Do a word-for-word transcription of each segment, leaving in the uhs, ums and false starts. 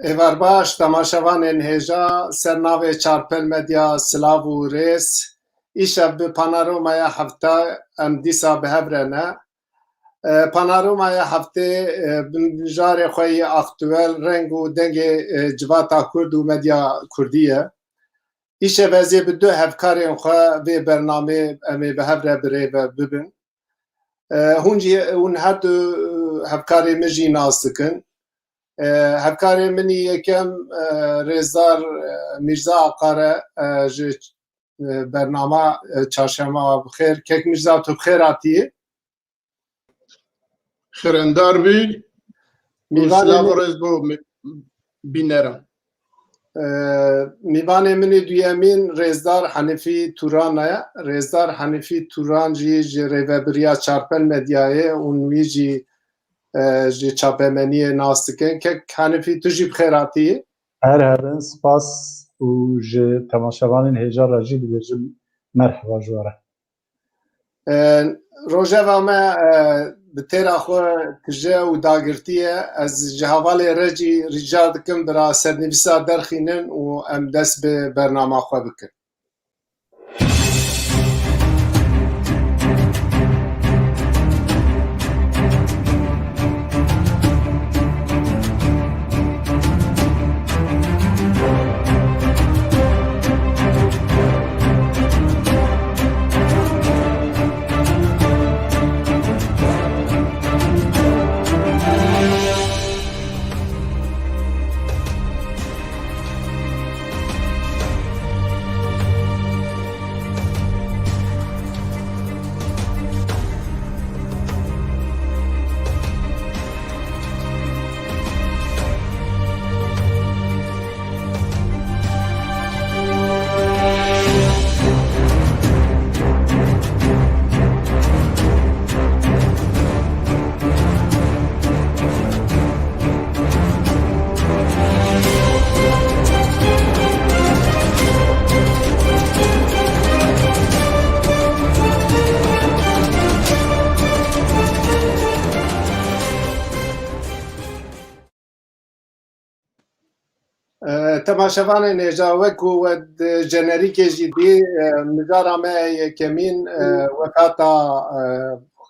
Êvar baş, temaşevanên hêja, ser navê Çarpel Medya silav û rêz. Îşev bi Panoromaya Hefte em dîsa bi hev re ne. E, Panoromaya Heftê, e, bi mijarê xwe yê aktuel, reng û dengê, e, civata Kurd û medya Kurdî ye. Îşev ez ê bi du hevkarên xwe vê bernamê em ê bi hev re bi rê ve bibin. E, hûn jî, hûn her du, e, hevkarê min jî nas dikin. E, hevkarê min î yekem, e, rêzdar, e, Mîrza Aqar e, e, ji, e, bernama, e, Çarşema Bixêr. Kek Mîrza, tu bi xêr hatî. Xêrendar bî. Mîvanê Silav û min rêz bo mi-, bîneran. Ee, mîvanê min ê duyemîn Rêzdar Henîfî Turan e. Rêzdar Henîfî Turan jî ji rêvebiriya Çarpel Medyayê û wî jî, e, ji çapemeniyê nas dikin. Kek Henîfî, tu jî bi xêr hatî. Her hebin, spas û ji temaşevanên hêja re jî dibêjim merheba ji we re. E, rojeva me, e, bi têra xwe tije û dagirtî ye. Ez ji hevalê Recî rica dikim bira sernivîsa derxînin û em dest bi bernama xwe bikin. E, temaşevanên hêja, wek ku we di jenerîkê jî dî, e, mijara me yekemîn, e, wefata, e,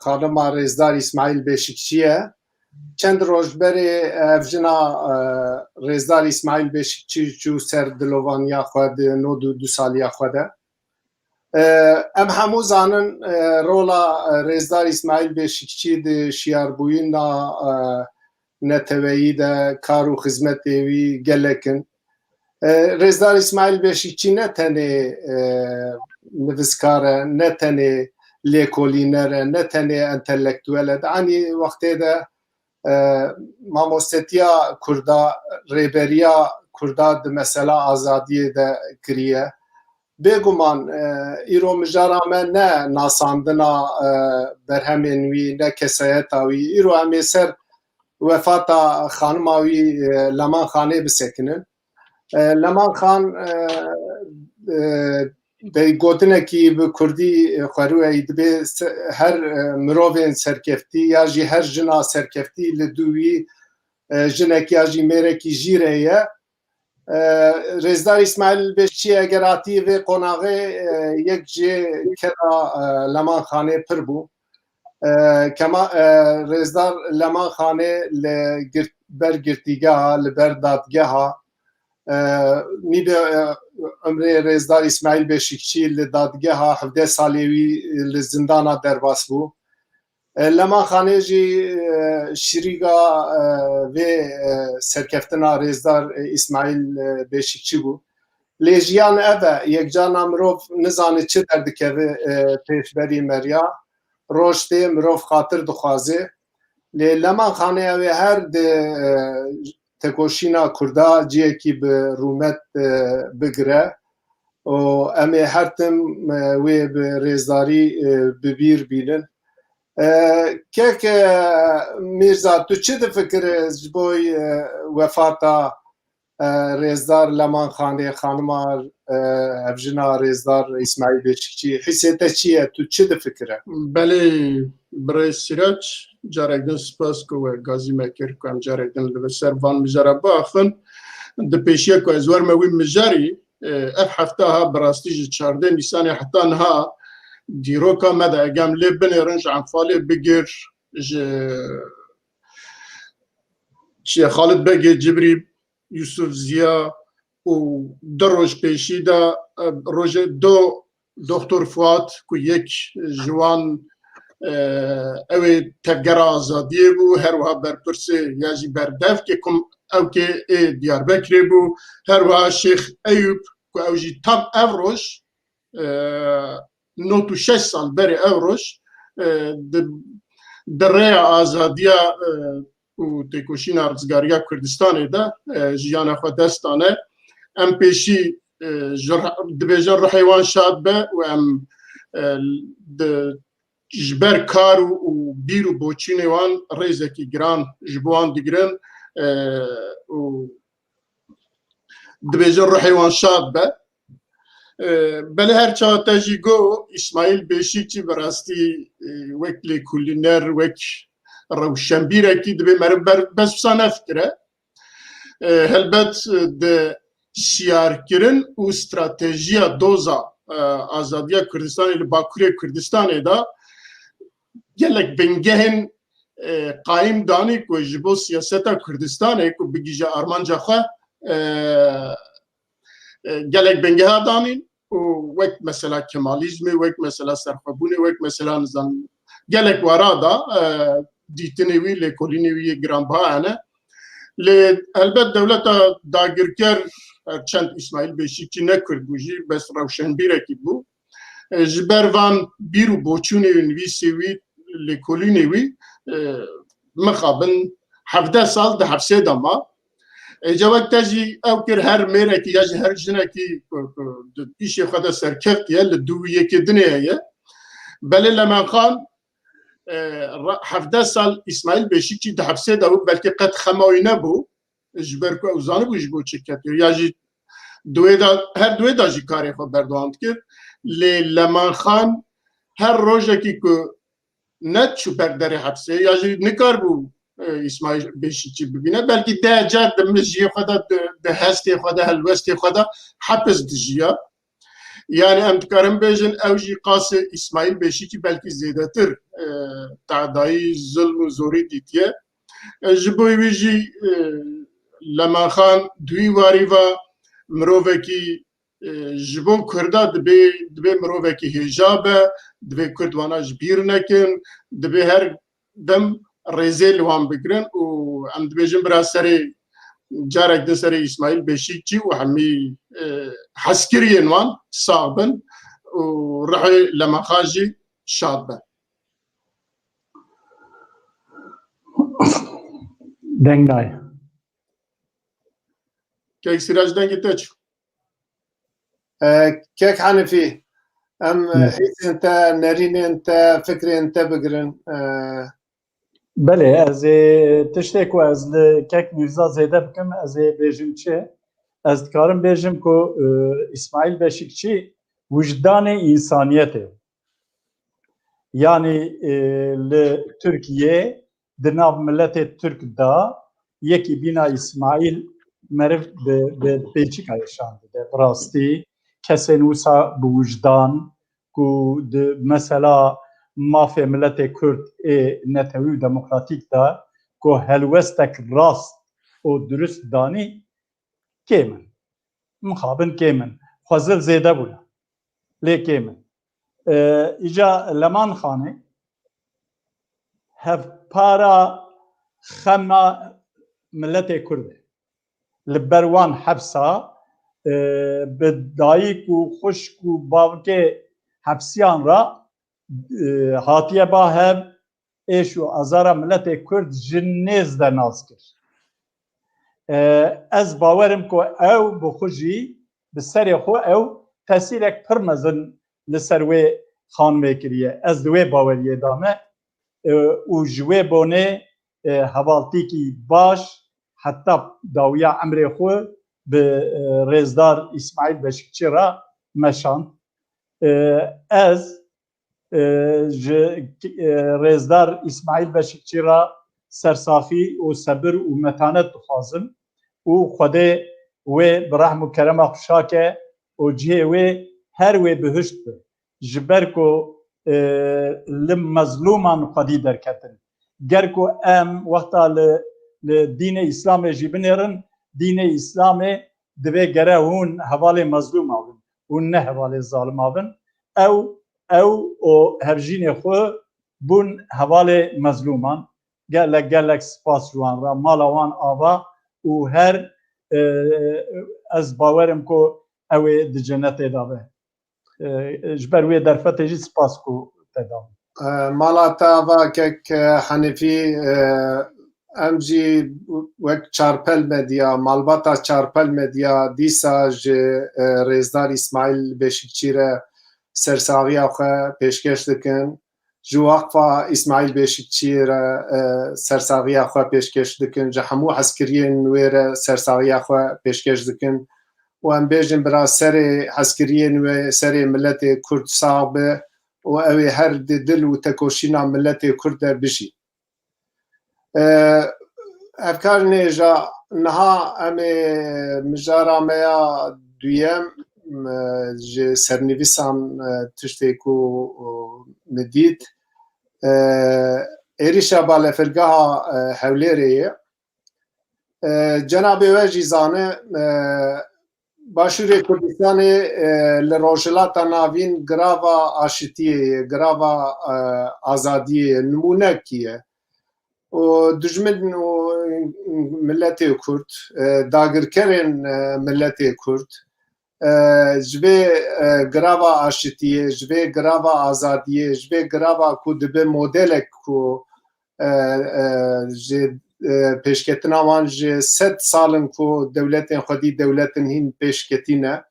xanima Rêzdar Îsmaîl Beşikçî ye. Çend roj berê ev jina, e, Rêzdar Îsmaîl Beşikçî çû ser dilovaniya xwe di nod û du saliya xwe de. E, em hemû zanin, e, rola, e, Rêzdar Îsmaîl Beşikçî di şiyarbûyîna, e, neteweyî de, kar û xizmetê wî gelek in. E, Rêzdar Îsmaîl Beşikçî ne tenê, e, nivîskar e, ne tenê lêkolîner e, ne tenê entelektuel e. Di enî wextê de, e, mamostetiya Kurda, rêberiya Kurda di mesela azadiyê de kiriye. Bêguman, e, îro mijara me ne nasandina, e, berhemên wî, ne kesayeta wî. Îro em ê ser wefata xanima wî, e, Leman Xanê bisekinin. E, Leman Xan, e, e, de gotinekî bi kurdî, e, xwerûyeyî dibê se-, her, e, mirovên serkeftî ya jî her jina serkeftî li dû wî, e, jinek ya jî mêrekî jî re ye. E, Rêzdar Îsmaîl Beşikçî eger hatî vê qonaxê, e, yek jê keda, e, Leman Xanê pir bû. E, Kema-, e, Rêzdar Leman Xanê li girt-, ber girtîgeha, li ber dadgeha, e, nîvê, e, umrê Rêzdar Îsmaîl Beşikçî li dadgeha hevdeh salê wî li zindana derbas bû. E, Leman Xanê jî, e, şirîga, e, vê, e, serkeftina Rêzdar, e, Îsmaîl, e, Beşikçî bû. Lê jiyan ev e, yekcana mirov nizane çi derdikeve, e, pêşberî meriya. Roj tê, mirov xatir dixwaze. Lê Leman Xanê ew ê her di, e, tekoşîna Kurda ciyekî bi rûmet, e, bigire û em ê her tim, e, wê bi rêzdarî, e, bi bîr bînin. E, kek, e, Mîrza, tu çi difikire ji bo, e, wefata, e, Rêzdar Leman Xanê, xanima, e, hevjina Rêzdar Îsmaîl Beşikçî? Hîsê te çi ye? Tu çi difikire? Belê, birêz Sîrac, carek din spas ku we gazî me kir ku em carek din li ser van mijara biaxivin. di pêşiya ku ez werme wî mijarî, e, ev hefta ha bi rastî ji çardeh Nîsanê heta niha dîroka me de, egem lê binêrin, ji Enfalê bigir, ji çi ye, Xalid Begê Cibrî, Yusuf Ziya û du roj pêşî de, e, rojê do Doktor Fuat ku yek ji wan, e, ew ê Tevgera Azadiyê bû, her wiha berpirsê ya jî berdevkê kom ewkê ê Diyarbekirê bû, her wiha Şêx Eyûb ku ew jî tam ev roj, e, nod û şeş sal berê ev roj, e, di, di rêya azadiya, e, û têkoşîna rizgariya Kurdistanê de, e, jiyana xwe dest dane. Em pêşî, e, ji rih-, dibêjin ruhê wan şad be û em, e, di, ji ber kar û, û bîr û boçûnê wan rêzekî giran ji bo wan digirin, e, û dibêjin ruhê wan şad be. E, belê her çawa te jî got, Îsmaîl Beşîkçî bi rastî, e, wek lêkolîner, wek rewşenbîrekî dibê meriv ber, bes wisa nefikire. E, helbet, e, di şiyarkirin û stratejiya doza, e, azadiya Kurdistanê li Bakurê Kurdistanê de gelek bingehên, e, qayîm danî ku ji bo siyaseta Kurdistanê ku bigihîje armanca xwe, e, e, gelek bingeha danîn û wek mesela Kemalîzmê, wek mesela serxwebûnê, wek mesela nizam gelek wara da, e, dîtinê wî, lêkolînê wî yê giranbiha hene. Lê helbet dewleta dagirker, her çend Îsmaîl Beşîkçî ne Kurd bû jî, bes rewşenbîrekî bû. E, ji ber van bîr û boçûnê wî, nivîsê wî, lêkolînê wî, e, mixabin hevdeh sal di hepsê de ma. Êca wek te jî ew kir, her mêrekî ya jî her jinekî ku, ku di îşê xwe de serkeftiye, li dû û yekê dinê heye. Belê Leman Xan, e, ra-, hevdeh sal Îsmaîl Beşîkçî di hepsê de bû, belkî qet xema wî nebû, ji ber ku ew zanibû ji bo çi ketiyo. Ya jî di wê de, her di wê de jî karê xwe berdewam dikir. Lê Leman Xan her rojekî ku nediçû ber derê hepsê, ya jî nikarbû, e, Îsmaîl Beşîkçî bibîne. Belkî deh car di mijiyê xwe de, di, di hestê xwe de, helwestê xwe de hepis dijiya. Yani em dikarin bêjin, ew jî qasê Îsmaîl Beşîkçî belkî zêdetir, e, tadayî, zilm û zorî dîtiye. E, ji bo wî jî, e, Leman Xan di wî warî ve mirovekî, e, ji bo Kurda dibê, dibê mirovekî hêja be, divê Kurd wana ji bîr nekin, dibê her dem rêzê li wan bigirin û em dibêjin bira serê, carek din serê Îsmaîl Beşîkçî û hemî, e, hezkiriyên wan sax bin û rihê Leman Xan jî şad be. Deng nayê. Kek Sîrac, dengê te çû. E, Kek Henifî, em, e, Evet. hêzên te, nerînên te, fikrên te bigirin. E, Belê, ez ê tiştê ku ez li Kek Mîrza zêde bikim, ez ê bêjim çi? Ez dikarim bêjim ku, e, Îsmaîl Beşîkçî wijdanê însaniyetê. Yanî, e, li Tirkiyê di nav miletê Tirk de yekî bîna Îsmaîl meriv bi, bi pêçika ye şandî de. Bi rastî kesên wisa bi wijdan ku di mesela mafê miletê Kurd ê netewî û demokratîk de ku helwestek rast û dirust danî kêm in. Mixabin kêm in. Xwezil zêde bûne. Lê kêm in. E, îca Leman Xanê hevpara xema miletê Kurd e. Li ber wan hepsa, e, bi dayik û xwişk û bavkê hepsiyan re, e, hatiye ba hev, êş û azara miletê Kurd ji nêz de nas kir. E, ez bawerim ku ew bi xwe jî, bi serê xwe ew tesîrek pir mezin li ser wê xanimê kiriye. Ez di wê baweriyê de me, e, û ji wê bonê, e, hevaltîkî baş heta dawiya emrê xwe bi, e, rêzdar Îsmaîl Beşikçî re meşand. E, ez, e, ji, e, rêzdar Îsmaîl Beşikçî re sersaxî û sebir û metanet dixwazim û Xwedê wê bi rehm û kerema xwe şake û cihê wê her wê bihişt be. Ji ber ku, e, li mezlûman xwedî derketin. Ger ku em wexta li, li dînê Îslamê jî binêrin, dînê Îslamê divê gere hûn hevalê mezlûma bin, hûn ne hevalê zalima bin. Ew, ew û hevjînê xwe bûn hevalê mezlûman. Gelek, gelek spas ji wan re. Mala wan ava û her, e, ez bawerim ku ew ê di cenetê de be. E, ji ber wê derfetê jî spas ku te da. E, mala te ava kek, e, Henîfî, e, em jî wek Çarpel Medya, malbata Çarpel Medya dîsa ji, e, Rêzdar Îsmaîl Beşikçî re sersaxiya xwe pêşkêş dikin. Ji Waqfa Îsmaîl Beşikçî re, e, sersaxiya xwe pêşkêş dikin. Ji hemû hezkiriyên wê re sersaxiya xwe pêşkêş dikin. Û em bêjin bira serê hezkiriyên wê, serê miletê Kurd sax be û ew ê her di dil û tekoşîna miletê Kurd de bijî. E, Hevkarên hêja, niha em ê mijara me ya duyem, e, ji sernivîsan, e, tiştê ku, e, min dît, e, êrîşa balefirgeha, e, Hewlêrê ye. E, cenabê we jî zane, e, Başûrê Kurdistanê, e, li Rojhilata Navîn girava aşitiyê ye, girava, e, azadiyê ye, nimûnekî ye. Û dijmin û miletê Kurd, e, dagirkerên, e, miletê Kurd, e, ji vê, e, girava aşitiyê, ji vê girava azadiyê, ji vê girava ku dibe modelek ku, e, e, ji, e, pêşketina wan ji sed sal in ku dewletên xwedî dewletin hîn pêşketî ne.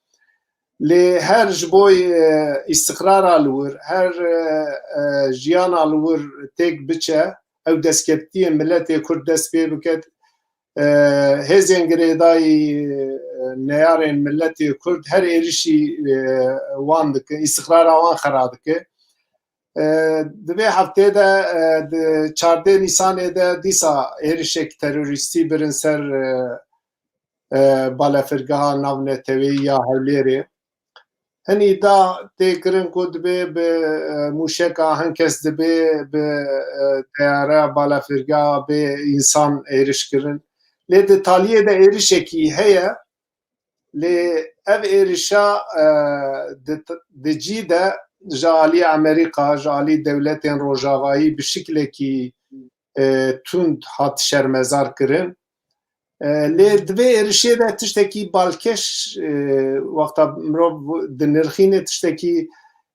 Lê her ji bo, e, îstiqrara li wir, her, e, e, jiyana li wir têk biçe, ew destkeftiyên miletê Kurd dest pê biket, e, hêzên girêdayî, e, neyarên miletê Kurd her êrişî, e, wan dikin, îstiqrara wan xera dike. E, di vê heftê de, e, di çardeh Nîsanê de dîsa êrişek terorîstî birin ser, e, e, balefirgeha navneteweyî ya Hewlêrê. Hin îda tê kirin ku dibê bi, e, mûşeka hin kes dibê bi, e, teyare balefirgeha bê însan êriş kirin. Lê di taliyê de êrişekî heye. Lê ev êrişa, e, di, di cî de ji alî Amerîka, ji alî dewletên rojavayî bi şiklekî, e, tund hat şermezar kirin. E, lê di vê êrişê de tiştekî balkêş, e, wexta mirov dinirxîne tiştekî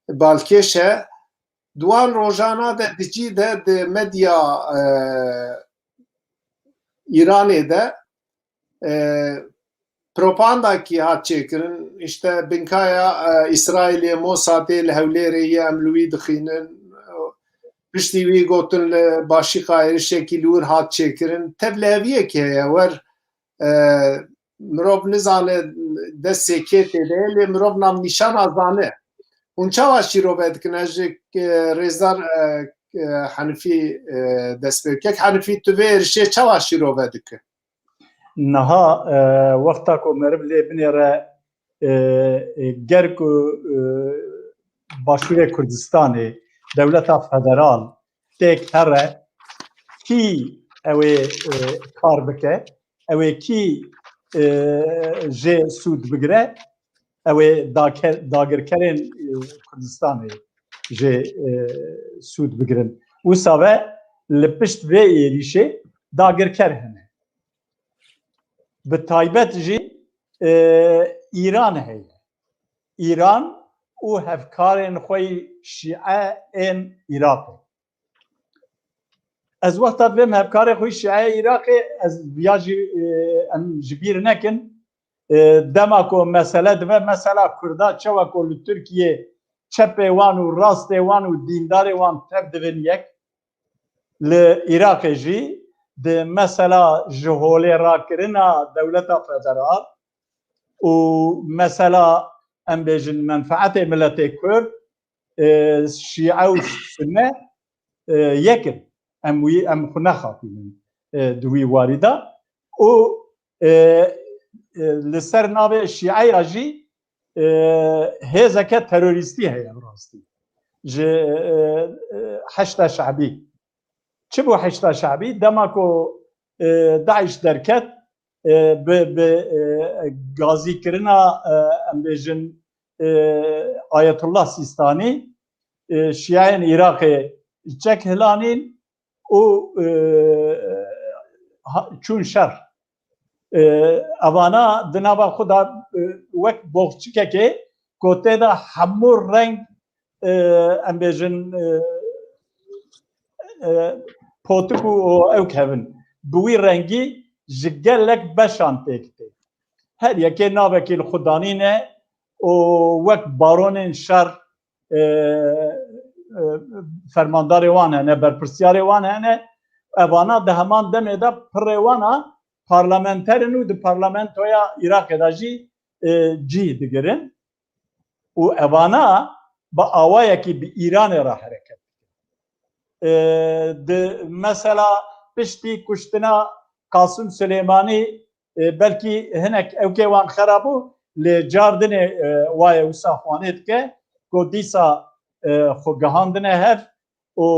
balkêş e. Di wan rojana de di cî de di medya, e, Îranê de, e, propagandakî hat çêkirin. Îşte binkaya, e, Îsraîlê, Mossadê li Hewlêrê ye, em li wî dixînin. Piştî wî gotin li Başîqa êrişekî li wir hat çêkirin. Tevliheviyekê heye, wer, e, mirov nizane destê kê tê de ye, lê mirov navnîşana zane. Hûn çawa şîrove dikin? Ez ji, e, rêzdar, e, e, Henifî, e, dest pê. Kek Henifî, tu vê êrişê çawa şîrove dikin? Niha, e, wexta ku meriv lê binêre, e, e, ger ku, e, Başûrê Kurdistanê dewleta federal têk here, kî ew ê, e, kar bike, ew ê kî, e, jê sûd bigire, ew ê dake-, dagirkerên, e, Kurdistanê jê, e, sûd bigirin. Wisa ve li pişt vê êrîşê dagirker hene. Bi taybet jî, e, Îran heye. Îran û hevkarên xwe yî şîe ên Iraqê. Ez wexta divêm hevkarê xwe yî şîe Iraqê, ez viya jî, e, em ji bîr nekin. E, dema ku mesele dibe, mesela Kurda çawa ku li Tirkiyê çepê wan û rastê wan û dîndarê wan tev dibin yek, li Iraqê jî di mesela ji holê rakirina dewleta federal û mesela, em bêjin, menfeetê miletê Kurd, e, Şîe û Sunne, e, yek in. Em wî, em xwe nexapînin, e, di wî warî de. Û, e, e, li ser navê Şîeya jî, e, hêzeke terorîstî heye bi rastî. Ji, e, e, Heşda Şebî. Çi bû Heşda Şebî? Dema ku, e, DAIŞ derket, e, bi, bi, e, gazîkirina, e, em bêjin, e, Ayetullah Sîstanî, e, Şiyayên Iraqê çek hilanîn û, e, ha-, çûn şer. E, evana di nava xwe de, e, wek boxçikekê ku tê de hemû reng, e, em bêjin, e, e, potik û, û ew kevin. Bi wî rengî ji gelek beşan pêk tê. Her yekê navekî li xwe danîne û wek baronên şer, e, e, fermandarê wan hene, berpirsiyarê wan hene. Evana di heman demê de pirê wan a parlamenter in û di parlamentoya Iraqê de jî, e, cih digirin. Û evana bi awayekî bi Îranê re hereket dikin. E, di mesela piştî kuştina Qasim Silêmanî, e, belkî hinek ewkê wan xera bû, lê car dinê, e, wayê wisa xwanê dike ku dîsa, e, xwe gihandine hev û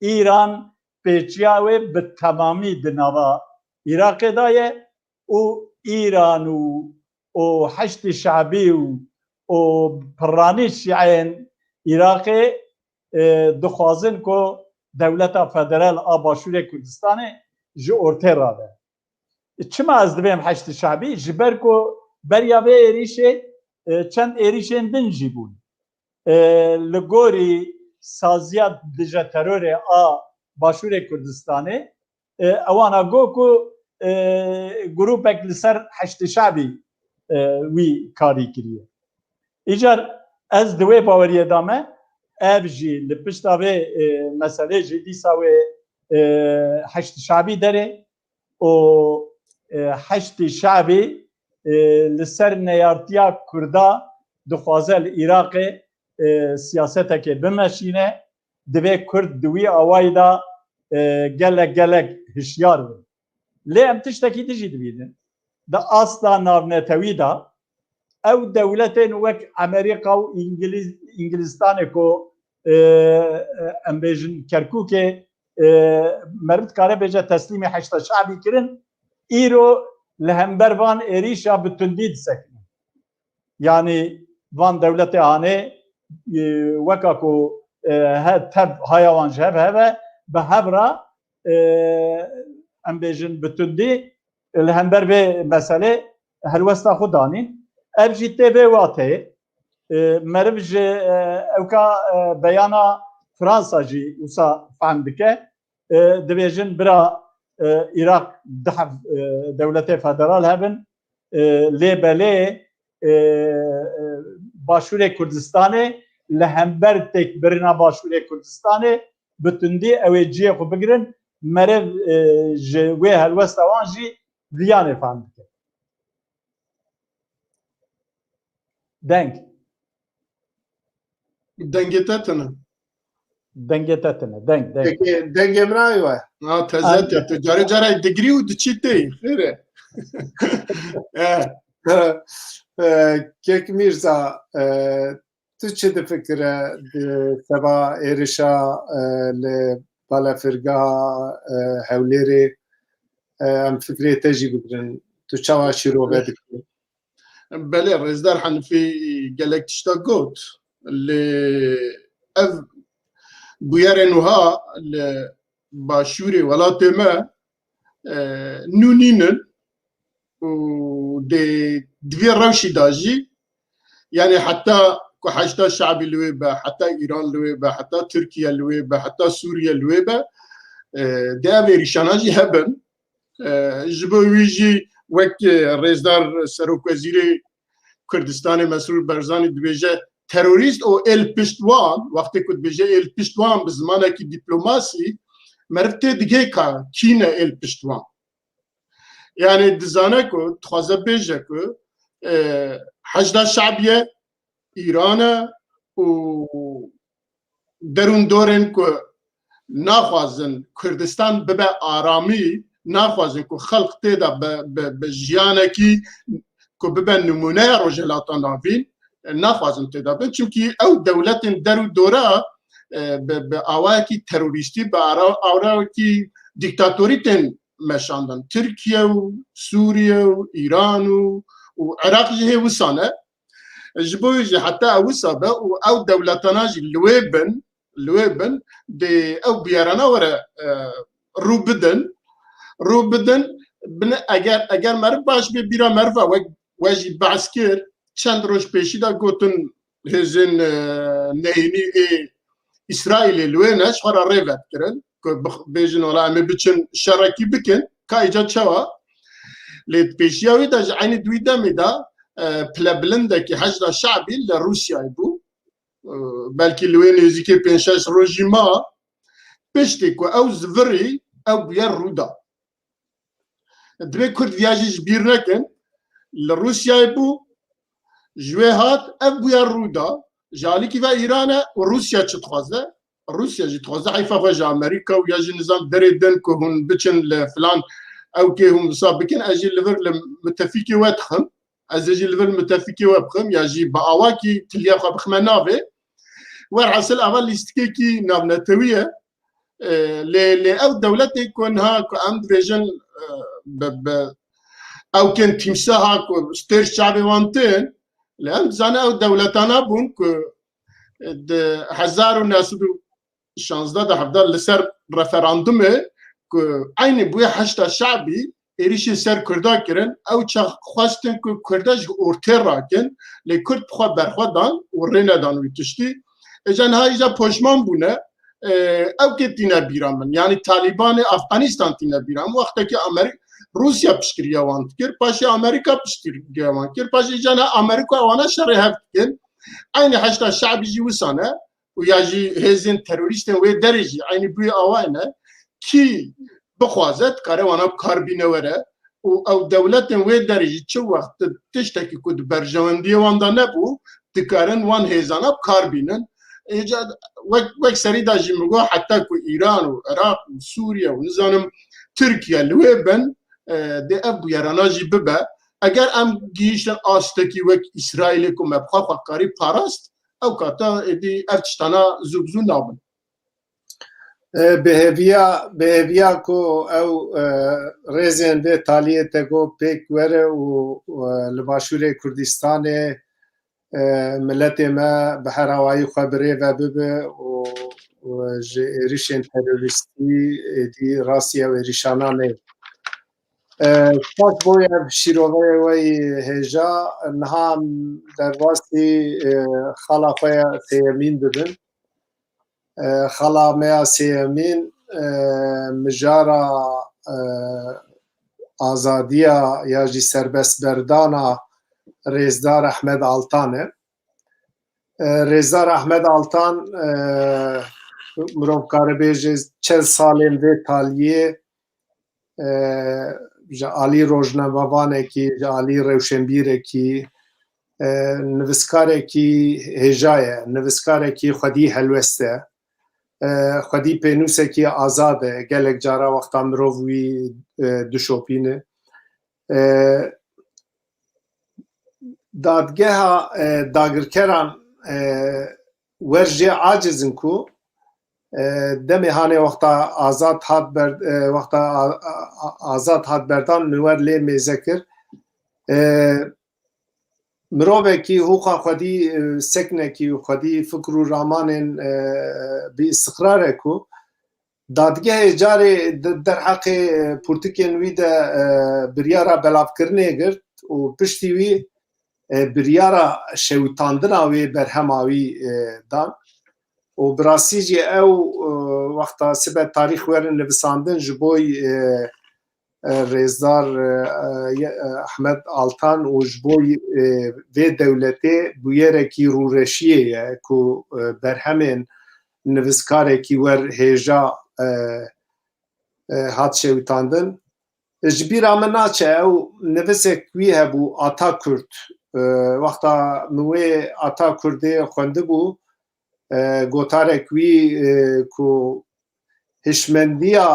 Îran pêçiya wê bi temamî di nava Iraqê de ye û Îran û, û Heşdî Şebî û, û piranî şîeyên Iraqê, e, dixwazin ku dewleta federal a Başûrê Kurdistanê ji ortê rave. Çima ez dibêm Heşdî Şebî? Ji ber ku beriya vê êrîşê, e, çend êrîşên din jî bûn. E, li gorî saziya dije terorê a Başûrê Kurdistanê, e, ewana got ku, e, grûpek li ser Heşdî Şebî, e, wî karî kiriye. Îcar ez di wê baweriyê de me, ev jî li pişta vê, e, meselê jî dîsa wê, e, Heşdî Şebî derê û, e, Heşdî Şebî, e, li ser neyartiya Kurda dixwaze li Iraqê, e, siyasetekê bimeşîne, divê Kurd di wî awayî de, e, gelek gelek hişyar bin. Lê em tiştekî din jî dibînin. Di asta navnetewî de ew dewletên wek Amerîka û Îngiliz-, Îngilistanê ku, e, e, em bêjin Kerkûkê, e, meriv dikare bêje teslîmê Heşda Şebî kirin, îro li hember van êrîşa bi tundî disekinin. Yanî van dewletê hanê, e, weka ku, e, he, tev haya wan ji hev heve, bi hev re, e, em bêjin bi tundî, e, li hember vê meselê helwesta xwe danîn. Ev jî tê vê wateyê. E, meriv ji, e, ewka, e, beyana Fransa jî wisa fehm dike. E, dibêjin bira, e, Iraq di hev, e, dewletê federal hebin, e, lê belê, e, e, Başûrê Kurdistanê li hember têkbirina Başûrê Kurdistanê bi tundî ew ê cihê xwe bigirin, meriv, e, ji wê helwesta wan jî viyanê fehm dike. Deng. Dengê te tune. Dengê te tune. Deng, deng. Peki, dengê min aywa. Ha, teze te. Tu carê carê digirî û diçî tê. Xêr e. Eh, eh, Kek Mîrza, eh, tu çi difikire di seba êrişa, eh, li balafirgeha, eh, Hewlêrê, eh, em fikrê te jî bigirin. Tu çawa şîrove dikî? Belê, Rêzdar Henifî gelek tişta got. Lê ev bûyerên wiha li başûrê welatê me, e, nû nînin û dê di vê rewşî de jî, yanî heta ku Heşda Şebî li wê be, heta Îran li wê be, heta Tirkiye li wê be, heta Sûriye li wê be, e, dê ev êrîşana jî hebin. E, ji bo wî jî wek, e, Rêzdar Serokwezîrê Kurdistanê Mesrûr Barzanî dibêje terorîst û êl pişt wan, wextê ku dibêje êl pişt wan bi zimanekî dîplomasî, meriv tê digê ka kî ne êl pişt wan. Yanî dizane ku, dixwaze bêje ku, e, Heşda Şebiye Îran e û derûndorên ku naxwazin Kurdistan bibe aramî, naxwazin ku xelq tê de bi, bi, bi jiyanekî ku bibe nimûneya Rojhilata Navîn, naxwazin tê de bin. Çimkî ew dewletên der û dora, e, bi, bi awayekî terorîstî, bi ara-, awayekî dîktatorî tên meşandin. Tirkiye û Sûriye û Îran û, û Iraq jî hê wisa ne. Ji bo wê jî heta ew wisa be û ew dewletana jî li wê bin, li wê bin, dê ew bûyerana were, e, rû bidin, rû bidin, bin, eger, eger meriv baş bê bîra meriva wek we jî behs kir, çend roj pêşî de gotin hêzên, e, neyînî ê Îsraîlê li wê ne ji xwe re rê vedikirin ku bix-, bêjin wela em ê biçin şerekî bikin, ka îca çawa? Lê di pêşiya wî de ji eynî di wî demê de, e, pilebilindekî Heşda Şabî li Rûsyayê bû. E, belkî li wê nêzîkê pênc şeş rojî ma, piştî ku ew zivirî, ew bûye Rûda. Divê Kurd viya jî ji bîr nekin. Li Rûsyayê bû, ji wê hat, ev bûye Rûda. Ji alîkî ve Îran e û Rûsya çi dixwaze? Rûsya jî dixwaze heyfa xwe ji Amerîka û ya jî nizam derê din ku hûn biçin li filan ewkê hûn wisa bikin, ez jî li vir li mitefîkê we dixim. Ez ê jî li vir mitefîkê we bixim, ya jî bi awakî tiliya xwe bixime navê. Werhasil ava lîstikekî navnetewî ye. E, lê, lê ew dewletê ku niha ku em dibêjin, e, bi, bi ewkên tîmsaha ku stêrş çavê wan tên, lê em dizanin ew dewletana bûn ku, e, di hezar û neh sed û şazdeh de hevdeh li ser referandumê ku eynî bûye Heşda Şabî êrîşên ser Kurda kirin, ew çax xwestin ku Kurda ji ortê rakin, lê Kurd bi xwe berxwe dan û rê nedan wî tiştî. Îca niha îca poşman bûne, e, ew kê tîne bîra min. Yanî Talîbanê Afganîstan tîne bîra min. Wextekî Amerî-, Rûsya piştgiriya wan dikir, paşê Amerîka piştgiriya wan kir, paşê îca niha Amerîka wana şerê hev dikin. Eynî Heşda Şabî jî wisa ne. û ya jî hêzên terorîstên wê derê jî eynî bûyî awayne, kî bixwaze dikare wana bi kar bîne were û ew dewletên wê derê jî çi wext tiştekî ku di berjewendiyê wan de nebû, dikarin wan hêzana bi kar bînin. Êca wek, wek serî de jî min got, heta ku Îran û Iraq û Sûriye û nizanim Tirkiye li wê bin, e, dê ev bûyerana jî bibe. Eger em gihîştin astekî wek Îsraîlê ku me bi xwe xwekarî parast, ew kata êdî ev tiştana zû bi zû nabin. E, bi hêviya, bi hêviya ku ew, e, rêzên vê taliyê te got pêk were û, e, li Başûrê Kurdistanê, e, miletê me bi her awayî xwe bi rê ve bibe û, û ji êrişên terorîstî êdî rastî ew êrişana neyê. E, spas bo ev şîroveyê we yî hêja. Niha em derbasî, e, xala xwe ya sêyemîn dibin. E, xala me ya sêyemîn, e, mijara, e, azadiya ya jî serbestberdana Rêzdar Ehmed Altan e. E, Rêzdar Ehmed Altan, e, mirov kare bêje çend salên vê taliyê, e, ji alî rojnamevanekî, ji alî rewşenbîrekî, e, nivîskarekî hêja ye, nivîskarekî xwedî helwest e, e, xwedî pênûsekî azad e, gelek cara wexta mirov wî, e, dişopîne. E, dadgeha, e, dagirkeran, e, wer jê aciz in ku, e, demê hanê wexta azad hat ber-, e, wexta a-, a-, a-, azad hat berdan, min wer lê mêze kir. E, mirovekî hûqa xwedî, e, seknekî û xwedî fikr û ramanên, e, bi îstiqrar e ku dadgehê carê di derheqê, e, pirtûkên wî de, e, biryara belavkirinê girt û piştî wî, e, biryara şewitandina wê berhema wî, e, dan. Û bi rastî jî ew, e, wexta sibe tarîx werin nivisandin ji bo, e, e, Rêzdar, e, e, Ehmed Altan û ji bo, e, vê dewletê bûyerekî rûreşiyê ye ku, e, berhemên nivîskarekî wer hêja, e, e, hat şewitandin. Ji bîra min naçe ew nivisek wî hebû Atakurt. E, wexta min wê Atakurdê xwendibû, e, gotarek wî, e, ku hişmendiya,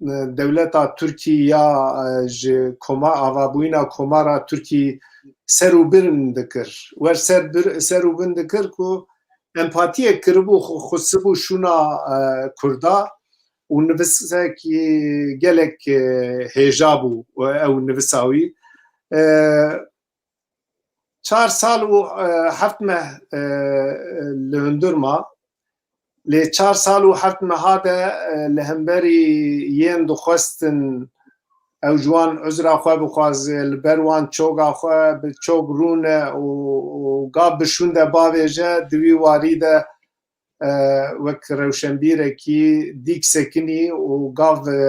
e, dewleta Tirkî ya, e, ji koma-, avabûyîna Komara Tirkî ser û bin dikir. Wer ser bir, ser û bin dikir ku empatiyek kiribû, xwe xusibû şûna, e, Kurda û nivisekî gelek, e, hêja bû, e, ew nivisa wî. E, çar sal û, e, heft meh, e, li hundir ma. Lê çar sal û heft meha de, e, li hemberî yên dixwestin ew ji wan uzra xwe bixwaze, li ber wan çoga xwe bi çok rûne û, û gav bi şûn de bavêje, di wî warî de, e, wek rewşenbîrekî dîk sekinî û gav, e,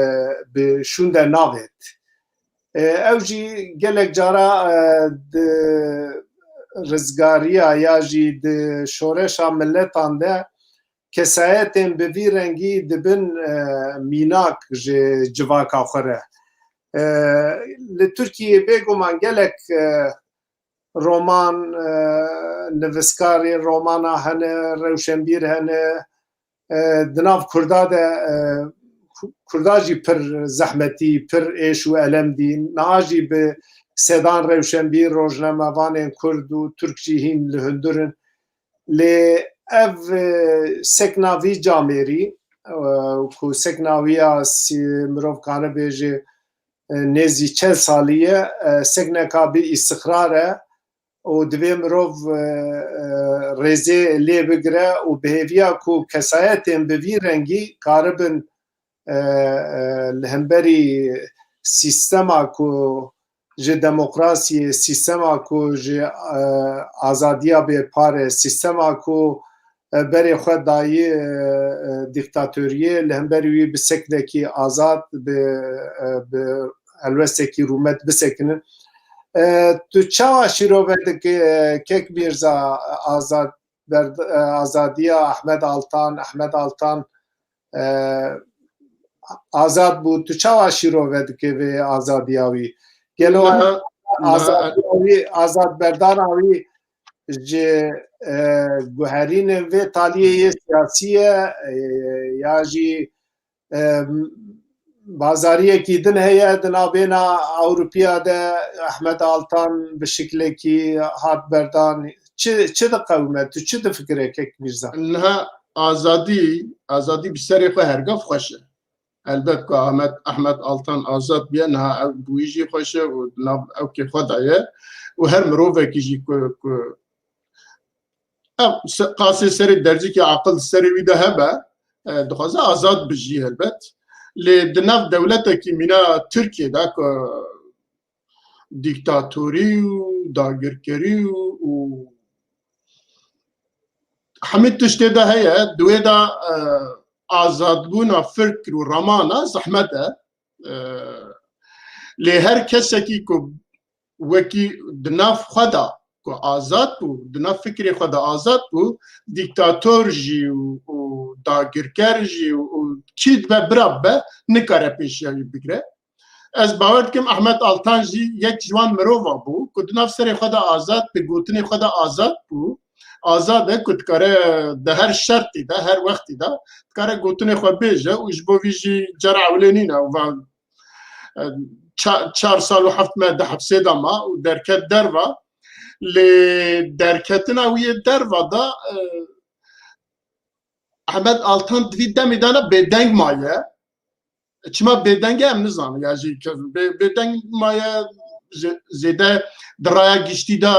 bi şûn de navêt. E, ew jî gelek cara, e, di rizgariya ya jî di şoreşa miletan de kesayetên bi vî rengî dibin, e, mînak ji civaka xwe re. E, li Tirkiyê bêguman gelek, e, roman, e, nivîskarê romana hene, rewşenbîr hene, e, di nav Kurda de, e, Ku-, Kurda jî pir zehmetî, pir êş û elem dîn. Niha jî bi sedan rewşenbîr, rojnamevanên Kurd û Tirk jî hîn li hundir in. Lê ev, e, sekna vî camêrî, e, ku sekna wî ya sî-, mirov kane bêje, e, nêzî çel salî ye, e, sekneka bi îstixrar e û divê mirov, e, e, rêzê lê bigire û bi hêviya ku kesayetên bi vî rengî karibin, e, e, li hemberî sîstema ku ji demokrasiyê, sîstema ku ji, e, azadiya bê pare, sîstema ku, e, berê xwe dayî, e, e, dîktatoriyê, li hemberî wî bi seknekî azad, bi, e, bi helwestekî rûmet bisekinin. E, tu çawa şîrove dike, e, Kek Mîrza, azad, berd-, e, azadiya Ahmed Altan, Ahmed Altan, e, azad bû. Tu çawa şîrove dike vê azadiya wî? Gelo azadiya wî, azadberdana wî ji, e, guherînên vê taliyê yê siyasî ye, e, ya jî, e, bazariyekî din heye di navbêna Ewropiya de Ahmed Altan bi şiklekî hat berdan. Çi, çi diqewime? Tu çi difikire Kek Mîrza? Niha azadî, azadî bi serê xwe hergav xweş e. Elbet ku Ahmet, Ahmet Altan azad biye, niha ew bi wî jî xweş e û di nav ewkê xwe de ye. Û her mirovekî jî ku, ku ev se-, qasê serê derzikê aqil serê wî de hebe, e, dixwaze azad bijî helbet. Lê di nav dewletekî mîna Tirkiyê de ku dîktatorî û dagirkerî û, û hemî tiştê de heye, di wê de, e, azadbûna fikr û ramana zehmet e. E, lê her kesekî ku wekî di nav xwe de ku azad bû, di nav fikrê xwe de azad bû, dîktator jî û, û dagirker jî û, û kî dibe bira bibe, nikare pêşiya wî bigire. Ez bawer dikim Ahmet Altan jî yek ji wan mirova bû ku di nav serê xwe de azad, di gotinê xwe de azad bû. Azad e ku dikare di her şertî de, her wextî de dikare gotinê xwe bêje û ji bo vî jî cara ewlê nîne û va, e, ça-, çar sal û heft meh di hepsê de ma û derket derva. Lê derketina wî yê derva de, e, Ahmet Altan di vî demê de ne bêdeng maye. Çima bêdeng e em nizanin. Ya jî ke-, bê-, bêdeng maye, zê-, zêde di raya giştî de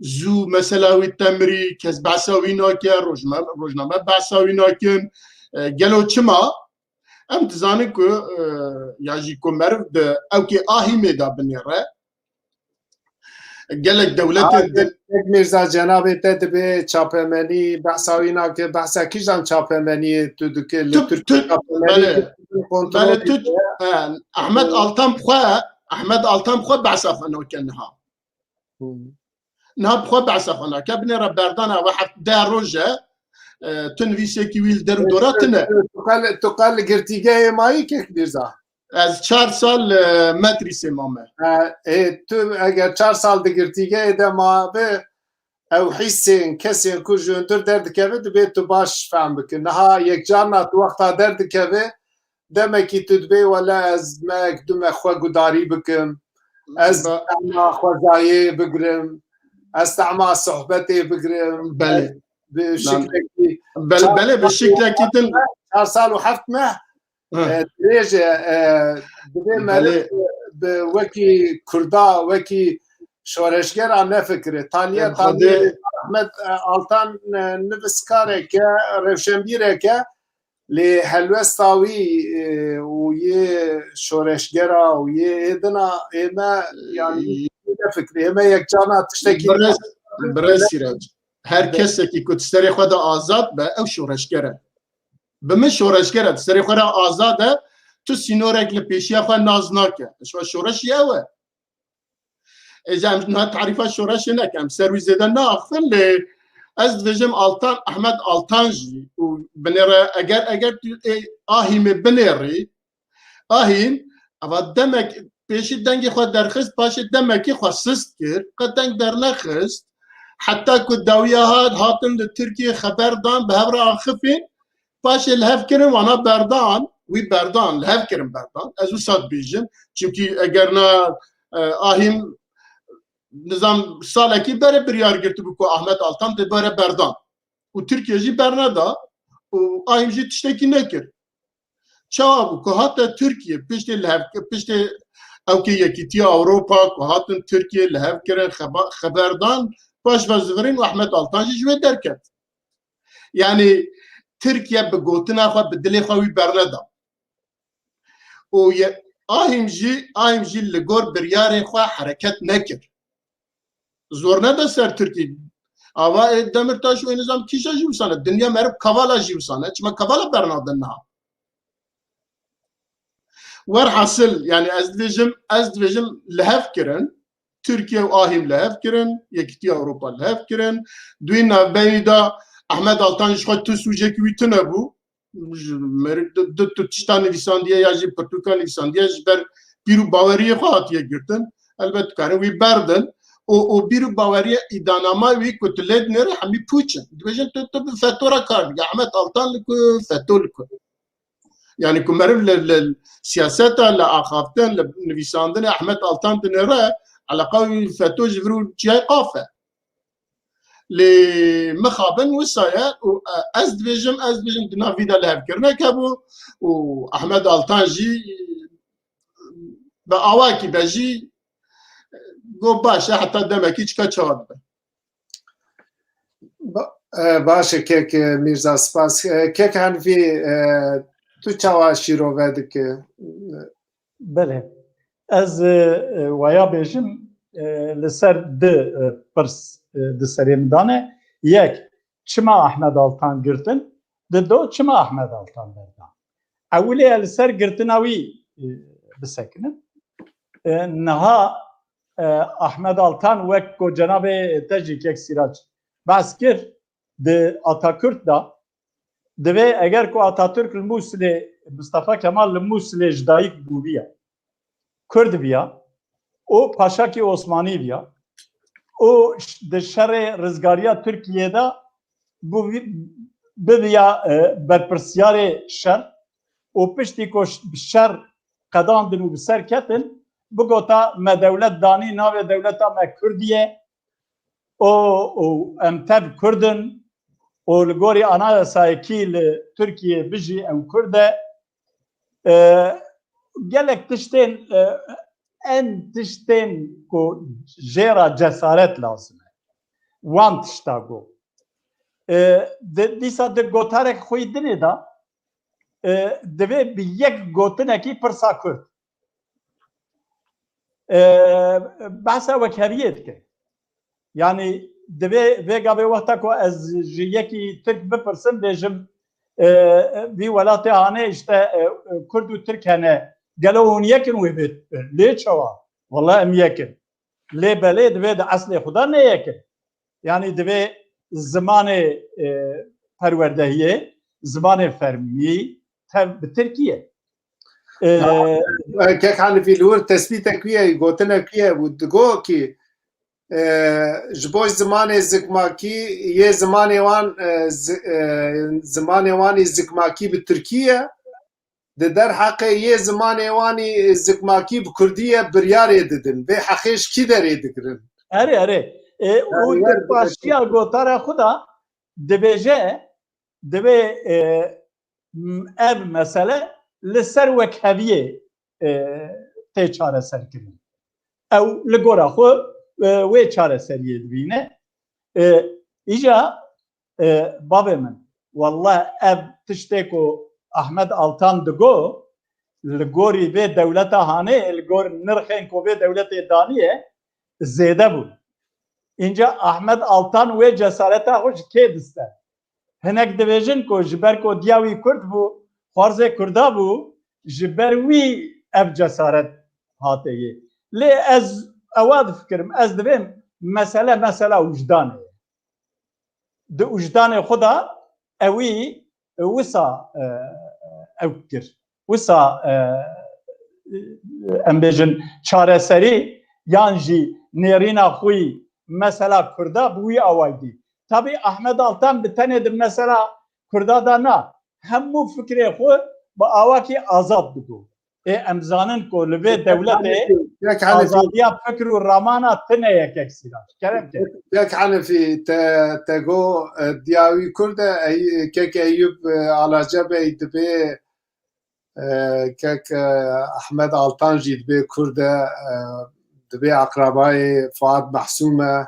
zû mesela wî te mirî, kes behsa wî nake, rojname, rojname behsa wî nakin. E, gelo çima? Em dizanin ku, e, ya jî ku meriv di ewkê ahîmê de binêre, gelek dewletên din. Kek Mîrza, cenabê te dibê çapemenî, behsa wî nake, behsa kîjan çapemeniyê tu dike li Tirkiye? Çapemenî belê, kontrolê belê, tu, he, Ahmet Altan bi xwe, Ahmet Altan bi xwe behsa xwe nake niha. Hmm. Niha bi xwe behsa xwe nake. Binêre berdana we heft deh roj e, e, tu nivîsekî wî li der û dora tune. Tu, tu qel, tu qel li girtîgehê mayî Kek Mîrza? Ez çar sal, e, Metrîsê mame. E, e, tu eger çar sal di girtîgehê de mabe, ew hîsên kesên ku ji hundir derdikeve, dibê tu baş fehm bikin. Niha yekcarna tu wexta derdikeve, demekî tu dibê wele ez me ek du me xwe gudarî bikim, ez Ba- tehma xwezayê bigirim, ez tehma sohbetê bigirim, Belê. ez bi Nan- şiklekî Belê, belê, bi şiklekî din. Çar sal û heft meh Hı. E, dirêj e, e, divê meriv Belê. bi wekî Kurda, wekî şoreşgera nefikire. Taliyê, Em, taliyê Xwedê Ahmet, e, Altan, e, nivîskareke, rewşenbîreke, lê helwesta wî, e, û yê şoreşgera û yê êdina ême, yanî, nefikire. Ême yekcana tiştekî Birêz, birêz Sîrac. Her kesekî ku di serê xwe de azad be, ew şoreşger e. Bi min şoreşger e, di serê xwe re azad e, tu sînorek li pêşiya xwe nas nake. Şo-, şoreşî ew e. Êca em niha tarîfa şoreşê nekin, em ser wî zêde naaxivin, lê ez dibêjim Altan, Ahmet Altan jî û binêre, eger, eger tu ê Ahîmê binêrî, Ahîm, eva demek pêşî dengê xwe derxist, paşê demekî xwe sist kir, qet deng dernexist. Heta ku dawiya hat, hatin li Tirkiyê xeber dan, bi hev re axifîn, paşê li hev kirin, wana berdan, wî berdan, li hev kirin berdan. Ez wisa dibêjim. Çimkî eger na, e, Ahîm nizam salekî berê biryar girtibû ku Ahmet Altan dê bere berdan. Û Tirkiye jî berneda û Ahîm jî tiştekî nekir. Çawa bû ku hate Tirkiye piştê li hev, piştê ew kê Yekîtiya Ewropa ku hatin Tirkiye li hev kirin, xeba-, xeber dan, paş ve zivirîn û Ahmet Altan jî ji wê derket. Yanî Tirkiye bi gotina xwe, bi dilê xwe wî berneda. Û ye-, Ahîm jî, Ahîm jî li gor biryarên xwe hereket nekir. Zor nede ser Tirkî. Ava ê Demirtaş û ê nizam kîşa jî wisa ne. Dinya meriv Kavala jî wisa ne. Çima Kavala bernadin niha? Werhasil, yani ez dibêjim, ez dibêjim li hev kirin. Tirkiye û Ahîm li hev kirin, Yekîtiya Ewropa li hev kirin. Duyî navbeyî de Ahmet Altan ji xwe tu sûcekî wî tune bû. Ji meriv du, du, du tişta nivîsandiye ya jî pirtûka nivîsandiye ji ber bîr û baweriyê xwe hatiye girtin. Elbet dikarin wî berdin. Û, û bîr û baweriye îdanama wî ku tu lê dinêre hemî pûç in. Dibêjin tu, tu bi feto re kar dike. Ahmet Altan li ku, feto li ku. Yani ku meriv li, li siyaseta, li axaftin, li nivîsandinê Ahmet Altan dinêre, eleqa wî feto ji vir û çiyayê qaf e. Lê mixabin wisa ye û, e, ez dibêjim, ez dibêjim di nav vî de lihevkirinek hebû û Ahmet Altan jî bi awakî be jî got baş e, heta demekî çika çawa dibe. Ba-, e, baş e kek, e, Mîrza, spas. E, kek Henfî, e, tu çawa şîrove dike? Belê. Ez, e, e, waya bêjim, e, li ser du, e, pirs, e, di serê min de ne. Yek, çima Ahmed Altan girtin? Di do, çima Ahmed Altan berdan? Ewilê ez li ser girtina wî, e, bisekinin. E, niha, e, Ahmed Altan wek ku cenabê te jî kek Sîrac behs kir, di Atakurt de, divê eger ku Atatürk li Mûsilê, Mustafa Kemal li Mûsilê ji dayik bûbiya, Kurd biya û paşakî Osmanî biya û ş-, di şerê rizgariya Tirkiyê de bûvî-, bibiya, e, berpirsyarê şer û piştî ku ş-, şer qedandin û bi ser ketin, bigota me dewlet danî, navê dewleta me Kurdî ye û, û em tev Kurd in û li gorî anayasayekî li Tirkiyê bijî ew Kurd e. E, gelek tiştên, e, en tiştên ku jê re cesaret lazim e. Wan tişta got. E, di, dîsa di gotarek xwe yî dinê de, e, divê bi yek gotinekî pirsa Kurd. E, behsa wekheviyê dike. Yanî divê vê gavê wexta ku ez ji yekî Tirk bipirsim, bêjim, e, vî welatê hanê işte, e, e, Kurd û Tirk hene. Gelo hûn yek in wê bê? Lê çawa? Wela em yek in. Lê belê divê di eslê xwe de ne yek in. Yanî divê zimanê, e, perwerdehiyê, zimanê fermî, tev bi Tirkî ye. E, Kek Hanifî, li wir tespîtek wî ye, gotinek wî ye û digo kî e, ji bo zimanê zikmakî, yê zimanê wan, e, zi-, e, zimanê wan î zikmakî bi tirkî ye. Di derheqê yê zimanê wan î zikmakî bi kurdî ye, biryarê didin. Vê heqê ji kî derê digirin? Erê, erê. E, û Yani, di wer-, paşiya gotara xwe de dibêje, divê, e, m-, ev mesele li ser wekheviyê, e, tê çareserkirin. Ew li gora xwe, e, wê çareseriyê dibîne. E, îca, e, bavê min, wallah ev tiştê ku Ahmed Altan digo, li gorî vê dewleta hanê, li gor nirxên ku vê dewletê daniye, zêde bûn. Înca Ahmed Altan wê cesareta xwe ji kê diste? Hinek dibêjin ku ji ber ku diya wî kurd bû, xwarzê kurda bû, ji ber wî ev cesaret hate yê. Lê ez ewa difikirim, ez divêm mesele, mesela wijdanê ye. Di wijdanê xwe de ewî wisa, e, ew kir. Wisa, e, em bêjin çareserî yan jî nêrîna xwe yî mesela kurda bi wî awayî dî. Tabî Ahmed Altan bi tenê di mesela kurda de na, hemû fikrê xwe bi awakî azad digot. Ê em zanin ku li vê dewletê Yek Henefî, azadiya fikr û ramana tune ye kek Sîrac. Kerem ke. Yek Henefî te, te got, e, diya wî kurd e, Ey-, kek Eyûb, e, Alace Bey dibê, e, kek, e, Ahmed Altan jî dibê kurd e, e, dibê akrabayê Fuat Mahsûm e.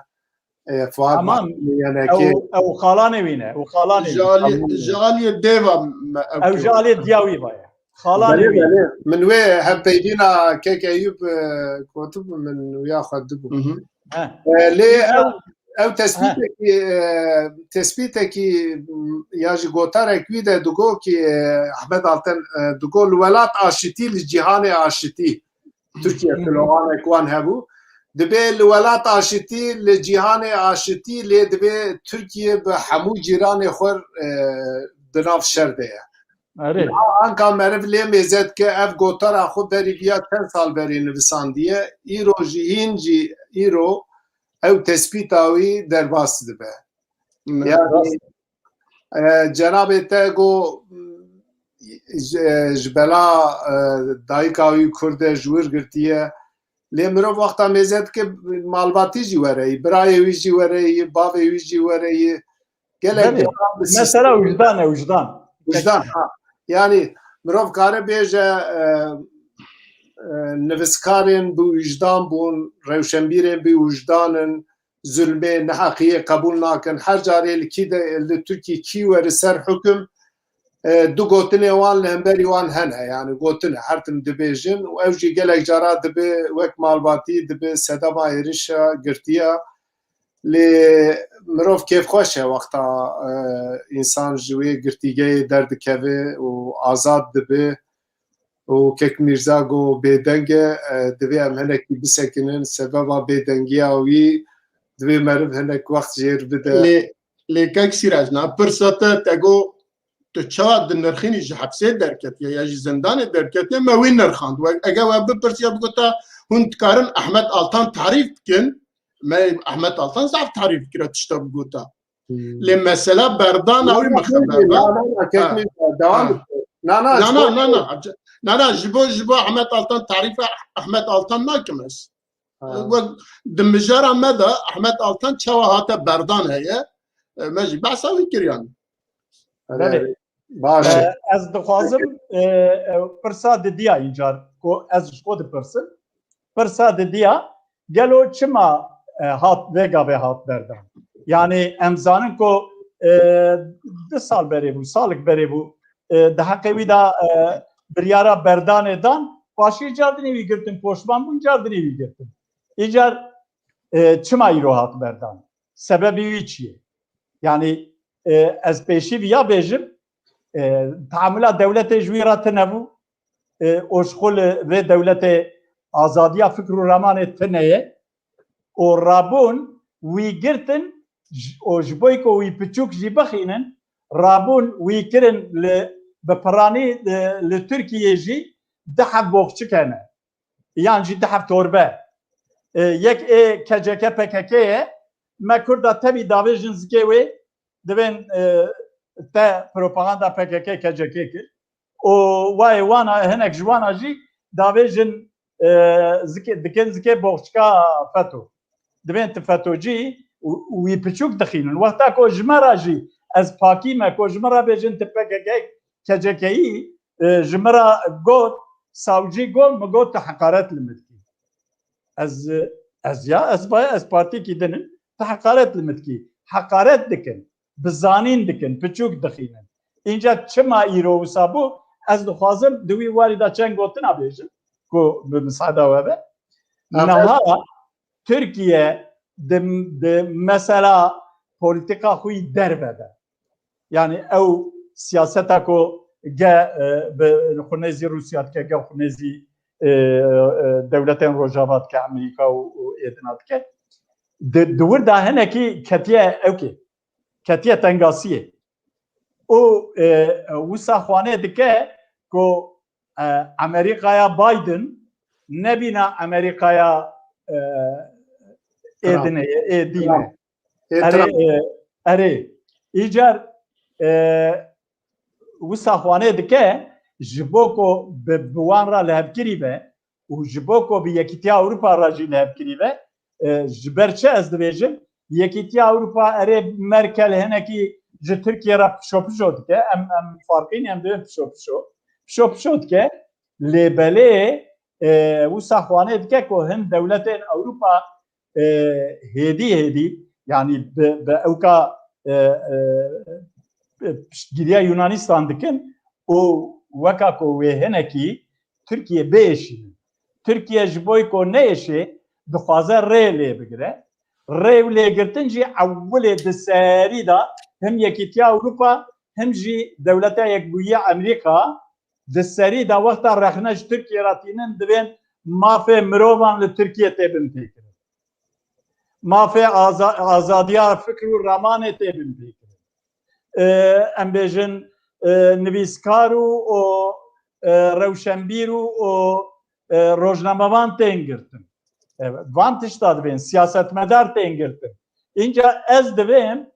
E, Fuat Tamam. Mahsûm Y N K. Ew, ew xalanê wî ne, ew xalanê wî. Ji alî, ji alî dêva me, ew Ew ji alî diya wî va ye. Xalanê Belê, wî. belê. Min wê hevpeyvîna kek Eyûb, e, gotibû, min wîya xwendibû. Hı hı. He. E, lê Îca ew, ew He. tespîtekî, e, tespîtekî, m, ya jî gotarek wî de digo ki, e, Ahmet Altan, e, digo li welat aşitî, li cîhanê aşitî. Tirkiye sloganek wan hebû. Dibê li welat aşitî, li cîhanê aşitî, lê dibê Tirkiye bi hemû cîranê xwe, e, di nav şer de ye. Erê. Niha anka meriv lê mêze dike, ev gotara xwe berî viya çend sal berê nivisandiye, îro jî hîn jî îro ew tespîta wî derbas dibe. Ne, Yani, rast. E, cenabê te got, ji, ji bela, e, dayika wî kurd e, ji wir girtiye. Lê mirov wexta mêze dike malbatî jî were yî, birayê wî jî were yî, bavê wî jî were yî. Gelek Belê. Cara bi Mesela sîstem wijdan e, wijdan. Wijdan, ha. Yani mirov kare bêje, e, e, nivîskarên bi wijdan bûn, rewşenbîrên bi wijdan in, zulmê, neheqiyê qebûl nakin. Her carê li kî de, li Tirkî kî were ser hukum, e, du gotinê wan li hemberî wan hene. Yani gotine, her tim dibêjin û ew jî gelek cara dibe wek malbatî, dibe sedema êrişa girtiya. Lê mirov kêfxweş e wexta, e, însan ji wê girtîgehê derdikeve û azad dibe. û kek Mîrza got bêdeng e, e, divê em hinekî bisekinin, sebeba bêdengiya wî divê meriv hinek wext jêr bide. Lê, lê kek Sîrac, na pirsa te, te got, tu çawa dinirxînî ji hepsê derketiye ya ji zindanê derketiye, me wî nirxand. We, ege we bipirsiya bigota, hûn dikarin Ahmet Altan tarîf bikin, me Ahmet Altan zaf tarîf kira tişta bigota. Hmm. Lê mesela berdana wî mixeber be. Na, na, na, kek Ha. Mîrza, devam Ha. et. Na, na, Na, ji na, bo na, na. Na, na, ji bo, ji bo Ahmet Altan tarîfa Ahmet Altan nakim ez. Ha. Wek di mijara me de Ahmet Altan çawa hate berdan heye, e, me jî behsa wî kiriyan. Belê. Baş e. E, ez dixwazim, e, e, pirsa didiya încar ku ez ji xwe dipirsim. Pirsa didiya, gelo çima, e, hat, vê gavê hat berdan? Yani em zanin ku, e, du sal berê bû, salik berê bû, e, di heqê wî de, e, biryara berdanê dan, paşî cardinê wî girtin, poşman bûn, cardinê wî girtin. Îcar, e, çima îro hat berdan? Sebebî wî çi ye? Yani, e, ez pêşî viya bêjim, e, teamula dewletê ji wî re tune bû, e, û ji xwe li vê dewletê azadiya fikr û ramanê tune ye û rabûn wî girtin j-, û ji bo ku wî piçûk jî bixînin, rabûn wî kirin li, bi piranî, e, li Tirkiyê jî du heb boxçik hene. Yan jî du heb torbe. E, yek ê K C K P K K ye, me Kurda tevî davêjin zikê wê, divên, e, te propaganda P K K K C K kir. Û wayê wana, hinek ji wana jî davêjin, e, zikê, dikin zikê boxçika FETO. Divên ti FETOcî û, û wî piçûk dixînin. Wexta ku ji me re jî ez pakî me, ku ji me re bêjin ti P K K, K C K'yî, e, ji me re got, sawcî got, min got, tu heqaret li min dikî. Ez, ez ya, ez vaya, ez partiyekî din im, tu heqaret li min dikî. Heqaret dikin, bi zanîn dikin, piçûk dixînin. Înca çima îro wisa bû, ez dixwazim di wî warî de çend gotina bêjim, ku bi misada we be. Niha Tirkiye di, di mesela polîtîka xwe yî derve de. Yani ew siyaseta ku ge, e, bi xwe nêzî Rûsya dike, ge xwe nêzî, e, e, dewletên Rojava dike, Amerîka û, û êdina dike. Di, di wir de hinekî ketiye ewkê. Ketiye tengasiyê. Û, e, wisa xwanê dike ku, e, Amerîkaya Biden nebîna Amerîkaya, e, Trump. Êdinê, êdîne. Trump. Ê, Erê, Trump. E, erê. Îcar, e, wisa xwanê dike, ji bo ku bi, bi wan re lihevkirî be û ji bo ku bi Yekîtiya Ewropa re jî lihevkirî be, e, ji ber çi ez dibêjim? Yekîtiya Ewropa erê Merkel hinekî ji Tirkiye re pişopişo dike. Em, em farqîn em dibin pişopişo. Pişopişo dike. Lê belê, e, wisa xwanê dike ku hin dewletên Ewropa, e, hêdî hêdî, yanî bi, bi ewka, e, e, piştgiriya Yunanistan dikin û weka ku wê hinekî Tirkiye biêşînin. Tirkiye ji bo ku neêşê, dixwaze rê lê bigire. Rê û lêgirtin jî ewilê di serî de him Yekîtiya Ewropa, him jî Dewleta Yekbûyî Amerîka di serî de wexta rexne ji Tirkiye re tînin, divên mafê mirovan li Tirkiye tê binpêkirin. Mafê aza-, azadiya fikr û ramanê tê binpêkirin. E, em bêjin, e, nivîskar û, û, e, rewşenbîr û, û, e, rojnamevan tên girtin. E, van tişta divên siyasetmedar tên girtin. Înca ez divêm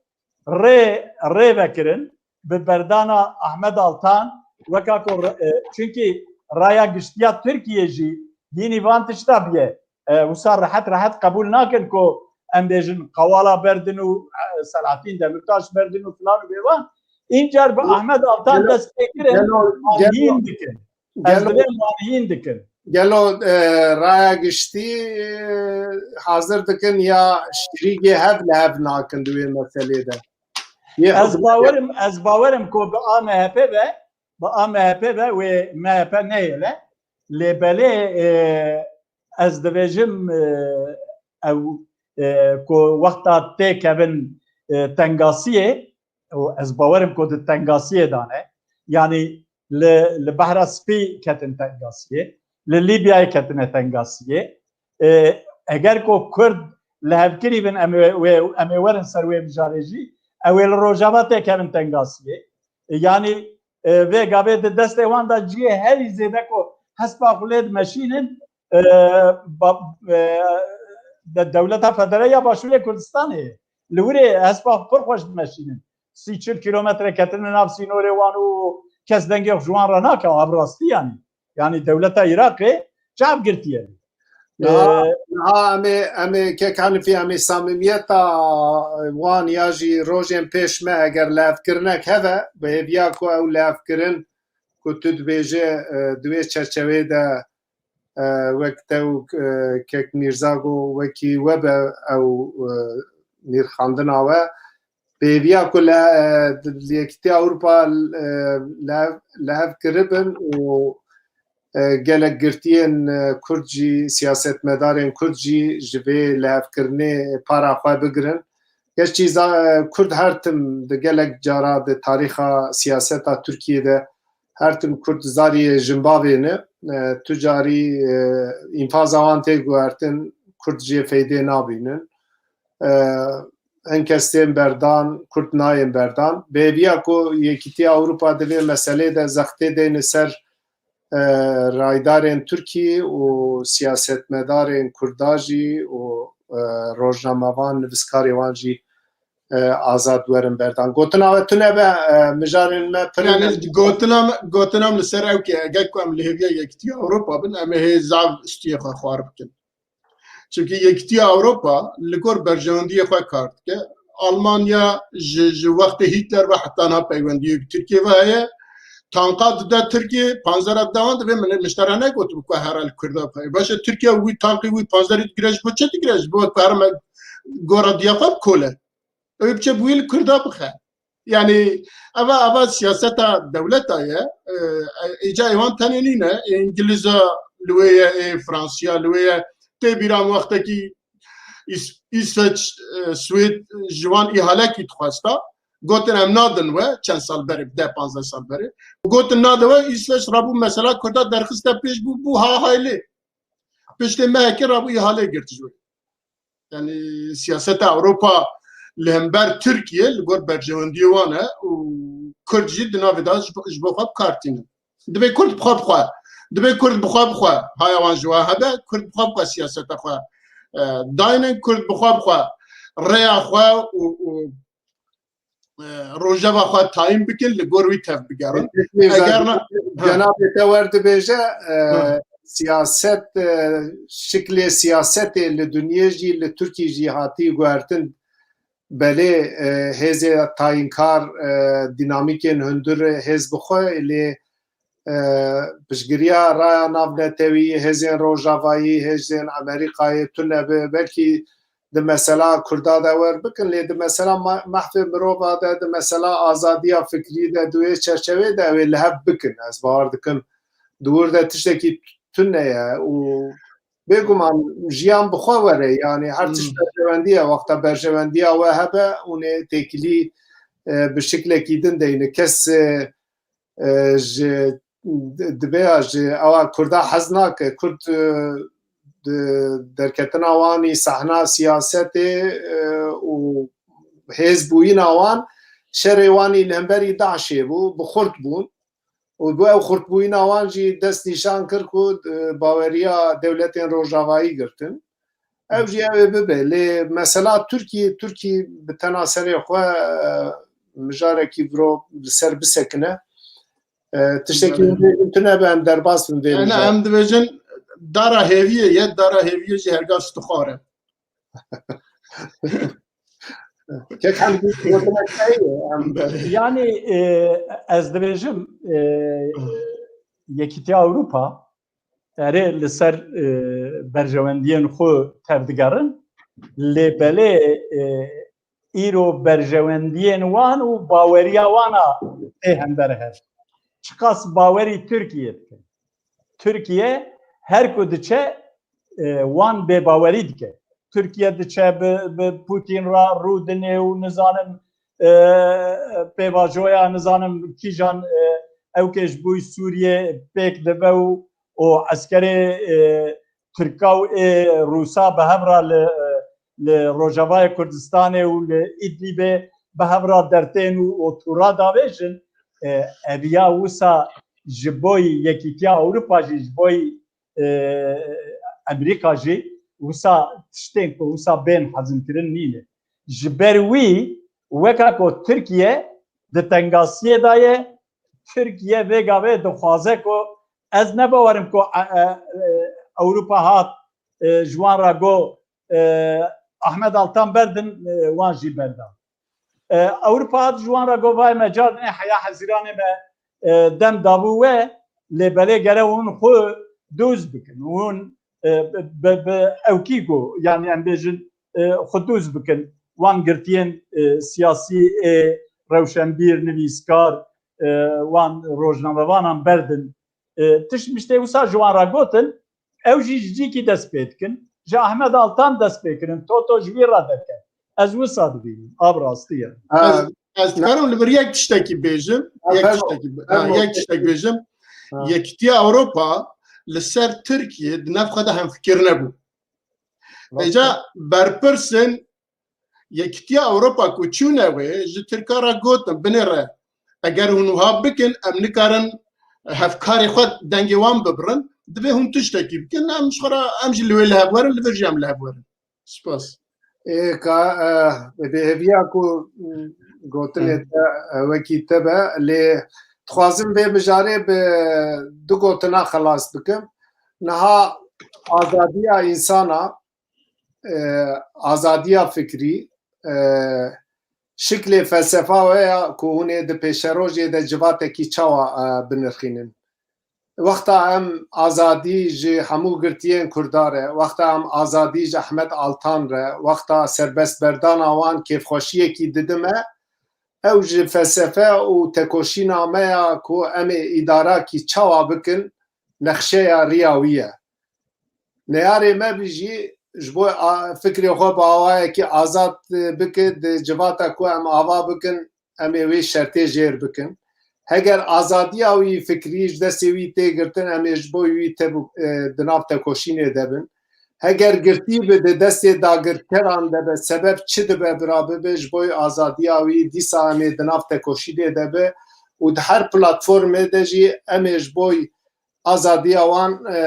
rê, rê vekirin bi berdana Ahmet Altan, weka ku re-, e, çunkî raya giştiya Tirkiye jî hînî van tişta biye. E, wisa rehet rehet qebûl nakin ku em bêjin qewala berdin û, e, Selahattin Demirtaş berdin û filan û bêvan. Încar bi Ahmet Altan dest pê kirin, gelo, wan hîn dikin. Ez gelo, divêm wan hîn dikin. Gelo, e, raya giştî, e, hazir dikin ya şirîgê hev li hev nakin di wê meselê de? Yê Ez hikûmetê bawerim, ez bawerim ku bi A M H P ve, bi A M H P ve wê M H P neyêle. Lê belê, e, ez dibêjim, e, ew, e, ku wexta têkevin, e, tengasiyê, û ez bawerim ku di tengasiyê de ne. Yanî li, li Behra Spî ketin tengasiyê, li Lîbyayê ketine tengasiyê. E, eger ku Kurd lihevkirî bin, em ê, wê, em ê werin ser wê mijarê jî, ew ê li Rojava têkevin tengasiyê. E, yanî, e, vê gavê di destê wan de cihê herî zêde ku hespa xwe lê dimeşînin, e, ba-, e, de-, Dewleta Federe ya Başûrê Kurdistanê ye. Li wirê hespa xwe pir xweş dimeşînin. Sî çil kîlometre ketine nav sînorê wan û kes dengê xwe ji wan re nake, ev rastî yanî. Yanî dewleta Iraqê çav girtiye. Niha, Ee, niha em ê, em ê kek Hanifî, em ê samimiyeta wan ya jî rojên pêş me eger levkirinek heve, bi hêviya ku ew levkirin ku tu dibêje, e, di wê çerçeveyê de, e, wek te û, e, kek Mîrza got, wekî we be ew, e, nirxandina we. Pêviya ku li, e, li Yekîtiya Ewropa, e, li hev, li hev kiribin û, e, gelek girtiyên, e, Kurd jî, siyasetmedarên Kurd jî ji vê lihevkirinê para xwe bigirin. Gerçî za-, e, Kurd her tim di gelek cara di tarîxa siyaseta Tirkiyê de her tim Kurd zariyê jimbavê ne. E, tu carî, e, înfaza wan tê guhertin, Kurd jê feydê nabînin. E, hin kes tên berdan, Kurd nayên berdan. Bi hêviya ku Yekîtiya Ewropa di vê meselê de zextê deyne ser e, raydarên Tirkî û siyasetmedarên Kurda jî û, e, rojnamevan, nivîskarê wan jî, e, azad werin berdan. Gotina we tune be, e, mijarên me pir ne. Yani gotina me, gotina min li ser ew ke eger ku em li hêviya Yekîtiya Ewropa bin, em ê hê zaf stûyê xwe xwar bikin. Çimkî Yekîtiya Ewropa li gor berjewendiyê xwe kar dike. Almanya ji, ji wextê Hitler ve heta niha peywendiyê bi Tirkiyê ve heye. Tanka dide Tirkiyê, panzera dide wan, divê min, min ji te re negotibû ku here li Kurda bixwe. Baş e, Tirkiye wî tankê wî panzerî digire, ji bo çi digire? Ji bo ku here me gora diya xwe bikole. Ew biçe bi wî li Kurda bixe. Yani eva, eva siyaseta dewleta ye. E, e, îca êwan tenê nîne. Ê Îngilîza li wê ye, ê Fransiya li wê ye. Tê bîra min wextekî Îs-, Îsveç, e, Swêd ji wan îhalekî dixwesta. Gotin em nadin we, çend sal berê, deh panzdeh sal berê. Gotin nadin we, Îsveç rabû mesela Kurda derxiste pêş bû, bû ha haylê. Piştê mehekê rabû îhale girt ji wê. Yani siyaseta Ewropa li hember Tirkiye li gor berjewendiyê wan e û Kurd jî di navê de ji bo, ji bo xwe bi kar tînin. Divê Kurd bi xwe bi xwe, divê Kurd bi xwe bi xwe, haya wan ji we hebe, Kurd bi xwe bi xwe siyaseta xwe, e, daynin, Kurd bi xwe bi xwe rêya xwe û, û, e, rojeva xwe tayîn bikin, li gor wî tev bigerin. Eger na, ha. Cenabê te wer dibêje, e, Ha. siyaset, e, şiklê siyasetê li dinyê jî, li Tirkî jî hatî guhertin. Belê, e, hêzê tayînkar, e, dînamîkên hundir hêz bi xwe, lê, e, piştgiriya raya navnetewî, hêzên rojavayî, hêzên Amerîkayê tune be, belkî di mesela Kurda de wer bikin, lê di mesela ma-, mehfê mirova de, di mesela azadiya fikrî de, di wê çerçevê de ew ê li hev bikin. Ez bawer dikim di wir de tiştekî tune ye û bêguman jiyan bi xwe were, yani her tişt Hmm. berjewendî ye, wexta berjewendiya we hebe, hûn ê têkilî, e, bi şiklekî din deyne. Kes, e, e, ji, di-, dibe ya ji ewa Kurda hez nake. Kurd, e, di-, derketina wanî sahna siyasetê, e, û hêzbûyîna wan, şerê wanî li hemberî DAIŞê bû, bi xurt bûn. Û bi ew xurtbûyîna wan jî dest nîşan kir ku, e, baweriya dewletên rojavayî girtin. Ew jî ew ê bibe. Lê mesela Tirkî, Tirkî bi tena serê xwe, e, mijarekî viro li ser bisekine. E, tiştekî Belê. Hûn bêjin tune be, em derbas bin vê Yani mijara. Em dibêjin dara hêviyê ye, dara hêviyê jî herga stixwar e. Kek em gotinek heye, em Yani, e, ez dibêjim, e, Yekîtiya Ewropa erê li ser, e, berjewendiyên xwe tevdigerin, lê belê, e, îro berjewendiyên wan û baweriya wan a tê hember hev. Çiqas bawerî Tirkiye dikin. Tirkiye her ku diçe, e, wan bêbawerî dike. Tirkiye diçe bi, bi Putin re rû dinê û nizanim, e, pêvajoya nizanim kîjan, e, ew kê ji bo Sûriyê pêk dibe û, û eskerê, e, Tirka û ê Rûsa bi hev re li, li Rojavayê Kurdistanê û li Îdlîbê bi hev re dertên û, û tûra davêjin, e, eviya wisa ji bo Yekîtiya Ewropa jî, ji bo, e, Amerîka jî wisa tiştên ku wisa bên hezmkirin nîne. Ji ber wî weka ku Tirkiye di tengasiyê de ye, Tirkiye vê gavê dixwaze ku ez ne bawerim ku, e, e, e, Ewropa hat, e, ji wan re got, e, Ahmed Altan berdin, e, wan jî berdan. E, Ewropa hat ji wan re got, vay me car dinê heya hezîranê me, e, dem dabû we, lê belê gere hûn xwe doz bikin. Hûn, e, bi, bi, bi ewkî got, yani em bêjin, e, xwe doz bikin. Wan girtiyên, e, siyasî, ê rewşenbîr, nivîskar, e, wan rojnamevanan berdin. E, tişt miştê wisa ji wan re gotin, ew jî ji cîkî dest pê dikin. Ji Ahmed Altan dest pê kirin, Toto ji wî re derket. Ez wisa dibînim, a bi rastî ye. Ha, Ez, ez ne- dikarim li vir yek tiştekî bêjim, Ha, yek fermo, tiştekî, ha, fermo. Yek tiştek bêjim. Ha. Yekîtiya Ewropa li ser Tirkiye di nav xwe de hemfikir nebû. Rast. Îca berpirsên Yekîtiya Ewropa ku çûne wê, ji Tirka re gotin, binêre, eger hûn wiha bikin, em nikarin hevkarê xwe dengê wan bibirin, divê hûn tiştekî bikin, em ji xwe re, em jî li wê li hev werin, li vir jî em li hev werin. Spas. Ê, ka, e, bi hêviya ku, m, gotinê te, e, wekî te be, lê dixwazim vê mijarê bi du gotina xelas bikim. Niha azadiya însana, e, azadiya fikrî, e, şiklê felsefa we ya ku hûn ê di pêşerojê de civatekî çawa, e, binirxînin? Wexta em azadî ji hemû girtiyên Kurda re, wexta em azadî ji Ehmed Altan re, wexta serbestberdana wan kêfxweşiyekî dide me, ew ji felsefe û tekoşîna me ya ku em ê îdarakî çawa bikin, nexşeya riya wî ye. Neyarê me bî jî ji bo a-, fikrê xwe bi awayekî azad bike, di civata ku em ava bikin, em ê wê şertê jêr bikin. Heger azadiya wî fikrî ji destê wî tê girtin, em ê ji bo wî te-, e, di nav tekoşînê de bin. Heger girtî bi di destê dagirkeran de be, sebeb çi dibe bira bibe, ji bo azadiya wî dîsa em ê di nav tekoşînê de be û di her platformê de jî em ê ji bo azadiya wan, e,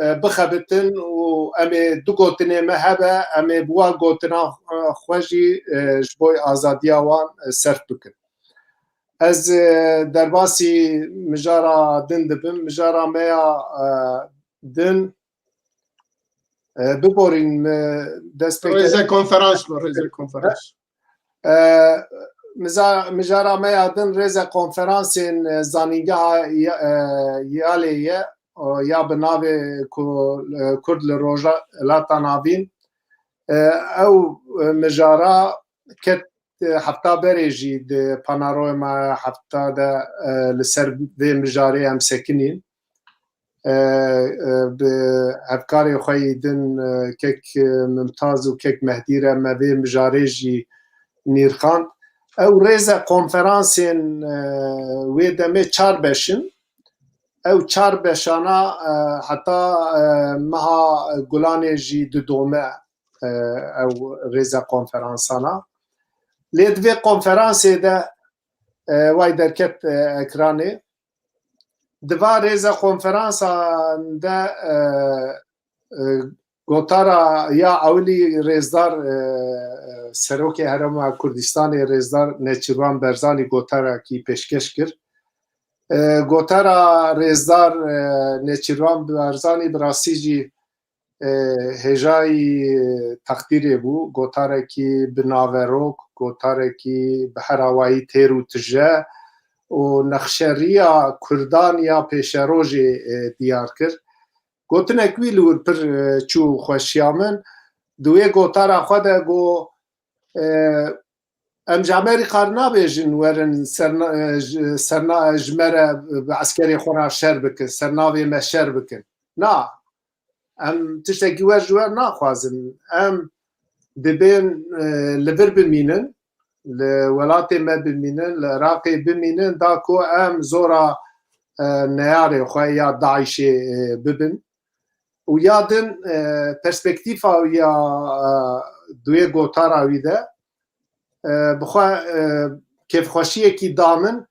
e, bixebitin û em ê du gotinê me hebe, em ê bi wan gotina, e, xwe jî, e, ji bo azadiya wan, e, serf bikin. Ez, e, derbasî mijara din dibim. Mijara me ya, e, din, e, biborîn, e, dest pê Rêze konferans bû, rêze konferans. E, miza-, mijara me ya din rêze konferansên, e, zanîngeha Ya-, e, Yalê ye, o, ya bi navê ku, e, Kurd li Rojhilata Navîn. E, ew, e, mijara ket, e, hefta berê jî di panaroya me hefta de, e, li ser vê mijarê em sekinîn. E, e, bi hevkarê xwe yî din, e, kek, e, Mimtaz û kek Mehdî re me vê mijarê jî nîrxand. Ew rêze konferansên, e, wê demê çar beş in. Ew çar beşana, e, heta, e, meha Gulanê jî didome, e, ew rêze konferansana. Lê di vê konferansê de, e, way derket, e, ekranê. Di va rêze konferansan de, e, e, gotara ya ewilî rêzdar, e, e, Serokê Herêma Kurdistanê rêzdar Nêçîrvan Berzanî gotarekî pêşkeş kir. E, gotara rêzdar, e, Nêçîrvan Berzanî bi rastî jî e, hêjayî texdîrê bû, gotarekî bi naverok, gotarekî bi her awayî têr û tije û nexşeriya Kurdan ya pêşerojê, e, diyar kir. Gotinek wî li wir pir, e, çû xweşiya min. Di wê gotara xwe de got, e, Em ji Amerîka re nabêjin werin serna-, ji, serna-, ji me re bi eskerê xwe re şer bikin, ser navê me şer bikin. Na, em tiştekî wer ji we naxwazin. Em dibên, e, li vir bimînin, li welatê me bimînin, li Iraqê bimînin, da ku em zora, e, neyarê xwe ya DAIŞê, e, bibin. Û ya din, e, perspektîfa ya, e, di wê gotara wî de, e, bi xwe, e, kêfxweşiyekî da min,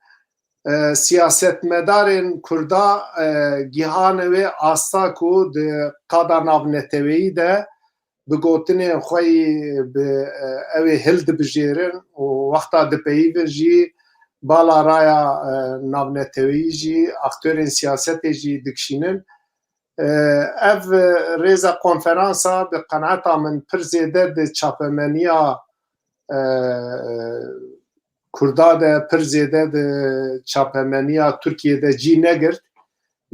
e, siyasetmedarên Kurda, e, gihane wê asta ku di qada navneteweyî de bi gotinên xwe yî bi, e, ew ê hildibijêrin û wexta dipeyivin jî bala raya, e, navneteweyî jî, aktorên siyasetê jî dikişînin. E, ev, e, rêze konferansa bi qenaeta min pir zêde di çapemeniya, e, Kurda de, pir zêde di çapemeniya Tirkiyê de cî negirt.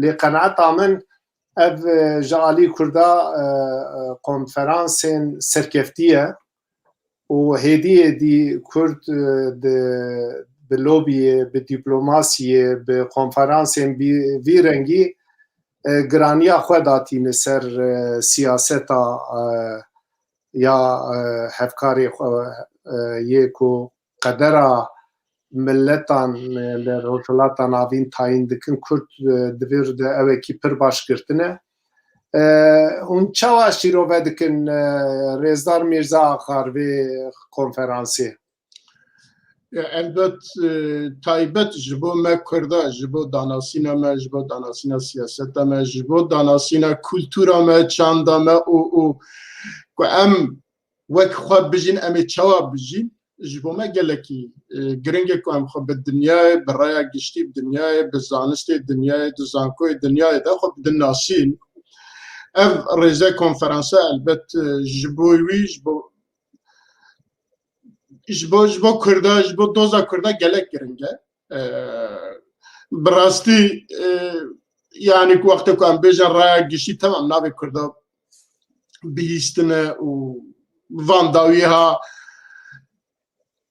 Lê qenaeta min ev, e, ji alî Kurda, e, e, konferansên serkeftî ye. Û hêdî hêdî Kurd, e, di, bi lobiyê, bi dîplomasiyê, bi konferansên bî-, vî rengî, e, giraniya xwe datîne ser, e, siyaseta, e, ya, e, hevkarê xwe, e, yê ku qedera miletan, e, li Rojhilata Navîn tayîn dikin, Kurd, e, di vê re de ewekî pir baş girtine. E, hûn çawa şîrove dikin, e, Rêzdar Mîrza Axar vê konferansê? Elbet, e, taybet ji bo me Kurda, ji bo danasîna me, ji bo danasîna siyaseta me, ji bo danasîna kultura me, çanda me û, û ku em wek xwe bijîn, em ê çawa bijîn, ji bo me gelekî, e, giring e ku em xwe bi dinyayê, bi raya giştî bi dinyayê, bi zanistê dinyayê, di zankoyê dinyayê de xwe bidin nasîn. Ev rêze konferansa elbet, e, ji bo wî, ji bo, ji bo, ji bo Kurda, ji bo doza Kurda gelek giring e. E, bi rastî, e, yanî ku wextê ku em bêjin raya giştî, temam navê Kurda bihîstine û van dawî ha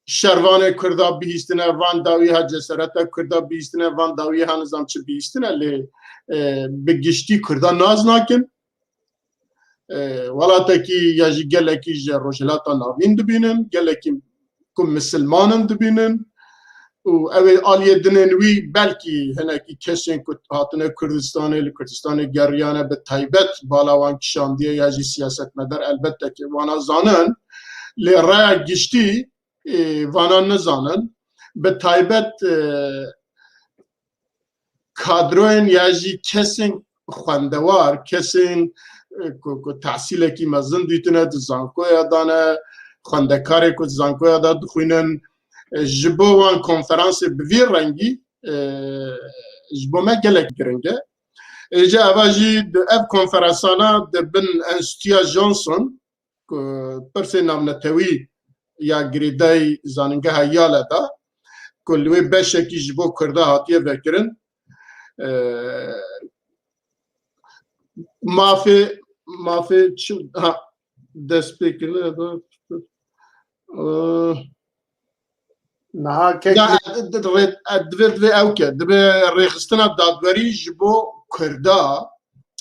şervanê Kurda bihîstine, van dawî ha cesereta Kurda bihîstine, van dawî ha nizam çi bihîstine, lê, e, bi giştî Kurda nas nakin. E, welatekî ya jî gelekî ji Rojhilata Navîn dibînin, gelekî ku misilman in dibînin û ew ê aliyê dinên wî belkî hinekî kesên ku hatine Kurdistanê, li Kurdistanê geriyane, bi taybet bala wan kişandiye ya jî siyasetmedar elbette ki wana zanin, lê raya giştî, e, vana nizanin. Bi taybet, e, kadroyên ya jî kesên xwendewar, kesên, e, ku, ku tehsîlekî mezin dîtine, di zankoya de ne, xwendekarê ku di zankoya de dixwînin, e, ji bo wan konferansê bi vî rengî, e, ji bo me gelek giring e. Êca eva jî di ev konferansana di bin Enstîtuya Johnson, ku pirsê navnetewî ya girêdayî Zanîngeha Yale de, ku li wê beşekî ji bo Kurda hatiye vekirin, e, mafê, mafê çi, ha, destpêkirine de, e, Niha kek Ya, e, d-, d-, rê-, e, divê, divê ew ke, divê rêxistina dadwerî ji bo Kurda,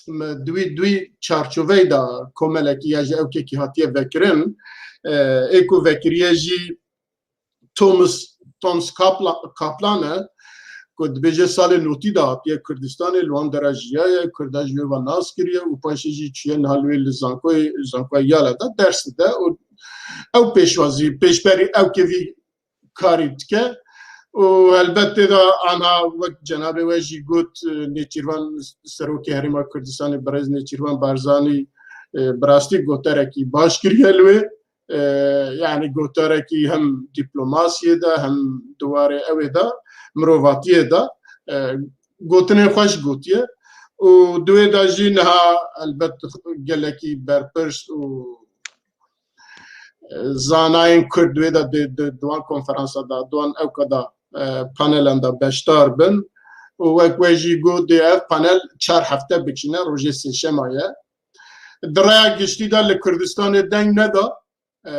m-, di wî, di wî çarçoveyê de komelekî ya jî ew kekî hatiye vekirin, e, ê ku vekiriye jî Thomas, Thomas Kapla-, Kaplan e, ku dibêje salê notî de hatiye Kurdistanê, li wan dera jiyaye, Kurda ji wê ve nas kiriye û paşê jî çûye niha li wê li zankoyê, zankoya Yale de ders dide û ew pêşwazî, pêşberî ew kevî karî dike. Û helbet tê de anha wek cenabê we jî got, e, Nêçîrvan, Serokê Herêma Kurdistanê birêz Nêçîrvan Barzanî, e, bi rastî gotarekî baş kiriye li wê. E, yanî gotarekî hem dîplomasiyê de hem di warê ew ê de, mirovatiyê de, e, gotinên xweş gotiye. Û di wê de jî niha helbet gelekî berpirs û zanayên Kurd wê de di, di, di wan konferansa de, di wan ewka de, e, panelan de beşdar bin. Û wek we jî got, dê ev panel çar hefte biçîne, rojê sêşema ye. Di raya giştî de li Kurdistanê deng neda, e,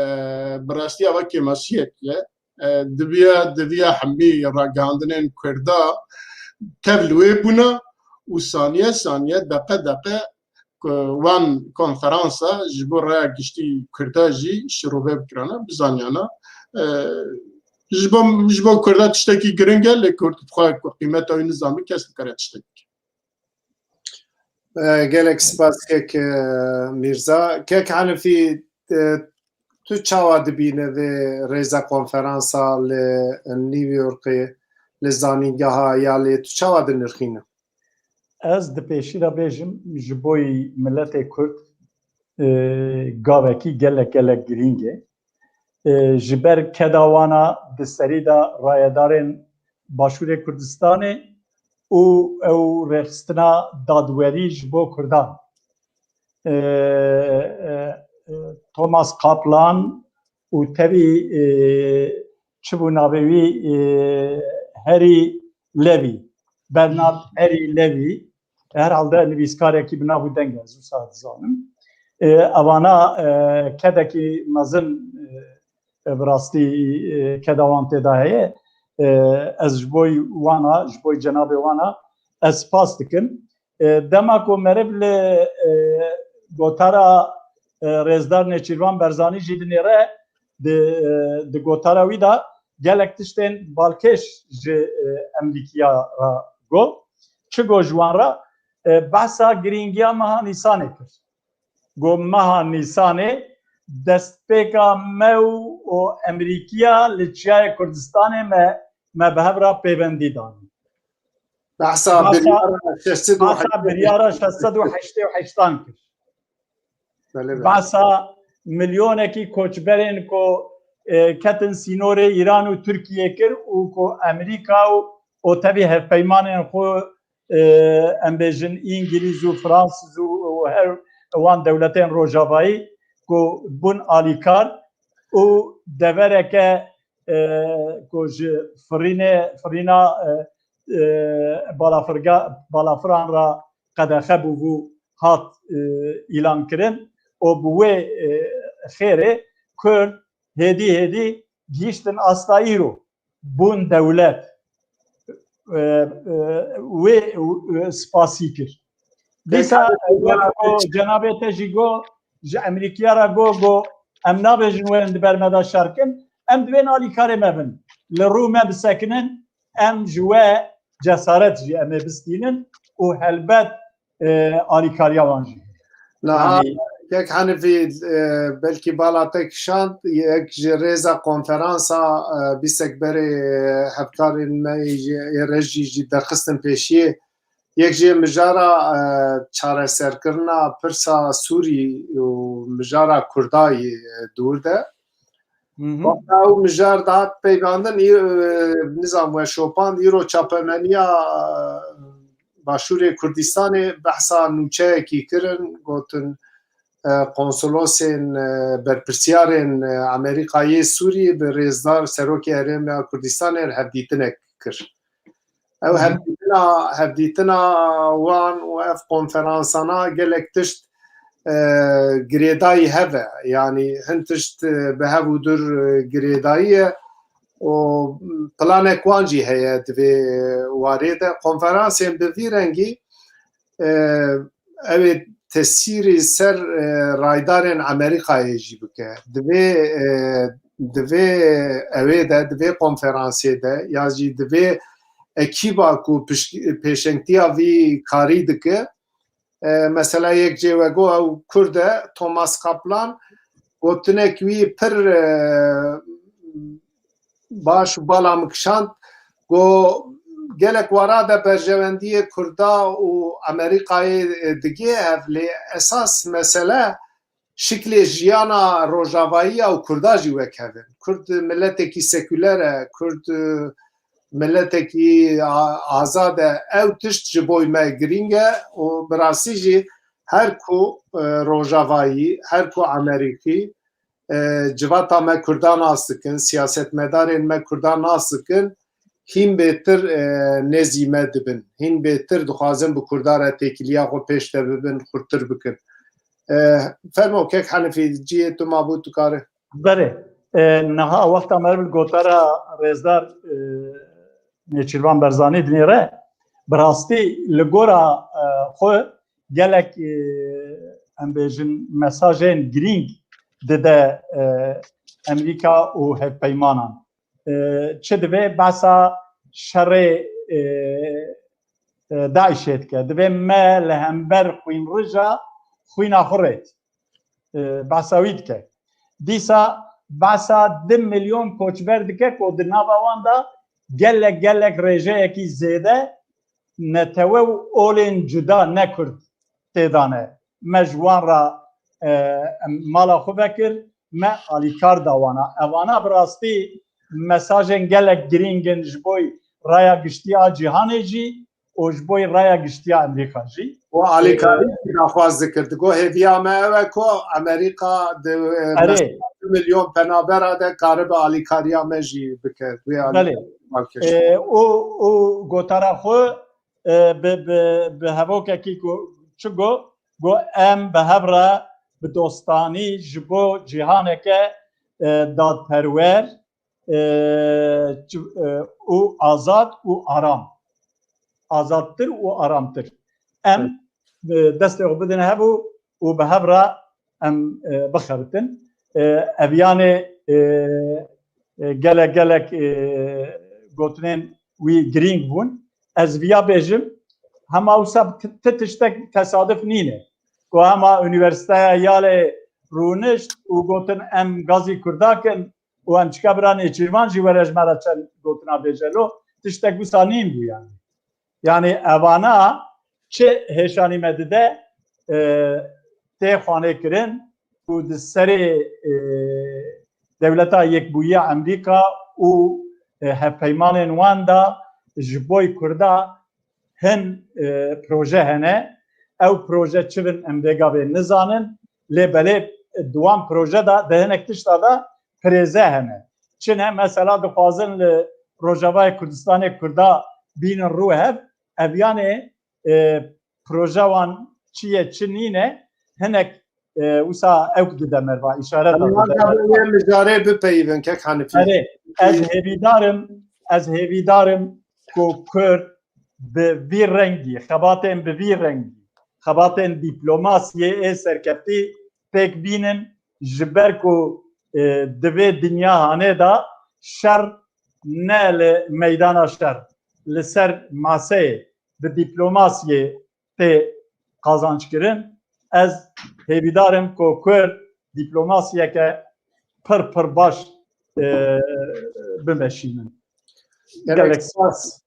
bi rastî eva kêmasiyek ye. E, diviya, diviya hemî ragihandinên Kurda tev li wê bûna û saniye saniye, deqe deqe ku wan konferansa ji bo raya giştî Kurda jî şirove bikirana, bizanyana. E, ji bo, ji bo Kurda tiştekî giring e, lê Kurd bi xwe ku qîmeta wî nizanî, kes nikare tiştek bike. E, gelek spas kek, e, Mîrza. Kek Henifî, e, tu çawa dibîne vê rêze konferansa li New Yorkê, li Zanîngeha Yalê, tu çawa dinirxîne? Ez di pêşî de bêjim, ji bo yî miletê Kurd, e, gavekî gelek, gelek girîng e. E, ji ber keda wana di serî de rayedarên Başûrê Kurdistanê û ew rêxistina dadwerî ji bo Kurdan. E, e, e, Thomas Kaplan û tevî, e, çi bû navê wî, e, Harry Levy, Bernard Harry Levy, herhalde nivîskarekî bi nav û deng e, ez wisa dizanim. E, evana, e, kedekî mezin, e, e, bi rastî, e, keda wan tê de heye. E, ez ji bo wana, ji bo cenabê wana ez spas dikim. E, dema ku meriv li, e, gotara, e, Rêzdar Nêçîrvan Berzanî jî dinêre, di, e, di gotara wî de gelek tiştên balkêş ji, e, Emrîkiya re got. Çi got ji wan re? E, behsa girîngiya meha Nîsanê kir. Got, meha Nîsanê destpêka me û, û Emerîkiya li Çiyayê Kurdistanê me, me bi hev re pêvendî danî. Behsa Behsa, biryara şeş sed û heştê. Behsa biryara şeş sed û heştê û heştan kir. Belê, belê. Behsa milyonekî koçberên ku, e, ketin sînorê Îran û Tirkiyê kir û ku Emerîka û, û tevî hevpeymanên xwe, e, em bêjin Îngilîz û Fransîz û, û her wan dewletên Rojavayî ku bûn alîkar û devereke, e, ku ji firînê, firîna, e, e, balafirga-, balafiran re qedexe bûbû hat, e, îlan kirin û bi wê, e, xêrê Kurd hêdî hêdî gihîştin asta îro, bûn dewlet. E, e, wê, e, spasî kir. Dîsa Pêka wek ku cenabê te jî got, ji Emerîkiya re got, got, em nabêjin werin di ber me de şer kin, em divên alîkarê me bin. Li rû me bisekinin, em ji we cesaret jî em ê bistînin û helbet, e, alîkariya wan jî. Niha Yanî Kek Henifî, e, belkî bala te kişand, yek ji rêza konferansa, e, bîstek berê, e, hevkarên me yê êrejî jî derxistin pêşiyê. Yek jê mijara, e, çareserkirina pirsa Sûrî û mijara Kurda yê, e, dûr de. Hı hı. Wexta ew mijar dihat peyvandin, î-, e, nizam we şopand, îro çapemeniya, e, Başûrê Kurdistanê behsa nûçeyekî kirin, gotin, e, konsolosên, e, berpirsiyarên, e, Amerîkayê Sûriyê bi rêzdar Serokê Herêma Kurdistanê re hevdîtinek kir. Ew Hı hı. hevdîtina, hevdîtina wan û ev konferansana gelek tişt, e, girêdayî hev e. Yanî hin tişt, e, bi hev û dur, e, girêdayî ye û planek wan jî heye di vê warê de. Konferansên bi vî rengî, e, ew ê tesîrî ser, e, raydarên Amerîkayê jî bike. Divê, e, divê ewê de, divê konferansê de ya jî divê ekîba ku pişt-, pêşengtiya vî karî dike, e, mesela yek cê we got ew Kurd e, Thomas Kaplan, gotinek wî pir, e, baş û bala min kişand, got, gelek wara de berjewendiyê Kurda û Amerîkayê, e, digê hev, lê esas mesele şiklê jiyana rojavayiya û Kurda jî wek hev in. Kurd miletekî sekûler e, Kurd, e, miletekî a-, azad e. Ew tişt ji bo me girîng e û bi rastî jî her ku, e, rojavayî, her ku Amerîkî, e, civata me Kurda nas dikin, siyasetmedarên me Kurda nas dikin, hîn bêtir, e, nêzî me dibin. Hîn bêtir dixwazin bi Kurda re têkiliya xwe pêş de bibin, xurttir bikin. E, fermo, Kek Henifî, cihê tu mabû, tu kare. Belê. E, niha wexta me li gotara rêzdar, e, Nêçîrvan Berzanî dinêre, bi rastî li gora, e, xwe gelek, e, em bêjin, mesajên girîng dide, e, Emerîka û hevpeymanan. E, çi divê behsa şerê, e, e, DAIŞê dike. Divê me li hember xwînrija xwîna xwe rêt. E, behsa wî dike. Dîsa behsa du milyon koçber dike ku di nava wan de gelek gelek rêjeyekî zêde netewe û olên cuda ne Kurd tê de ne. Me ji wan re, e, em mala xwe vekir, me alîkar da wana. Evana bi rastî mesajên gelek girîng in ji bo raya giştî a cîhanê jî û ji bo raya giştî a Amerîka jî. Û alîkarî jî daxwaz dikir. Digot hêviya me ew e ku Amerîka di, e, Erê. Mesela du milyon penabera de karibe alîkariya me jî bike. Wê Belê. Alîkariya bike. E, û, û gotara xwe, e, bi, bi, bi hevokekî ku çi got, got em bi hev re bi dostanî ji bo cîhaneke, e, dadperwer, e, çi-, e, û azad û aram. Azadtir û aramtir. Em, Evet. e, destê xwe bidin hev û, û bi hev re em, e, bixebitin. E, ev yanê, e, e, gelek gelek, e, gotinên wî girîng bûn. Ez viya bêjim, hema wisa ti, ti tiştek tesadif nîne. Ku hema Unîversîteya Yalê rûnişt û gotin, em gazî Kurda kin û em çika bira Nêçîrvan jî were ji me re çend gotina bêje. Lo tiştek wisa nîn bû yani. Yani evana çi hêşanî me dide, e, tê xwanê kirin û di serê, e, Dewleta Yekbûyî ya Amerîka û, e, hevpeymanên wan de ji boy Kurda hin, e, proje hene. Ew proje çi bin em vê gavê nizanin, lê belê di wan proje de, di hinek tişta de pirêze hene. Çi ne? Mesela dixwazin li Rojavayê Kurdistanê Kurda bînin rû hev, ev yanê, e, proje wan çi ye, çi nîne, hinek, e, wisa ewk dide merva, îşaret Em dide. Wan da wê mijarê bipeyivin, kek Hanifî. Erê, ez hêvîdar im, ez hêvîdar im ku Kurd bi vî rengî, xebatên bi vî rengî, xebatên dîplomasiyê ê serkeftî pêk bînin, ji ber ku, e, di vê dinya hanê de şer ne li meydana şer, li ser maseyê bi dîplomasiyê tê qazanc kirin. Ez hêvîdar im ku Kurd dîplomasiyeke pir pir baş, e, bimeşînin. Gelek Gelek spas.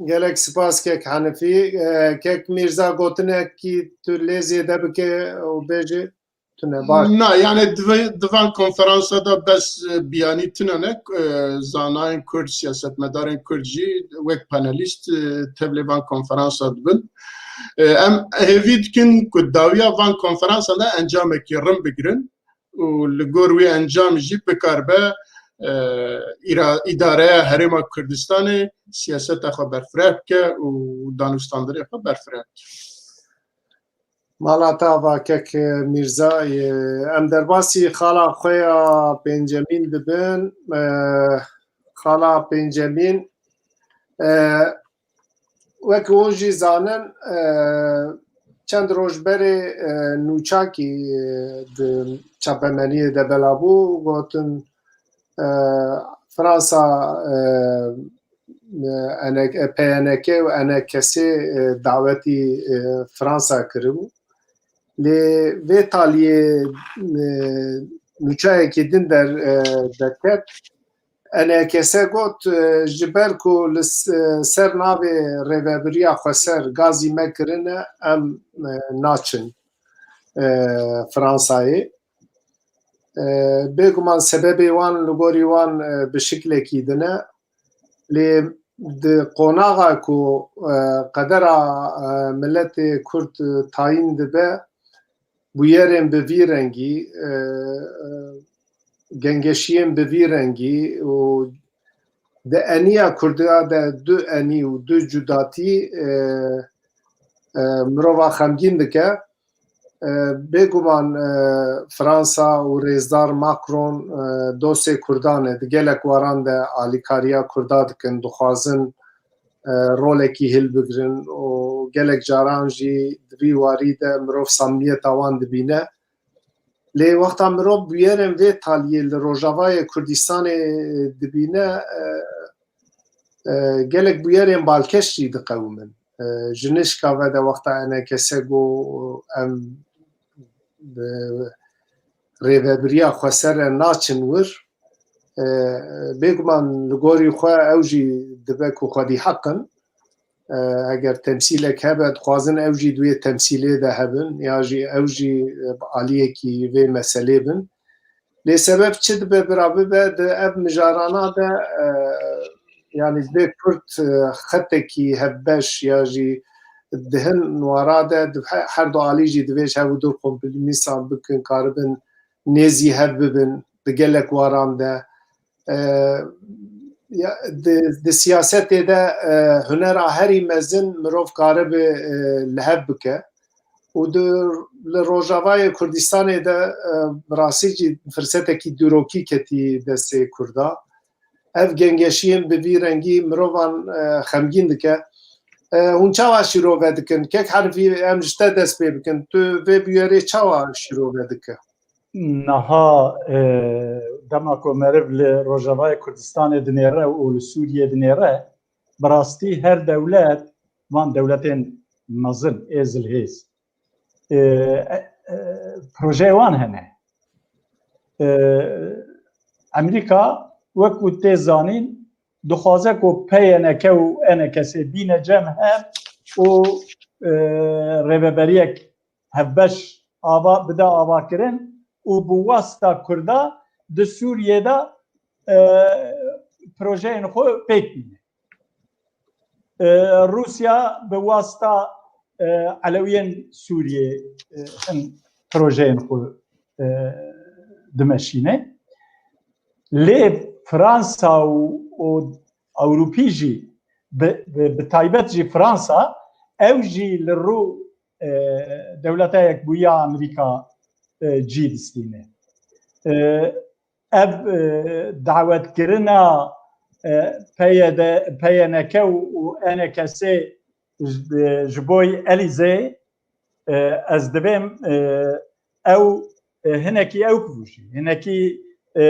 Gelek spas kek Hanifî. E, kek Mîrza, gotinekî tu lê zêde bike û bêje, tune baş. Na, yani di vê-, di van konferansa de bes, e, biyanî tune ne, e, zanayên Kurd, siyasetmedarên Kurd jî wek panelîst, e, tevlê van konferansa dibin. E, em hêvî dikin ku dawiya van konferansan de encamekî rin bigirin û li gor wî encam jî bikaribe, e, îra-, îdareya Herêma Kurdistanê siyaseta xwe berfireh bike û danûstandinê xwe berfireh bike. Mala te ava kek Mîrza, e, em derbasî xala xwe ya pêncemîn dibin. E, xala pêncemîn, e, wek hûn jî zanin, e, çend roj berê, e, nûçakî, e, di çapemeniyê de bela bû, gotin, e, Fransa, e, e, N K, P N K û N K S, e, dawetî, e, Fransa kiribû. Lê vê taliyê, e, nûçayekî din der, e, derket. N K S got, e, ji ber ku li s-, ser navê Rêvebiriya Xweser gazî me kirine, em, e, naçin, e, Fransayê. E, bêguman sebebê wan li gorî wan, e, bi şiklekî din e. Lê di qonaxa ku, e, qedera, e, miletê Kurd, e, tayîn dibe, bûyerên bi vî rengî, e, e, gengeşiyên bi vî rengî û di eniya Kurdiya de du enî û du cudatî, e, e, mirova xemgîn dike. E, bêguman, e, Fransa û rêzdar Macron, e, dostê Kurdan e. Di gelek waran de alîkariya Kurda dikin, dixwazin, e, rolekî hilbigirin û gelek caran jî di vî warî de mirov samimiyeta wan dibîne. Lê wexta mirov bûyerên vê taliyê li Rojavayê Kurdistanê dibîne, e, e, gelek bûyerên balkêş jî diqewimin. E, ji nişka ve de wexta N K S got em bi rêvebiriya xweser re naçin wir, e, bêguman li gorî xwe ew jî dibe ku xwedî heq in. E, eger temsîlek hebe, dixwazin ew jî di wê temsîlê de hebin, ya jî ew jî, e, bi aliyekî vê meselê bin. Lê sebeb çi dibe bira bibe, di ev mijarana de, e, yanî divê Kurd, e, xetekî hevbeş ya jî di hin wara de, di he-, her du alî jî divê ji hev û du kompromîsan bikin, karibin nêzî hev bibin di gelek waran de. E, ya, di, di siyasetê de, e, hunera herî mezin mirov karibe, e, li hev bike. Û di, li Rojavayê Kurdistanê de, e, bi rastî jî firsetekî dîrokî ketî destê Kurda. Ev gengeşiyên bi vî rengî mirovan, e, xemgîn dike. E, hûn çawa şîrove dikin? Kek Hanifî, em ji te dest pê bikin. Tu vê bûyerê çawa şîrove dike? Niha, e, dema ku meriv li Rojavayê Kurdistanê dinêre û li Sûriyê dinêre, bi rastî her dewlet, van dewletên mezin ê zilhêz, e, e, e, projeyê wan hene. E, Amerîka, wek ku tê zanîn, dixwaze ku P Y N K û E N K S bîne cem hev û, e, rêveberiyek hevbeş ava, bide avakirin û bi wasta Kurda di Sûriyê de, e, projeyên xwe pêk bîne. E, Rûsya bi wasta, e, Elewiyên Sûriyê, e, hin projeyên xwe, e, dimeşîne. Lê Fransa û, û Ewropî jî, bi, bi, bi taybet jî Fransa, ew jî li rû, e, Dewleta Yekbûyî ya Amerîka, e, cî distîne. E, ev, e, dawetkirina, e, P Y D, P Y N K û, û E N K S ji, ji bo Elîzê, e, ez divêm, e, ew, e, hinekî ew kivûşî, hinekî, e,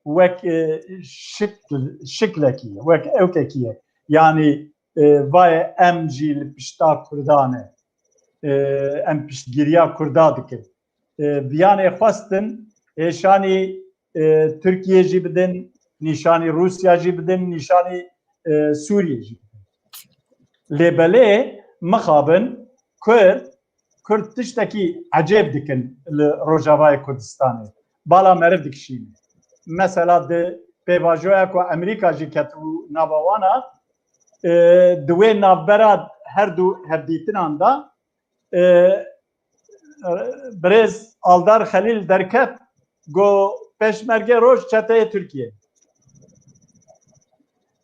wek, e, şikl-, şiklekî ye, wek ewkekî ye. Yanî, e, vaye em jî li pişta Kurdan e, e, em piştgiriya Kurda dikin. E, viyanê xwestin hêşanî, e, Tirkiye jî bidin, nîşanî Rûsya jî bidin, nîşanî, e, Sûriye jî bidin. Lê belê mixabin Kurd, Kurd tiştekî ecêb dikin li Rojavayê Kurdistanê. Bala meriv dikişînin. Mesela di pêvajoya ku Amerîka jî ketibû nava wan a, e, di wê navbera her du hevdîtinan de, e, birêz Aldar Xelîl derket, got, Pêşmerge roj çeteyê Tirkiye.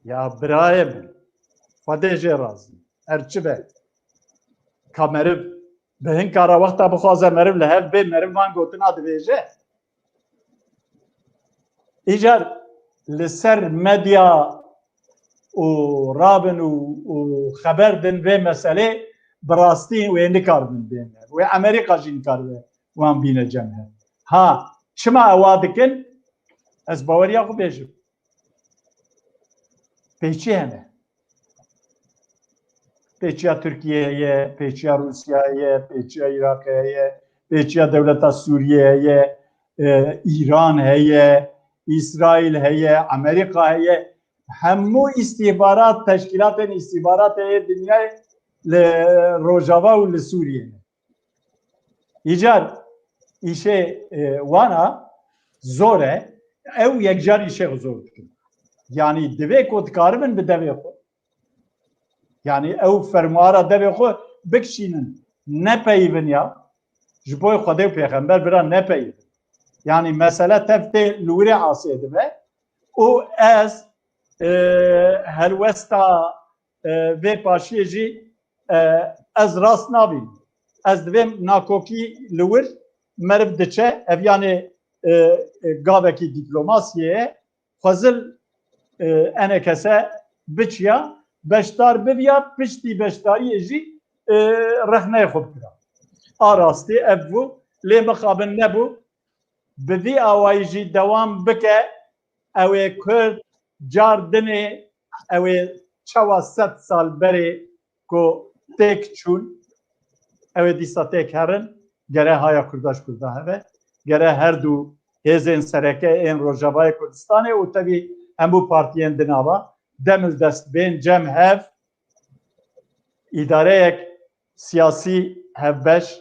Ya birayê min, Xwedê jê razî, her çi be. Ka meriv bi hin kara wexta bixwaze meriv li hev bê, meriv van gotina dibêje. Îcar li ser medya û rabin û, û xeber din vê meselê, bi rastî wê nikaribin bêne. Wê Amerîka jî nikaribe wan bîne cem hev. Ha, çima ewa dikin? Ez baweriya xwe bêjim. Pêçî hene. Pêçiya Tirkiye heye, pêçiya Rûsya heye, pêçiya Iraqê heye, pêçiya dewleta Sûriye heye, e, Îran heye, Îsraîl heye, Amerîka heye. Hemû îstîhbarat, teşkîlatên îstîhbaratê yê dinyayê li Rojava û li Sûriye ne. Îcar îşê, e, wana zor e, ew yekcar îşê xwe zor dikin. Yanî divê ku dikaribin bi devê xwe. Yanî ew fermuara devê xwe bikişînin, nepeyivin ya. Ji bo Xwedê û Pêxember bira nepeyivin. Yanî mesele tev tê li wirê asê dibe û ez, e, helwesta, e, vê paşiyê jî, e, ez rast nabînim. Ez divêm nakokî li wir meriv diçe, ev yanê, e, e, gavekî dîplomasiyê ye. Xwezil, e, enekese biçiya, beşdar biviya, piştî beşdariyê jî, e, rexneyê xwe bikira. A rastî ev bû, lê mixabin nebû. Bi vî awayî jî dewam bike, ew ê Kurd car dinê, ew ê çawa sed sal berê ku têk çûn, ew ê dîsa têk herin, gere haya Kurda ji Kurda heve, gere her du hêzên sereke ên Rojavayê Kurdistanê û tevî hemû partiyên di nava demildest bên cem hev, îdareyek siyasî hevbeş,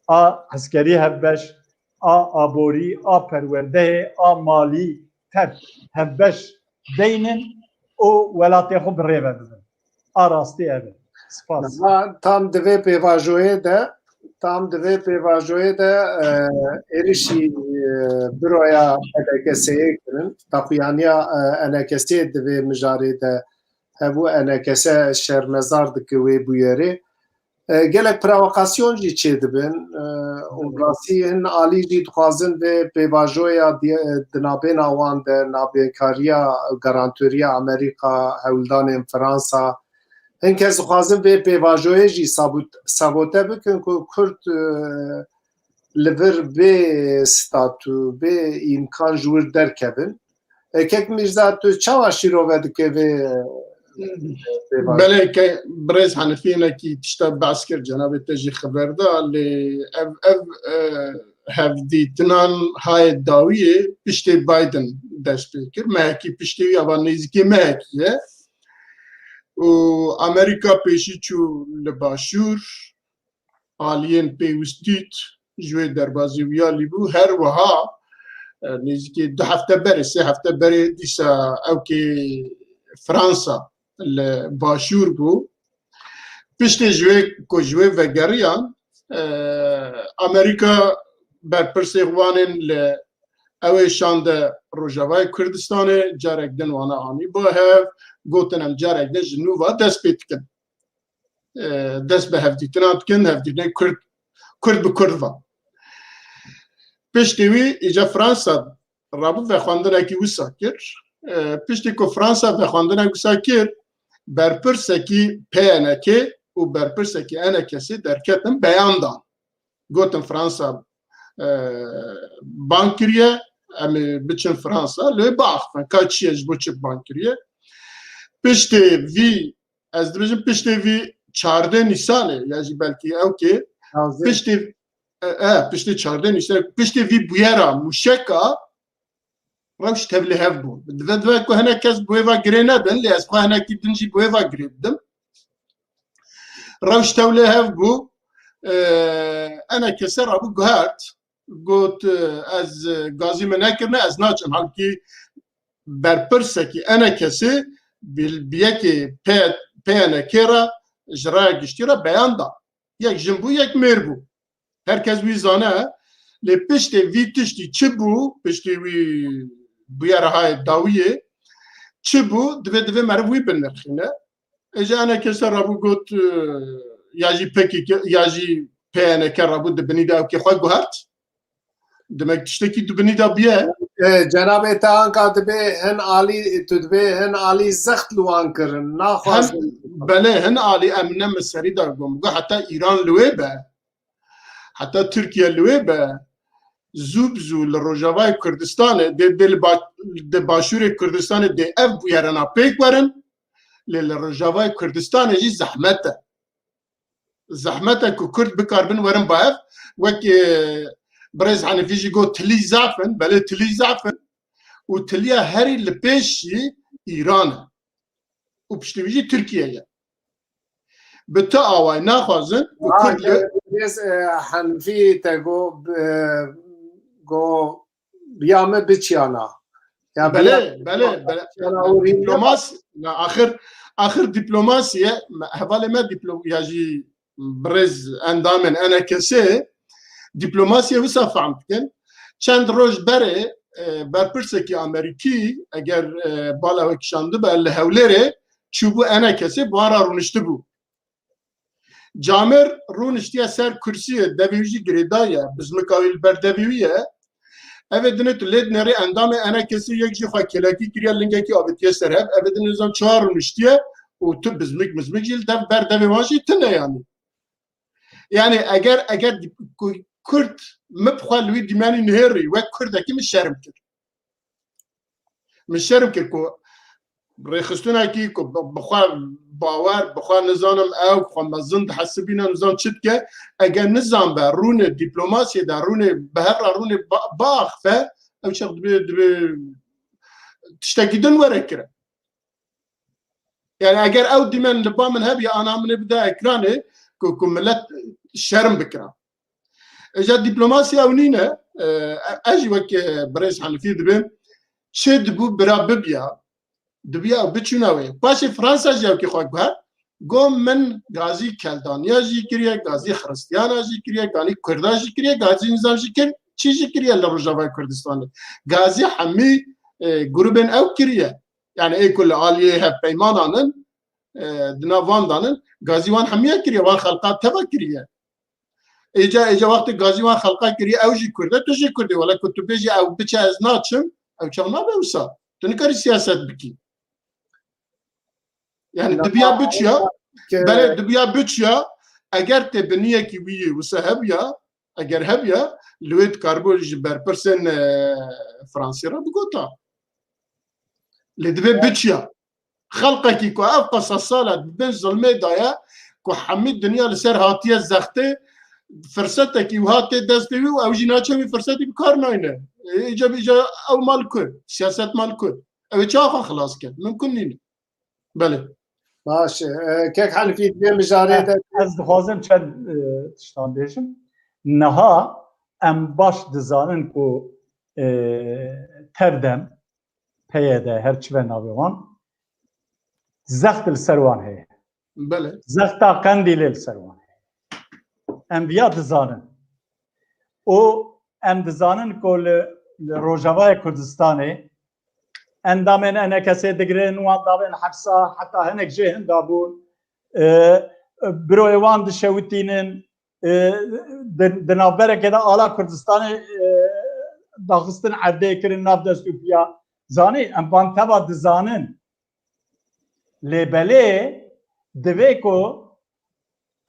a eskerî hevbeş, a aborî, a perwerdeyê, a malî, tev hevbeş deynin û welatê xwe bi rê ve bibin. A rastî ev e. Spas. Niha tam di vê pêvajoyê de, tam di vê pêvajoyê de, e, êrişî, e, büroya E N K S'ê kirin. Daxuyaniya, e, E N K S'ê di vê mijarê de hebû, E N K S şermezar dike wê bûyerê. E, gelek provokasyon jî çêdibin, e, û rastî hin alî jî dixwazin vê pêvajoya di, e, di navbêna wan de, navbênkariya, garantoriya Amerîka, hewldanên Fransa, hin kes dixwazin vê pêvajoyê jî sabot-, sabote bikin ku Kurd, e, li vir vê statû, vê îmkan ji wir derkevin. E, Kek Mîrza, tu çawa şîrove dike vê, e, pêvajoyê? Belê, ke birêz Henifî hinekî tişta behs kir, cenabê te jî xeber da, lê ev, ev, e, hevdîtinan hayê dawiyê piştê Biden dest pê kir. Mehekî piştê wî, ava nêzîkê mehekî ye. Û Amerîka pêşî çû li başûr, aliyên pêwîst dît, ji wê derbazî wî alî bû. Her wiha, e, nêzîkî du hefte berê, sê hefte berê dîsa ewkê Fransa li başûr bû. Piştê ji wê ku ji wê vegeriyan, e, Amerîka berpirsê wan ên li ew ê şande Rojavayê Kurdistanê, carek din wana anî bo hev, gotin em carek din ji nû ve dest pê dikin. E, dest bi hevdîtina dikin, hevdîtinê Kurd, Kurd bi Kurd ve. Piştî wî îca Fransa rabû vexwendinekî wisa kir. E, piştî ku Fransa vexwendinek wisa kir, berpirsekî P N K û berpirsekî E N K S derketin beyan dan. Gotin Fransa, e, ban kiriye, em ê biçin Fransa, lê biaxifin ka çi ye, ji bo çi ban kiriye. Piştê vî, ez dibêjim piştê vî çardeh Nîsanê, ya jî belkî ewkê, Taze. piştê, e, e, piştê çardeh Nîsanê, piştê vî bûyera mûşeka rewş tevlî hev bû. Dibe, dibe ku hinek kes bi wê ve girê nedin, lê ez xwe hinekî din jî bi wê ve girê didim. Rewş tevlî hev bû. E, E N K S rabû guhert, got, e, ez, e, gazî min nekirine, ez naçim. Halkî berpirsekî E N K S bi, bi yekê P-, P N K re ji raya giştî re beyan da. Yek jin bû, yek mêr bû. Her kes wî zane. Lê piştê vî tiştî çi bû, piştê wî bûyera hayê dawiyê çi bû, divê, divê meriv wî binirxîne. Ê ji E N K S rabû got, e, ya jî P K K, ya jî P N K rabû di binî de ewkê xwe guhert. Demek tiştekî di binî de bûye. E, cenabê te anka dibê hin alî, tu dibê hin alî zext li wan kirin, naxwazin. Hem, belê, hin alî em ne min serî de got. Got heta Îran li wê be, heta Tirkiye li wê be, zû bi zû li Rojavayê Kurdistanê, dê, dê li ba-, di Başûrê Kurdistanê dê ev bûyerena pêk werin, lê li Rojavayê Kurdistanê jî zehmet e. Zehmet e ku Kurd bikaribin werin ba ev, wek, e, birêz Henifî jî got, tilî zaf in, belê tilî zaf in. Û tiliya herî li pêş jî Îran e. Û piştî wî jî Tirkiye ye. Bi tu awayî naxwazin û Ha, Kurd li Birêz, e, Henifî te got, e, got, ya me biçiyana. Ya Belê, bela-, belê, belê. Biçiyana û rî-, Diplomas-, ya axir, axir diplomasiye, me, hevalê me diplom-, ya jî birêz endamên E N K S, diplomasiye wisa fehm dikin. Çend roj berê, e, berpirsekî Amerîkî, eger, e, bala we kişandibe li Hewlêrê, çûbû E N K S, bi wan re rûniştibû. Camêr rûniştiye ser kursiyê, devê wî jî girêdayî ye, bizmika wî li ber devê wî ye. Ev ê dinê tu lê dinêrî endamê E N K S yek jî xwe kêlekî kiriye, lingekî avêtiye ser hev. Ev ê dinê nizam çawa rûniştiye û tu bizmik mizmik jî li dev ber devê wan jî tune yanî. Yanî eger, eger ku Kurd min bi xwe li wî dîmenî nihêrî, wek Kurdekî min şerm kir. Min şerm kir ku rêxistinekî ku bi, bi xwe bawer, bi xwe nizanim ew, xwe mezin dihesibîne, nizam çi dike, eger nizam be, rûnê dîplomasiyê de, rûnê bi hev re, rûnê ba-, biaxife, ew çax dibê, dibê tiştekî din were kirin. Yani eger ew dîmen li ba min hebiya, ana min ê bide ekranê ku, ku millet şerm bikira. Îca dîplomasî ew nîne, e, ez jî wek, e, birêz Henifî dibêm, çi dibû bira bibiya, dibiya ew biçûna wê. Paşê Fransa jî ewkî xwe guhert, got min gazî Keldaniya jî kiriye, gazî Xiristiyana jî kiriye, gazî Kurda jî kiriye, gazî nizam jî kir, çi jî kiriye li Rojavayê Kurdistanê. Gazî hemî, e, grûbên ew kiriye. Yani ê ku li aliyê hevpeymanan in, e, di nav van dan in, gazî wan hemiya kiriye, wan xelqa teva kiriye. Êca, êca wextê gazî wan xelqa kiriye, ew jî Kurd e, tu jî Kurd î. Wele ku tu bêjî ew biçe ez naçim, ew çax nabe wisa. Tu nikarî siyaset bikî. Yani dibiya biçiya, belê dibiya biçiya, eger tê biniyekî wî yê wisa hebiya, eger hebiya, li wê dikaribû ji berpirsên, e, Fransî re bigota. Lê divê biçiya. Xelqekî ku ev qasa sala di bin zilmê de ye, ku hemî dinya li ser hatiye zextê, firsetekî wiha tê destê wî û ew jî naçe wî firsetî bi kar nayne. Ê, îca, îca ew mal ku, siyaset mal ku. Ew ê çawa xwe xilas ke? Mimkun nîne. Belê. Baş e. Kek Hanifî, di vê mijarê de. Ez dixwazim çend, e, tiştan bêjim. Niha em baş dizanin ku, e, tevdem, P Y D, her çi be navê wan, zext li ser wan heye. Belê. Zexta Qendîlê li ser wan heye. Em viya dizanin. Û em dizanin ku li, li Rojavayê Kurdistanê endamên E N K S'ê digirin, wan dabin hepsa, heta hinek jê hinda bûn. E, biroyê wan dişewitînin, e, di, di navberekê de ala Kurdistanê, e, daxistin erdê kirin nav dest û piya. Zanî, em van teva dizanin. Lê belê divê ku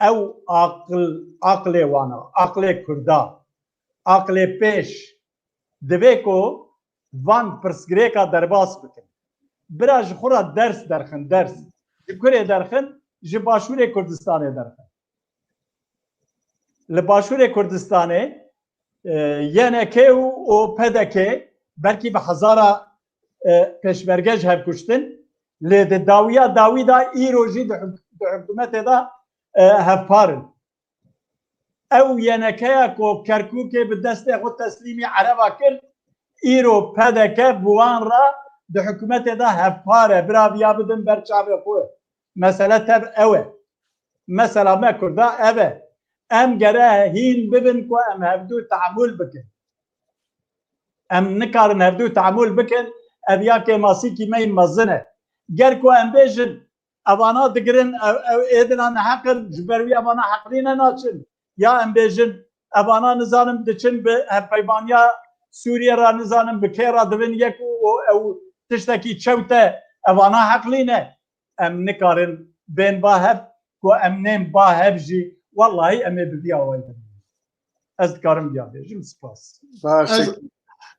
ew aqil, aqilê wan a, aqilê Kurda, aqilê pêş, divê ku van pirsgirêka derbas bikin. Bira ji xwe re ders derxin, ders. Ji kurê derxin, ji Başûrê Kurdistanê derxin. Li Başûrê Kurdistanê, e, Y N K û, û P D K belkî bi hezara, e, pêşmerge ji hev kuştin, lê di dawiya dawî de îro jî di huk-, di hikûmetê de, e, hevpar in. Ew Y N K ya ku Kerkûkê bi destê xwe teslîmî Ereba kir, îro P D K bi wan re di hikûmetê de hevpar e. Bira viya bidin ber çavê xwe. Mesele tev ew e. Mesela me Kurda ev e. Em gere hîn bibin ku em hevdû tehamûl bikin. Em nikarin hevdû tehamûl bikin. Ev ya kêmasîkî me yî mezin e. Ger ku em bêjin, evana digirin, ev, ev êdina neheq in, ji ber wî evana heqlîne naçin. Ya em bêjin, evana nizanim diçin bi hevpeymaniya Sûriyê re nizanim bi kê re dibin yek û, û ew tiştekî çewt e, evana heqlîne. Em nikarin bên ba hev, ku em nên ba hev jî, wellahî em ê bi vî awayî bimînin. Ez dikarim vîya bêjim, spas. Baş e. Ez,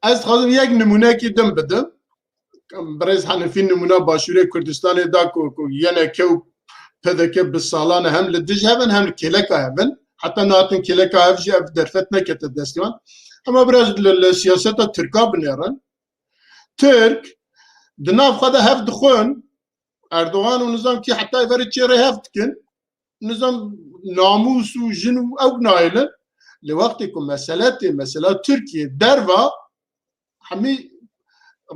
ez dixwazim yek nimûnekî din bidim. Birêz Henifî nimûna Başûrê Kurdistanê da ku, ku Y N K û P D K bi salan e hem li dij hev in, hem li kêleka hev in. Heta nihatin kêleka hev jî ev derfet nekete destê wan. Hema biraz li, li siyaseta Tirka binêrin. Tirk di nav xwe de hev dixwin, Erdogan û nizam kî heta êvarê çê rê hev dikin, nizam namûs û jin û ew nayêlin. Li wextê ku mesele tê, mesela Tirkiye derva, hemî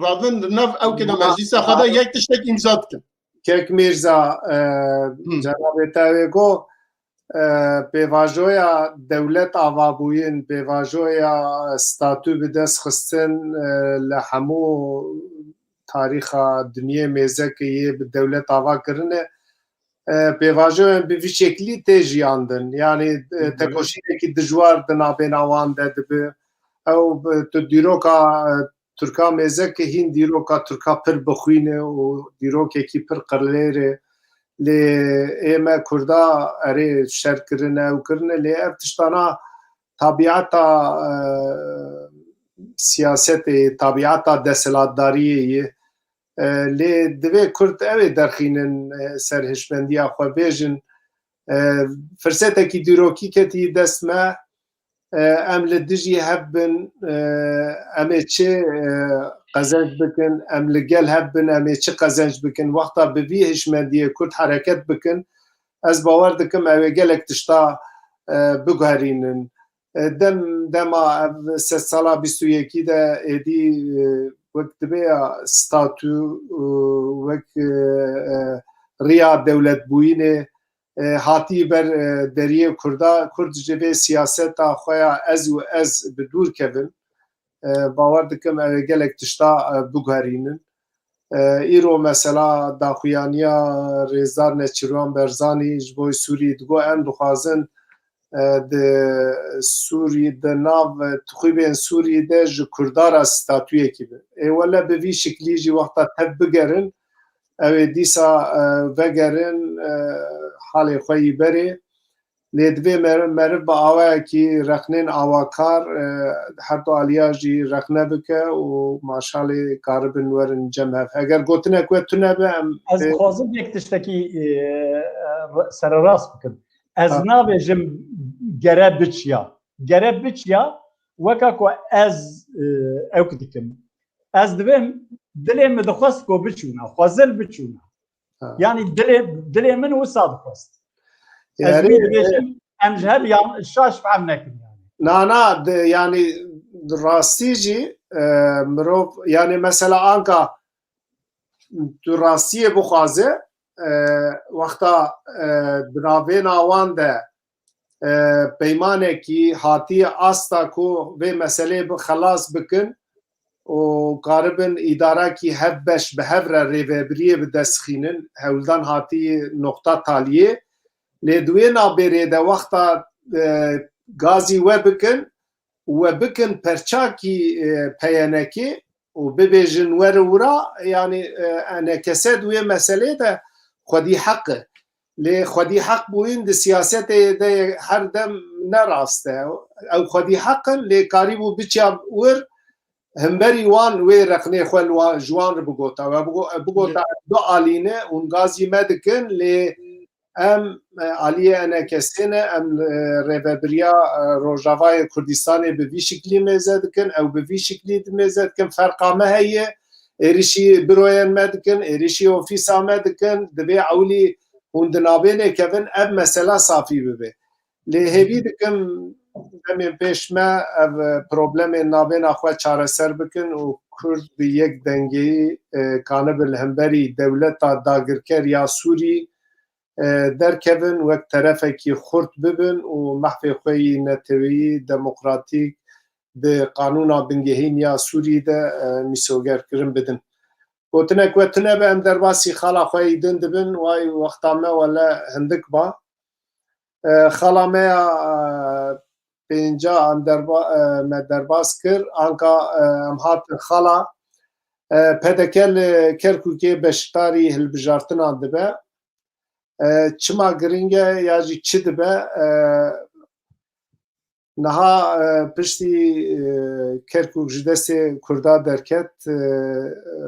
radin di nav ew kêda meclîsa xwe de yek tiştek îmza dikin. Kek Mîrza, e, Hı. cenabê te wê got, e, pêvajoya dewlet ava bûyin, pêvajoya statû bi dest xistin, e, li hemû tarîxa dinyê mêzekê yê bi dewlet ava kirine, e, pêvajoyên bi vî şeklî tê jiyandin. Yanî, e, Hı hı. tekoşînekî dijwar di navbêna wan de dibe. Ew bi, tu dîroka, e, Tirka mêzekê hîn dîroka Tirka pir bixwîne û dîrokekî pir qirlêr e. Lê ê me Kurda erê şer kirine, ew kirine, lê ev tiştana tabiata, e, siyasetê, tabiata desthilatdariyê ye. E, lê divê Kurd ew ê derxînin, e, ser hişmendiya xwe bêjin. E, firsetekî dîrokî ketî dest me, e, em li dijî hev bin, e, em ê çi, e, qezenc bikin, em li gel hev bin, em ê çi qezenc bikin. Wexta bi vî hişmendiyê Kurd hereket bikin, ez bawer dikim ew ê gelek tişta, e, biguherînin. E, dem, dema ev sedsala bîst û yekî de êdî, e, wek dibe ya statû, e, wek, e, e, riya dewletbûyînê, e, hatî ber, e, deriyê Kurda, Kurd ji vê siyaseta xwe ya ez û ez bi dûr kevin. E, bawer dikim ew ê gelek tişta, e, biguherînin. E, îro mesela daxuyaniya Rêzdar Neçîrwan Berzanî ji bo Sûrî digot, em dixwazin, e, di Sûrî, di nav, e, tixûbên Sûrî de ji Kurda re statuyekî be. Ê wele bi vî şiklî jî wexta tev bigerin, ew ê dîsa, e, vegerin, e, halê xwe yî berê. Lê divê mer-, meriv bi awayekî rexnên awakar, e, her du aliya jî rexne bike û maşalê karibin werin cem hev. Eger gotinek we tune be, em Ez dixwazim yek tiştekî, e, e, sererast bikim. Ez Ha. nabêjim gere biçiya. Gere biçiya, weka ku ez, e, ewk dikim. Ez dibêm, dilê min dixwest ku biçûna, xwezil biçûna. Ha. Yanî dilê, dilê min wisa dixwest. Ez Yani, wî dibêjim, em ji hev yan şaş fehm nekin yani. Na, na, de, yani rastî jî, e, mirov, yani mesela anka tu rastiyê bixwaze, e, wexta, e, di navêna wan de, e, peymanekî hatiye asta ku vê meseleyê bi xelas bikin û karibin îdarekî hevbeş bi hev re rêvebiriyê bi dest xînin, hewldan hatiye noqta taliyê. Lê di wê nabêrê de wexta, e, gazî we bikin, we bikin perçakî, e, P Y N'kê û bibêjin were wira, yani, e, E N K S di wê meselê de xwedî heq e. Lê xwedî heq bûyîn di siyasetê de her dem ne rast e. Ew xwedî heq in, lê karîbû biçya wir, himberî wan wê rexnê xwe li wan, ji wan re bigota. We bigo-, bigota Hı. du alî ne, hûn gazî me dikin, lê em, e, aliyê E N K S'ê ne, em, e, rêvebiriya, e, Rojavayê Kurdistanê bi vî şiklî mêze dikin, ew bi vî şiklî mêze dikin, ferqa me heye, êrişî büroyên me dikin, êrişî ofîsa me dikin, divê ewlî hûn di navê nekevin, ev mesela safî bibe. Lê hêvî dikim demên pêş me ev, e, problemên navêna xwe çareser bikin û Kurd bi yek dengeyî, e, kanibe li hemberî dewleta dagirker ya Sûrî, e, derkevin, wek terefekî xurt bibin û mehfê xwe yî neteweyî, demokratîk, di qanûna bingehîn ya Sûrî de, e, mîsogerkirin bidin. Gotinek we tune be, em derbasî xala xwe yî din dibin, way wexta me wele hindik ba. E, xala me ya, e, pênca em derba-, e, me derbas kir, anka, e, em hatin xala, e, P D K li Kerkûkê beşdarî hilbijartinan dibe. E, çima giring e ya jî çi dibe? E, niha, e, piştî, e, Kerkûk ji destê Kurda derket, e, e,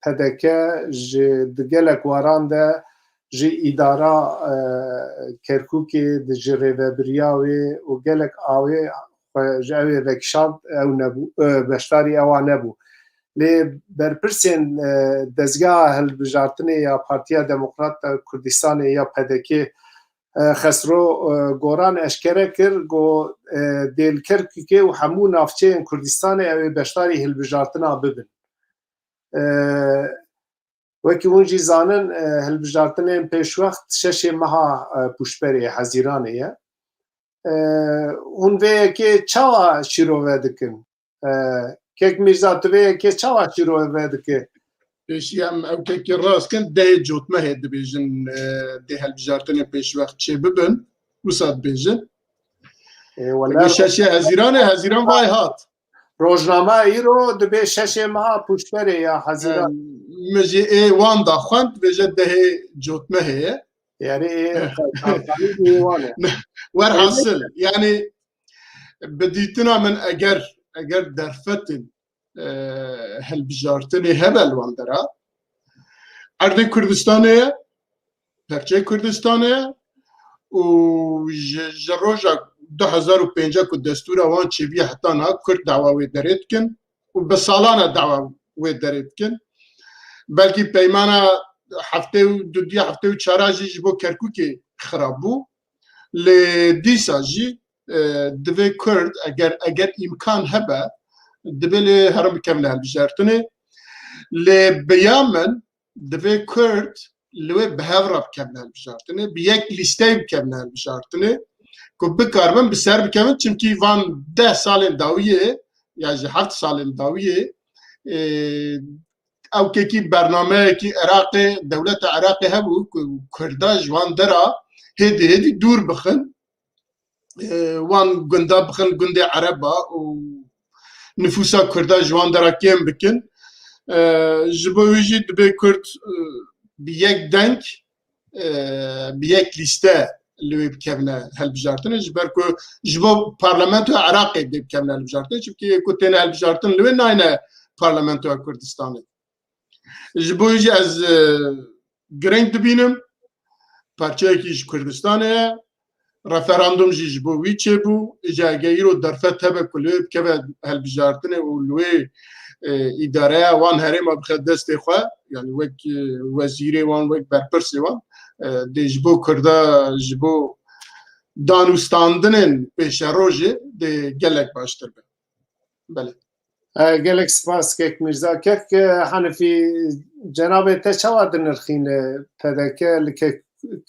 P D K ji di gelek waran de ji îdara, e, Kerkûkê, di ji rêvebiriya wê û gelek awê xwe ji ew ê vekişand, ew nebû, e, beşdarî ewa nebû. Lê berpirsên, e, dezgeha hilbijartinê ya Partiya Demokrat a Kurdistanê ya P D K, e, Xesro, e, Goran eşkere kir, got, e, dê li Kerkûkê û hemû navçeyên Kurdistanê ew ê beşdarî hilbijartina bibin. E, wekî hûn jî zanin, e, hilbijartinên pêşwext şeşê meha, e, pûşberê Hezîranê ye. E, hûn vê yekê çawa şîrove dikin? E, Kek Mîrza, tu vê yekê çawa şîrove dike? Pêşî em ew kekê rast kin, dehê cotmehê dibêjin, e, dê hilbijartinên pêşwext çê bibin, wisa dibêjin. E, wela Dibê şeşê Hezîranê, Hezîran vay hat. Rojname îro dibê şeşê meha pûşberê ya Hezîran. Em, min jî ê wan da xwend, dibêje dehê cotmehê ye. Yani ê, ê wan e. Werhasil, yani bi dîtina min eger, eger derfetên, e, hilbijartinê hebe li wan dera, erdê Kurdistanê ye, perçeyê Kurdistanê ye û ji, ji roja du hezar û pênc ku destûra wan çêbûye heta niha Kurd dawa wê derê dikin û bi salan e dawa wê derê dikin. Belkî peymana heftê û dudiya, heftê û çara jî ji bo Kerkûkê xirab bû. Lê dîsa jî, e, divê Kurd, eger, eger îmkan hebe, divê lê herin bikevine hilbijartinê. Lê bi ya min, divê Kurd li wê bi hev re bikevine hilbijartinê, bi yek lîsteyê bikevine hilbijartinê, ku bikaribin bi ser bikevin, çimkî van deh salên dawiyê, ya jî heft salên dawiyê, e, ew kekî bernameyekî Iraqê, dewleta Iraqê hebû ku Kurda ji wan dera hêdî hêdî dûr bixin, e, wan gunda bixin gundê Ereba û nifûsa Kurda ji wan dera kêm bikin. E, ji bo wî jî dibê Kurd, e, bi yek deng, e, bi yek lîste li wê bikevine hilbijartinê, ji ber ku ji bo parlamentoya Iraqê dê bikevine hilbijartinê, çimkî ku têne hilbijartin li wê nayne parlamentoya Kurdistanê. Ji bo wî jî ez, e, girêng dibînim, parçeyekî ji Kurdistanê ye, Referandum jî ji bo wî çêbû. Îca ege îro derfet hebe ku li wê bikeve hilbijartinê û li wê, e, îdareya wan herêma bixe destê xwe, yani wek, e, wezîrê wan, wek berpirsê wan, e, dê ji bo Kurda, ji bo danûstandinên pêşerojê dê gelek baştir be. Belê. E, gelek spas kek Mîrza. Kek, e, Hanifî, cenabê te çawa dinirxîne P D K li Ke-,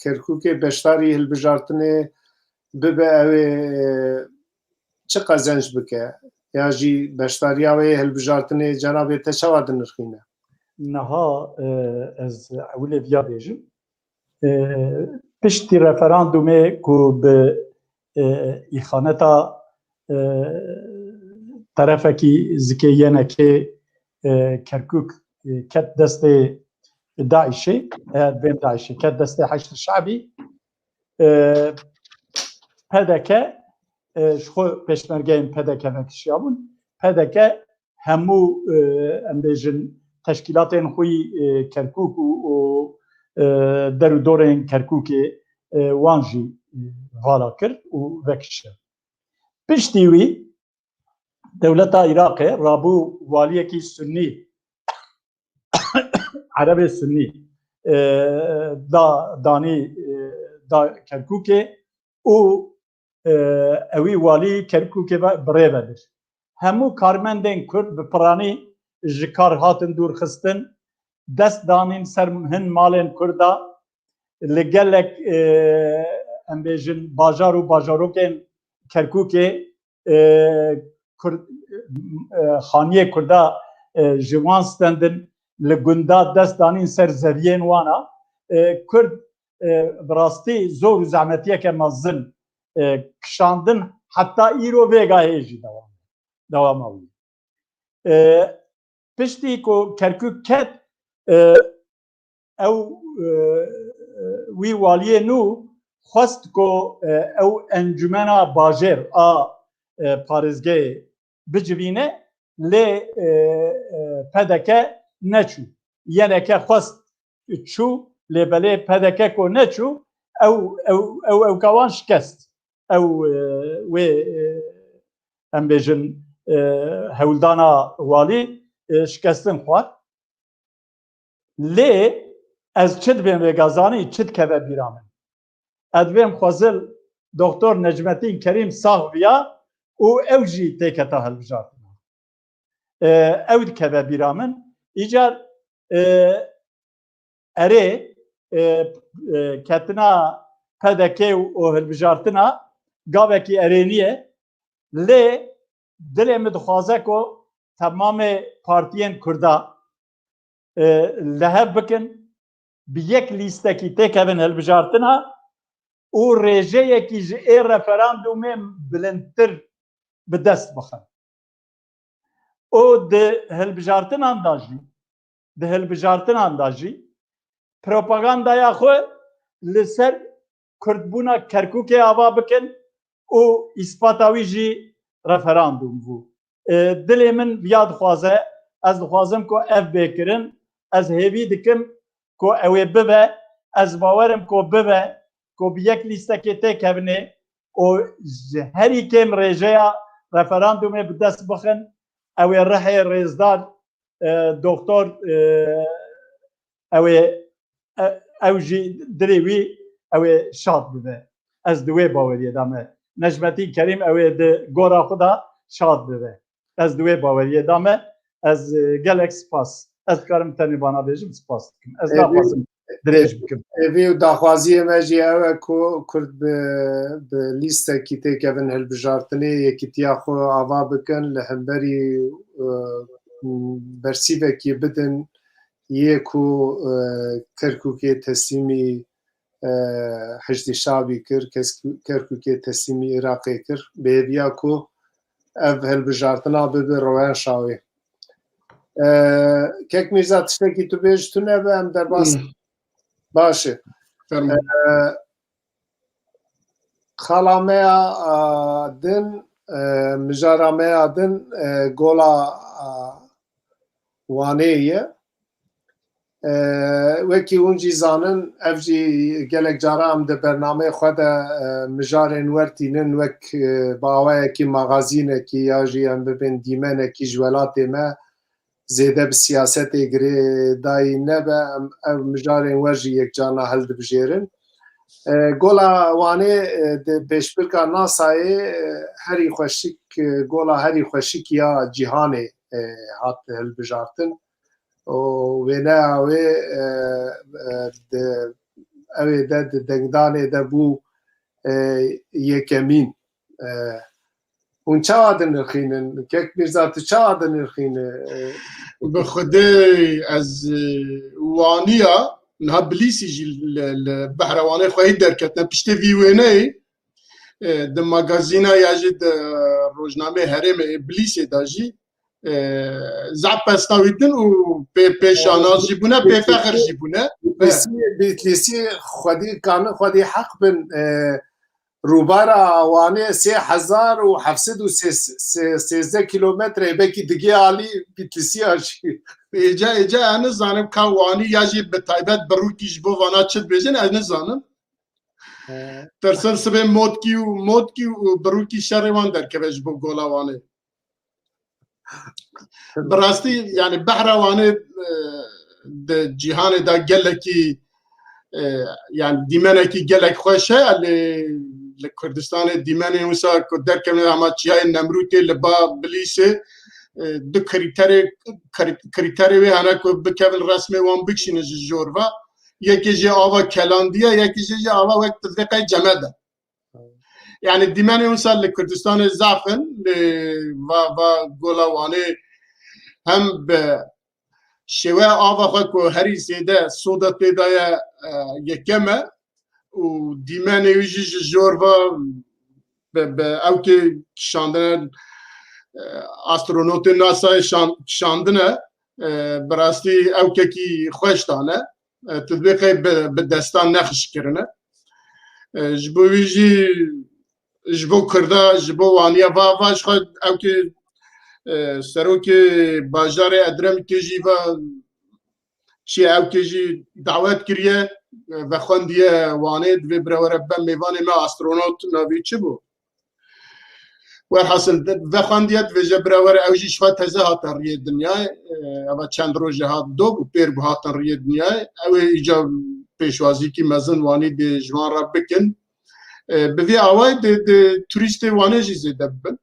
Kerkûkê beşdarî hilbijartinê bibe, ew ê, e, çi qezenc bike? Ya jî beşdariya wê yê hilbijartinê cenabê te çawa dinirxîne? Niha, e, ez ewilê viya bêjim. E, piştî referandumê ku bi, e, îxaneta, e, terefekî zikê Y N K'ê, e, Kerkûk, e, ket destê DAIŞê, e, bên DAIŞê, ket destê Heşd Şebî, e, P D K, e, ji xwe pêşmergeyên P D K vekişiyabûn. P D K hemû, e, em bêjin, teşkîlatên xwe yî, e, Kerkûk û, û, e, der û dorên Kerkûkê, e, wan jî, e, vala kir û vekişe. Piştî wî dewleta Iraqê rabû waliyekî sunnî, erebê sunnî, e, da, danî, e, da Kerkûkê û, e, ewî walî Kerkûkê ve bi rê ve bir. Hemû karmendên Kurd bi piranî ji kar hatin dûr xistin, dest danîn ser hin malên Kurda, li gelek, e, em bêjin, bajar û bajarokên Kerkûkê, e, Kurd, e, xaniyê Kurda, e, ji wan stendin, li gunda dest danîn ser zeviyên wana. E, Kurd, e, bi rastî zor û zehmetiyeke mezin, e, kişandin, heta îro vêga hê jî dewam, dewama wî. E, piştî ku Kerkûk ket, e, ew, e, e, wî waliyê nû xwest ku, e, ew encûmena bajêr a, e, parêzgehê bicivîne, lê, e, e, P D K neçû. Y N K xwest çû, lê belê P D K ku neçû, ew, ew, ew, ewka wan şikest. Ew, e, wê, e, em bêjin, e, hewldana walî, e, şikestin xwar. Lê ez çi dibêm vêga zanî, çi dikeve bîra min? Ez dibêm xwezil Doktor Necmetîn Kerîm sax viya û ew jî têketa hilbijartina. E, ew dikeve bîra min. Îcar, e, erê, e, e, ketina P D K û, û hilbijartina gavekî erênî ye. Lê dilê min dixwaze ku temamê partiyên Kurda, e, li hev bikin, bi yek lîstekî têkevin hilbijartina û rêjeyekî ji ê referandûmê bilindtir bi dest bixin. Û di hilbijartinan de jî, di hilbijartinan de jî propagandaya xwe li ser Kurdbûna Kerkûkê ava bikin û îspata wî jî referandûm bû. E, dilê min viya dixwaze, ez dixwazim ku ev bê kirin, ez hêvî dikim ku ew ê bibe, ez bawer im ku bibe, ku bi yek lîstekê têkevine û ji herî kêm rêjeya referandûmê bi dest bixin, ew ê rihê rêzdar, e, doktor, e, ew ê, e, ew jî dilê wî ew ê şad bibe. Ez di wê baweriyê de me. Necmetîn Kerîm ew ê di gora xwe de şad bibe. Ez di wê baweriyê de me. Ez, e, gelek spas. Ez dikarim tenê bana bêjim, spas dikim. Ez E, naxwazim dirêj bikim. Hêvî û daxwaziyê me jî ew e ku Kurd bi, bi lîstekî têkevin hilbijartinê, yekîtiya xwe ava bikin li hemberî, e, bersîvekî bidin yê ku, e, Kerkûkê teslîmî, e, Hişdî Şabî kir, Kes-, Kerkûkê teslîmî Iraqê kir. Bi hêviya ku ev hilbijartina bibe rewşa wê. E, Kek Mîrza, tiştekî tu bêj, tune be, em derbas. Hmm. Baş e. Fermo. E, xala me ya, a, din, e, mijara me ya din, e, gola, a, Wanê ye. E, wekî hûn jî zanin, ev jî gelek cara em di bernameyê xwe de, e, mijarên wer tînin, wek, e, bi awayekî magazînekî ya jî em bibên dîmenekî ji welatê me, zêde bi siyasetê girêdayî nebe, em ev mijarên wer jî yekcarna hildibijêrin. E, Gola Wanê, e, di pêşbirka NASA'yê, e, herî xweşik, e, gola herî xweşik ya cîhanê, e, hat hilbijartin. Û wêneya wê, e, e, di, ew ê de di dengdanê de bû, e, yekemîn. E, hûn çawa dinirxînin? Kek Mîrza, tu çawa dinirxîne? E, Bi Xwedê ez, e, waniya, niha Bilîsî jî li, li behra Wanê xwehî derketine. Piştê vî wêneyê, e, di magazîna ya jî di rojnameyê herêmê ê Bilîsê de jî, e, zaf pesna wî din û pê, pêşanaz jî bûne, pê fexir jî bûne. Bitlîsî, Bitlîsî xwedî kanin xwedî heq bin, e, rûbara Wanê sê hezar û heft sed û sêzdeh kilometre, belkî digê alî Bitlîsiya jî. Êca, êca ez nizanim ka Wanî ya jî bi taybet bi rûkî ji bo vana çi dibêjin, ez nizanim. He. Tirsin sibê motkî û motkî û bi rûkî şerê wan derkeve ji bo Gola Wanê. Bi rastî, yani behra Wanê, e, di cîhanê de gelekî, e, yani dîmenekî gelek xweş e, lê li Kurdistanê dîmenên wisa ku derkevin hema çiyayê Nemrûtê li ba Bilîsê, e, du krîterê, krî-, krîterê wê hene ku bikevin resmê wan bikişînin ji jor ve. Yekê jê ava kelandî ye, yekê jê jî ava wek tu divê qey cemed e. Yani dîmenê wisa li Kurdistanê zaf in, lê va, va Gola Wanê hem bi şêweya ava xwe ku herî zêde soda tê de ye, e, yekem e û dîmenê wî jî ji jor ve bi, bi ewkê kişandine, e, astronotê NASA'yê şan-, kişandine, e, bi rastî ewkekî xweş dane. E, tu dibê qey bi, bi destan nexş kirine. E, ji bo wî jî, ji bo Kurda, ji bo waniya va, va ji xwe ewkê, e, serokê bajarê Edremikê jî va çi ewkê jî dawet kiriye, e, vexwendiye Wanê, divê bire were be mêvanê me astronot navî çi bû? Werhasil, de-, vexwendiye dibêje bira were, ew jî ji xwe teze hate riyê dinyayê. E, eva çend rojê hat dog û pêr bû hatin riyê dinyayê. Ew ê îca pêşwazîkî mezin Wanî dê ji wan re bikin. E, bi vî awayî dê, dê turîstê Wanê jî zêde bibin.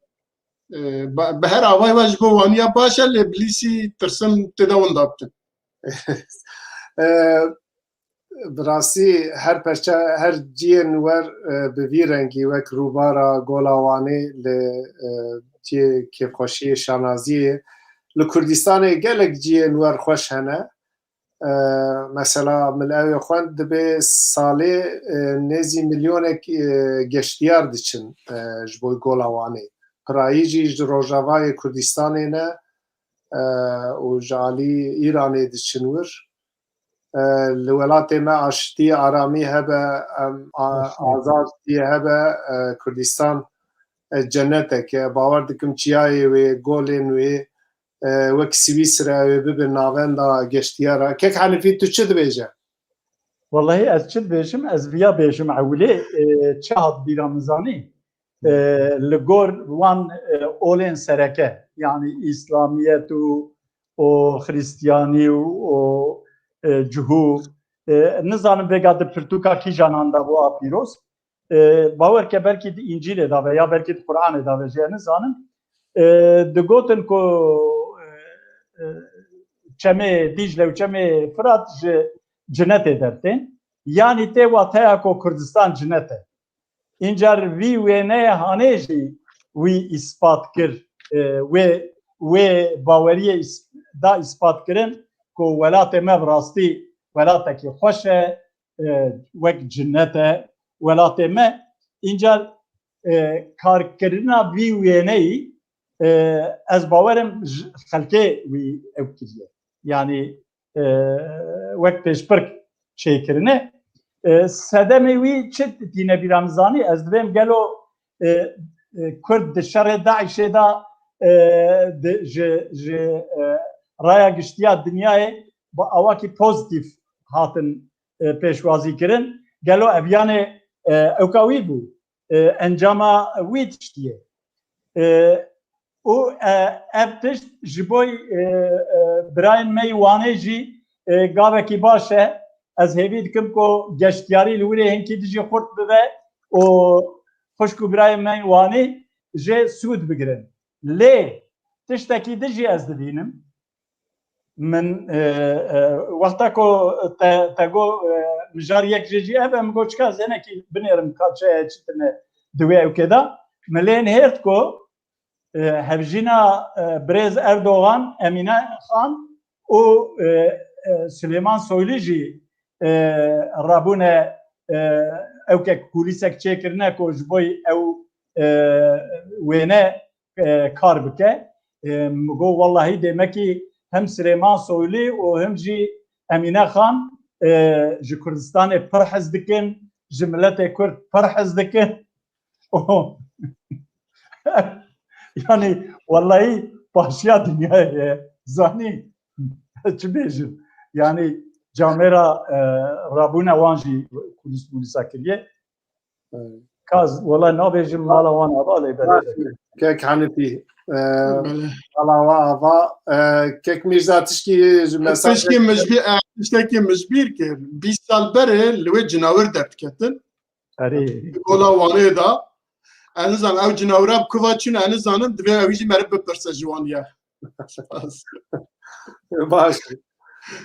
E, ba-, bi her awayî ve ji bo Waniya baş e, lê Bilîsî tirsim tê de winda bikin. E, Bi rastî her perçe, her ciyên wer, e, bi vî rengî wek rûbara Gola Wanê li, e, ciyê kêfxweşiyê, şanaziyê. Li Kurdistanê gelek ciyên wer xweş hene. E, mesela min ew ê xwend, dibê salê, e, nêzî milyonek, e, geştiyar diçin, e, ji bo Gola Wanê. Pirayî jî ji Rojavayê Kurdistanê ne, e, û ji alî Îranê diçin wir. E, li welatê me aştî, aramî hebe, em, a-, azadî hebe, e, Kurdistan, e, cennetek e. Bawer dikim çiyayê wê, golên wê, e, wek Swîsre wê bibin navenda geştiyara. Kek Henîfî, tu çi dibêje? Wellahî ez çi dibêjim, ez viya bêjim ewilê, e, çi hat bîra min zanî? E, li gor wan, e, olên sereke, yanî Îslamiyet û, û Xristiyanî û, û, e, cihû, e, nizanim vêga di pirtûka kîjanan de bû a pîroz. E, bawer ke belkî di Încîlê de ve ya belkî di Quranê de ve jê nizanim. E, digotin ku, e, e, çemê Dîcle û çemê Firat ji cinetê dertên. Yanî tê wateya ku Kurdistan cinet e. Încar vî wêneyê hanê jî wî îspat kir, e, wê, wê baweriyê îs-, da îspat kirin ku welatê me bi rastî welatekî xweş e, e, wek cinnet e welatê me. Încar, e, karkirina vî wêneyî, e, ez bawerim ji xelkê wî ew kiriye. Yanî, e, wek pêşbirk çêkirine. E, sedemê wî çi tîne bîra min zanî? Ez divêm gelo, e, e, Kurd di şerê DAIŞê de, e, di, ji, ji, e, raya giştiya dinyayê bi awakî pozîtîf hatin, e, pêşwazî kirin. Gelo ev yanê, e, ewka wî bû, e, encama wî tiştiyê. E, û, e, ev tişt ji bo, e, e, birayên me yî Wanê jî, e, gavekî baş e. Ez hêvî dikim ku geştyarî li wirê hinkî dijî xurt bibe û xwişk û birayên me yî Wanî jê sûd bigirin. Lê tiştekî din jî ez dibînim. Min, e, e, wexta ku te, te got, e, mijar yek jê jî ev e, min got çika ez hinekî binêrim ka çi heye çi tune di wê ewkê de. Min lê nihêrt ku, e, hevjîna, e, birêz Erdogan, Emîne Xan û, e, e, Silêman Soylî jî, e, rabûne, e, ewkek polîsek çêkirine ku ji bo ew, e, wêne e, kar bike. E, min got, wellahî dêmekî hem Silêman Soylî û hem jî Emîne Xan, e, ji Kurdistanê pir hez dikin, ji miletê Kurd pir hez dikin. Yanî, wellahî paşiya dinyayê ye. Zanî, çi bêjim. Yanî, camêra, e, rabûne wan jî polîs polîsa kiriye. Kaz, wela nabêjim mala wan ava lê belê. Kek Hanifî, e, Belê. Mala wan ava, e, Kek Mîrza tişkî ji mesaj Tişkî min ji bîr, e, tiştekî min ji bîr kir. Bîst sal berê li wê cinawir derdiketin. Erê. Di Kola Wanê de. Ez nizanim ew cinawira bi kuva çûn, ez nizanim, divê ew jî meriv bipirse ji wan ya. Baş.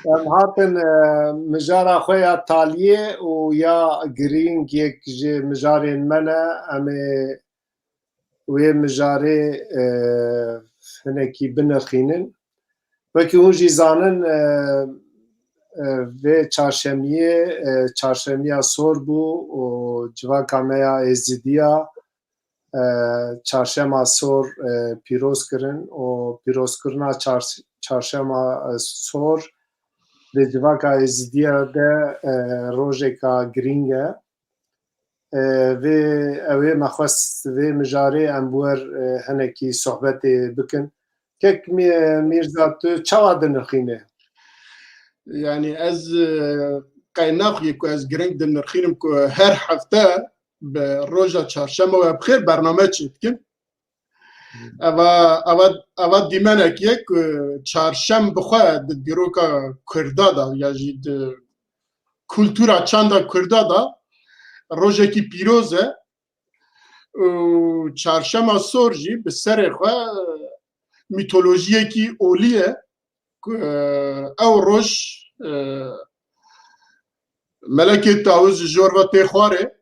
Em hatin, e, mijara xwe ya taliyê û ya girîng yek ji mijarên me ne, em ê wê mijarê, e, hinekî binirxînin. Wekî hûn jî zanin, e, e, vê çarşemiyê, e, çarşemiya sor bû û civaka me ya Êzidiya, e, çarşema sor, e, pîroz kirin û pîrozkirina çar-, çarşema, e, sor di civaka Êzidiya de, e, rojeka girîng e. E, vê, ew ê me xwest vê mijarê em bi wer, e, hinekî sohbetê bikin. Kek Mî-, Mîrza, tu çawa dinirxîne? Yanî ez, e, qey naxuyê ku ez girîng dinirxînim ku her hefte bi roja çarşema we bi xêr bername çêdikin. Eva, eva, eva dîmenek ye ku çarşem bi xwe di dîroka Kurda de ya jî di kultura çanda Kurda de rojekî pîroz e. Û çarşema sor jî bi serê xwe mîtolojiyekî olî ye ku, e, ew roj, e, Melekê Tawûz ji jor ve tê xwarê,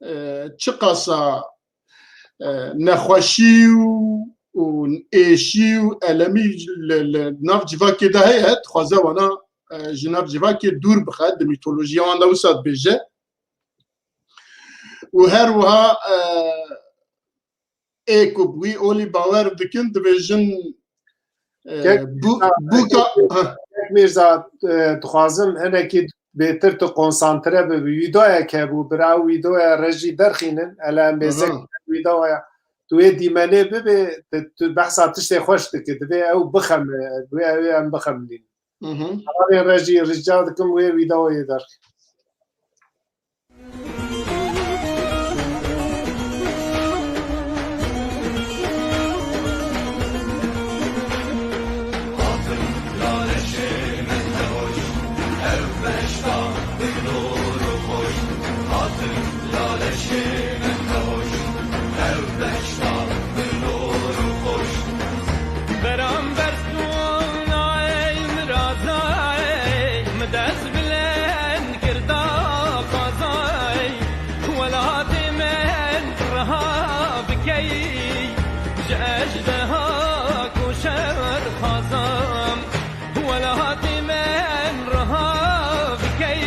e, çiqasa, e, nexweşî û, û êşî û elemî li, li nav civakê de heye, dixwaze wana, e, ji nav civakê dûr bixe, di mîtolojiya wan de wisa dibêje. Û her wiha, e, ê ku bi wî olî bawer dikin, dibêjin, e, Kek bû-, Mîrza, bûka, ha. Kek Mîrza, e, dixwazim hinekî bêtir tu konsantre bibî. Wîdoyek hebû, bira wîdoya re jî derxînin. Ele em bê Aha. zek wîdoya. Tu wê dîmenê bibê, tu, tu behsa tiştê xweş dikî. Divê ew bixemile, divê ew ê em bixemilînin. Mhm. Hevalên re jî rica dikim wê wîdeoyê derxîn. Beramber stûna ey mirazay, mi dest bilend kir daxwazay. Welatê min riha bikey, ji ejdeha ku şer xwazam. Welatê min riha bikey,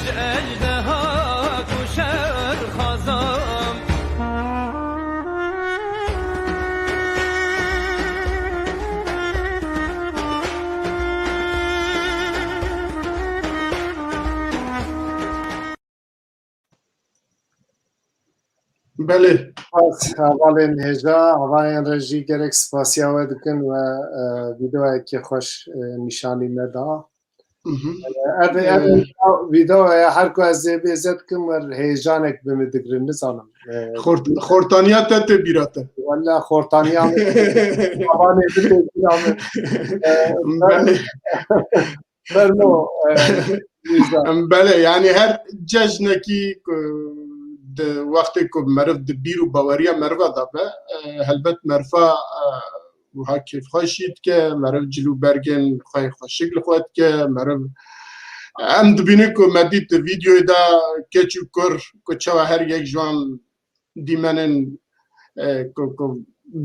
ji ejdeha ku şer xwazam. Belê. Spas hevalên hêja, hevalên rejî gelek spasiya we dikin we, e, vîdeoyekî xweş, e, nîşanî me da. Mhm. Ev, ev Ee, vîdeo, vîdeoya her ku ez ê bêze dikim, wer hêjanek bi min digirin, nizanim. Ee, Xort-, xortaniya te tê bîra te. Wella xortaniya min. Havanê bi tê bîra min. Ee, Belê. Fermo, ee, Mirza. Em, belê, yani her cejnekî ku di wextê ku meriv di bîr û baweriya meriva de be, e, helbet meriva, e, wiha kêfxweşî dike, meriv cil û bergên xwe yê xweşik li xwe dike, meriv, em dibînin ku me dît di vîdeoyê de keç û kur ku çawa her yek ji wan dîmenên, e, ku, ku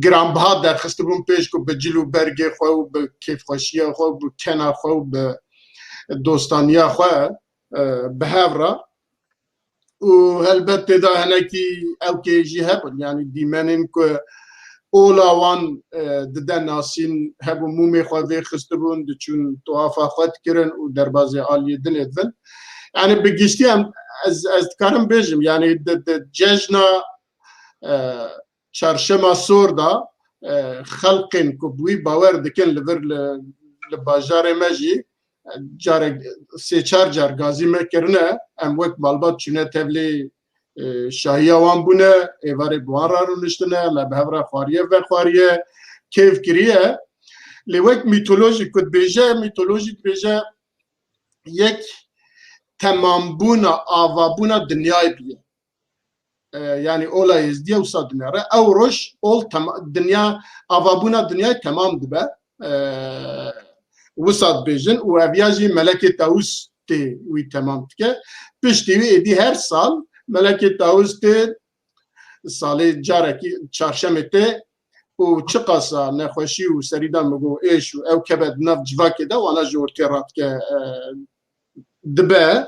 giranbiha derxistibûn pêş ku bi cil û bergê xwe û bi kêfxweşiya xwe û bi kena xwe û bi dostaniya xwe, e, bi hev re. Û helbet tê de hinekî ewkê jî hebûn. Yanî dîmenên ku ola wan, e, dide nasîn hebû, mûmê xwe vê xistibûn, diçûn tuafa xwe dikirin û derbazê aliyê dinê dibin. Yanî bi giştî em, ez, ez dikarim bêjim, yanî di, di cejna, e, çarşema sor de, e, xelqên ku bi wî bawer dikin li vir li, li bajarê me jî, carek sê çar car gazî me kirine, em wek malbat çûne tevlê, e, şahiya wan bûne, êvarê bi wan re rûniştine, me bi hev re xwariye vexwariye, kêf kiriye. Lê wek mîtolojî ku dibêje, mîtolojî dibêje yek temambûna, avabûna dinyayê bûye. E, yanî ola Êzdiya wisa dinere. Ew roj ol tema-, dinya, avabûna dinyayê temam dibe. E, wisa dibêjin û ev ya jî Melekê Tawus tê wî temam dike. Piştî wî êdî her sal Melekê Tawus tê salê carekî çarşemê tê û çiqasa nexweşî û serî de min got êş û ew keve di nav civakê de wana ji ortê radike, e, dibe.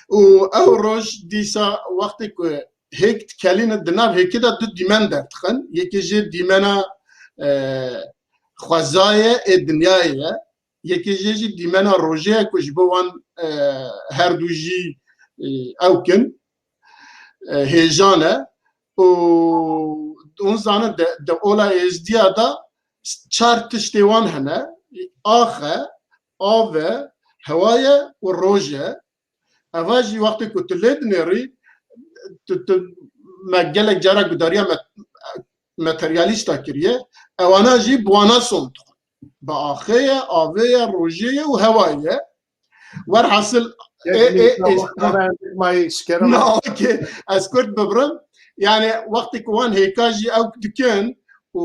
Û ew roj dîsa wextê ku hêk dikelîne, di nav hêkê de du dîmen derdixin. Yekê jê dîmena, e, xwezayê ê dinyayê ye. Yekê jê jî dîmena rojê ye ku ji bo wan, e, her du jî, e, ew kin, e, hêjan e. Û hûn zanin de, de ola Êzdiya de çar tiştê wan hene. Ax e, av e, hewa ye û roj e. Eva jî wextê ku tu lê dinêrî, tu, tu, me gelek cara gudariya me-, materyalîsta kiriye. Ewana jî bi wana som dixwin. Bi axê ye, avê ye, rojê ye û hewayê ye. Werhasil, ê, ê, ê, na, okê, ez kurt bibrim. Yani, wextê ku wan hêka jî ew dikin û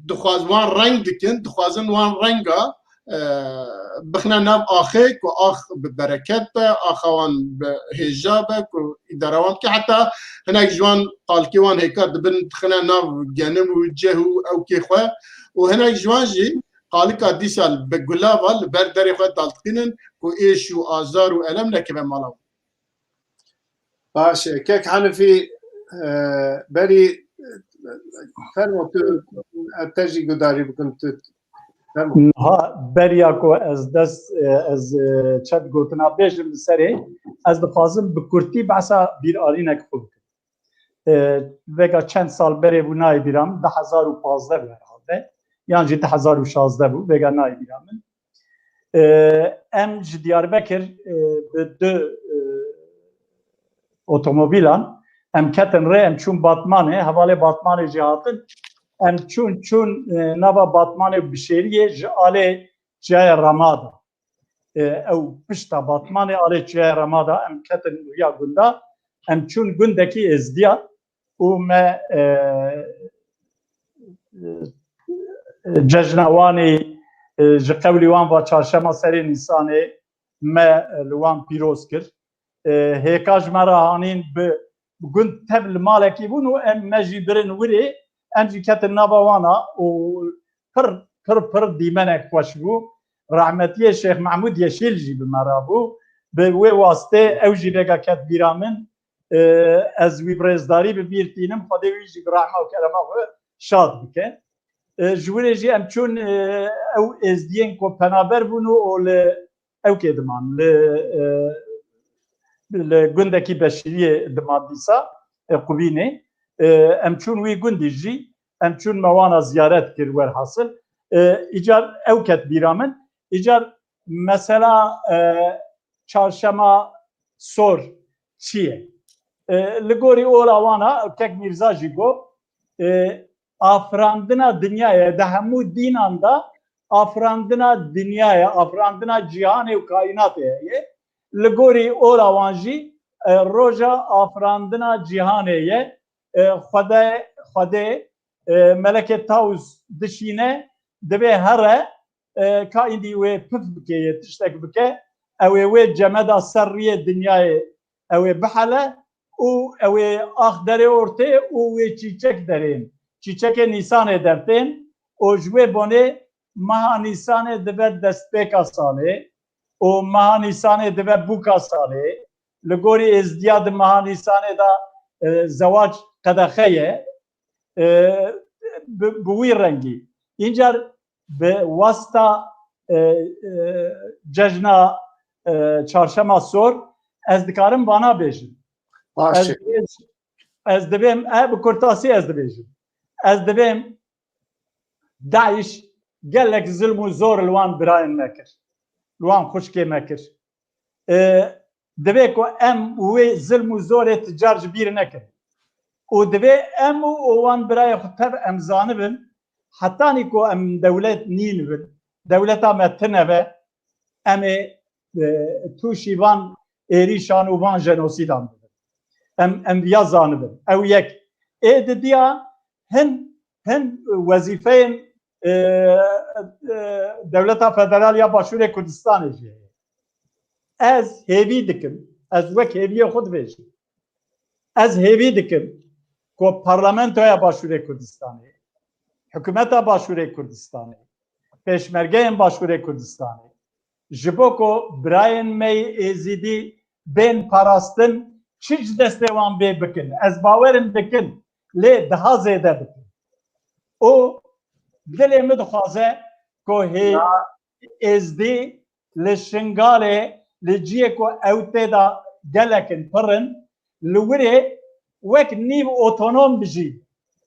dixwaz-, wan reng dikin, dixwazin wan renga, e, bixine nav axê, ku ax bi bereket be, axa wan bi hêja be, ku îdara wan bike. Heta hinek ji wan qalkê wan hêka dibin, dixine nav genim û ceh û ewkê xwe. Û hinek ji wan jî qalika dîsa bi gulava li ber derê xwe daldixînin ku êş û azar û elem nekeve mala wan. Baş e. Kek Hanifî, e, berî, e, fermo tu, e, te jî gudarî bikim tu. Fermo. Niha beriya ku ez dest, e, ez, e, çend gotina bêjim li serê, ez dixwazim bi kurtî behsa bîrarînek xwe bikim. E, vêga çend sal berê bû nayê bîra min, du hezar û pazdeh bû herhalde. Yan jî du hezar û şazdeh bû, vêga nayê bîra min. E, em ji Diyarbekir, e, bi du, e, otomobîlan em ketin rê, em çûn Batmanê, hevalê Batmanê jî hatin. Em çûn, çûn, e, nava Batmanê û Bişêriyê ji alê Çiyayê Ramada. E, ew pişta Batmanê alê Çiyayê Ramada em ketin riya gunda. Em çûn gundekî Êzdiya û me, e, e, cejna Wanê, e, ji qewlî wan va çarşema serê Nîsanê me, e, li wan pîroz kir. E, hêka ji me re hanîn bi gund tev li malekî bûn û em me jî birin wirê, em jî ketin nava wana û pir, pir, pir dîmenek xweş bû. Rehmetiyê Şêx Mehmûd Yeşîl jî bi me re bû. Bi wê wastê ew jî vêga ket bîra min. E, ez wî bi rêzdarî bi bîr tînim, Xwedê wî jî bi rehma û kerema xwe şad bike. E, ji wirê jî em çûn, e, ew êzdiyên ku penaber bûn û, û li ewkê diman, li, e, li gundekî Beşîriyê diman dîsa. e, Qubînê. E, em çûn wî gundî jî, em çûn me wana ziyaret kir werhasil. E, îcar ew ket bîra min. Îcar mesela, e, çarşema sor çi ye? E, li gorî ola wana, Kek Mîrza jî got, e, afirandina dinyayê, di hemû dînan de afirandina dinyayê, afirandina cîhanê û kaînatê heye. Li gorî ola wan jî, e, roja afirandina cîhanê ye. E, Xwedê, Xwedê, e, Melekê Tawus dişîne, divê here, e, ka îndî wê pif bike, yê tiştek bike, ew ê wê cemeda ser riyê dinyayê ew ê bihele û ew ê ax derê ortê û wê çîçek derên. Çîçekê Nîsanê dertên û ji wê bonê meha Nîsanê dibe destpêka salê û meha Nîsanê dibe bûka salê. Li gorî êzdiya di meha Nîsanê de, e, zewac qedexe ye. E, bi, bi wî rengî. Încar bi wasta, e, e, cejna, e, çarşema sor, ez dikarim vana bêjim. Baş ez e. Dibêm, ez dibêm, e, bi kurtasî ez dibêjim. Ez dibêm DAIŞ gelek zilm û zor li wan birayên me kir. Li wan xwişkê me kir. E, divê ku em wê zilm û zorê ti car ji bîr nekin. Û divê em û wan birayê xwe tev em zanibin, hetanî ku em dewlet nîn bin, dewleta me tine be, em ê, e, tûşî van êrîşan û van jenosîdan bibin. Em, em viya zanibin. Ew yek. Ê didiya hin, hin wezîfeyên, e, e, Dewleta Federal ya Başûrê Kurdistanê jî heye. Ez hêvî dikim, ez wek hêviyê xwe dibêjim. Ez hêvî dikim ku Parlamentoya Başûrê Kurdistanê, Hikûmeta Başûrê Kurdistanê, Pêşmergeyên Başûrê Kurdistanê, ji bo ku birayên me yê Êzîdî bên parastin, çi ji destê wan bê bikin. Ez bawerim dikin, lê daha zêde bikin. Û dilê min dixwaze ku hê Êzdî li Şingalê, li ciyê ku ew tê de gelek in, pir in, li wirê wek nîv otonom bijîn.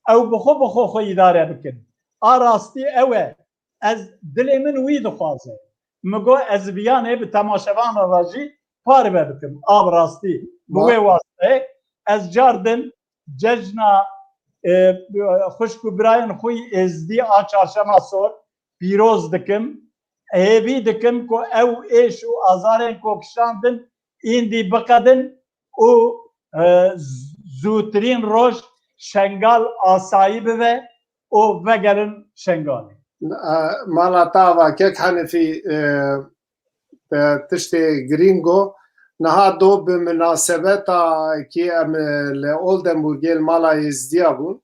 Ew bi xwe, bi xwe xwe îdare bikin. A rastî ew e. Ez, dilê min wî dixwaze. Min got, ez viyanê bi temaşevanan re jî parve bikim. A bi rastî, bi wê wasteyê ez car din cejna, e, xwişk û birayên xwe yî Êzdî a Çarşema Sor pîroz dikim. Hêvî dikim ku ew êş û azarên ku kişandin îndî biqedin û, e, z-, zûtirîn roj Şengal asayî bibe û vegerin Şengalê. E, mala te ava kek Henifî, e, te tiştê girîng got. Niha do bi minasebeta kî em, e, li Oldenburgê li mala Êzdiya bûn.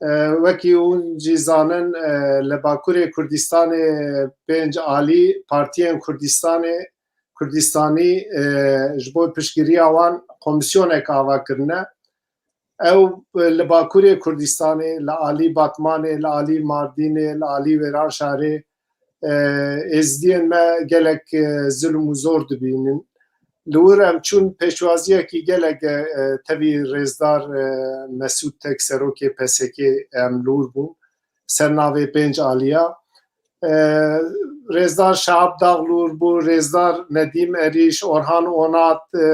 E, wekî hûn jî zanin, e, li Bakurê Kurdistanê pênc alî partiyên Kurdistanê, Kurdistanî, e, ji bo piştgiriya wan komîsyonek ava kirine. Ew, e, li Bakurê Kurdistanê, li alî Batmanê, li alî Mardînê, li alî Wêranşarê, e, Êzdiyên me gelek, e, zilm û zor dibînin. Li wir em çûn pêşwaziyekî gelek, e, tevî rêzdar, e, Mesûd Tek, serokê P S K, em li wir bûn. Ser navê Pênc Aliya. E, Rêzdar Şahap Dağ li wir bû, Rêzdar Nedîm Erîş, Orhan Onat, e,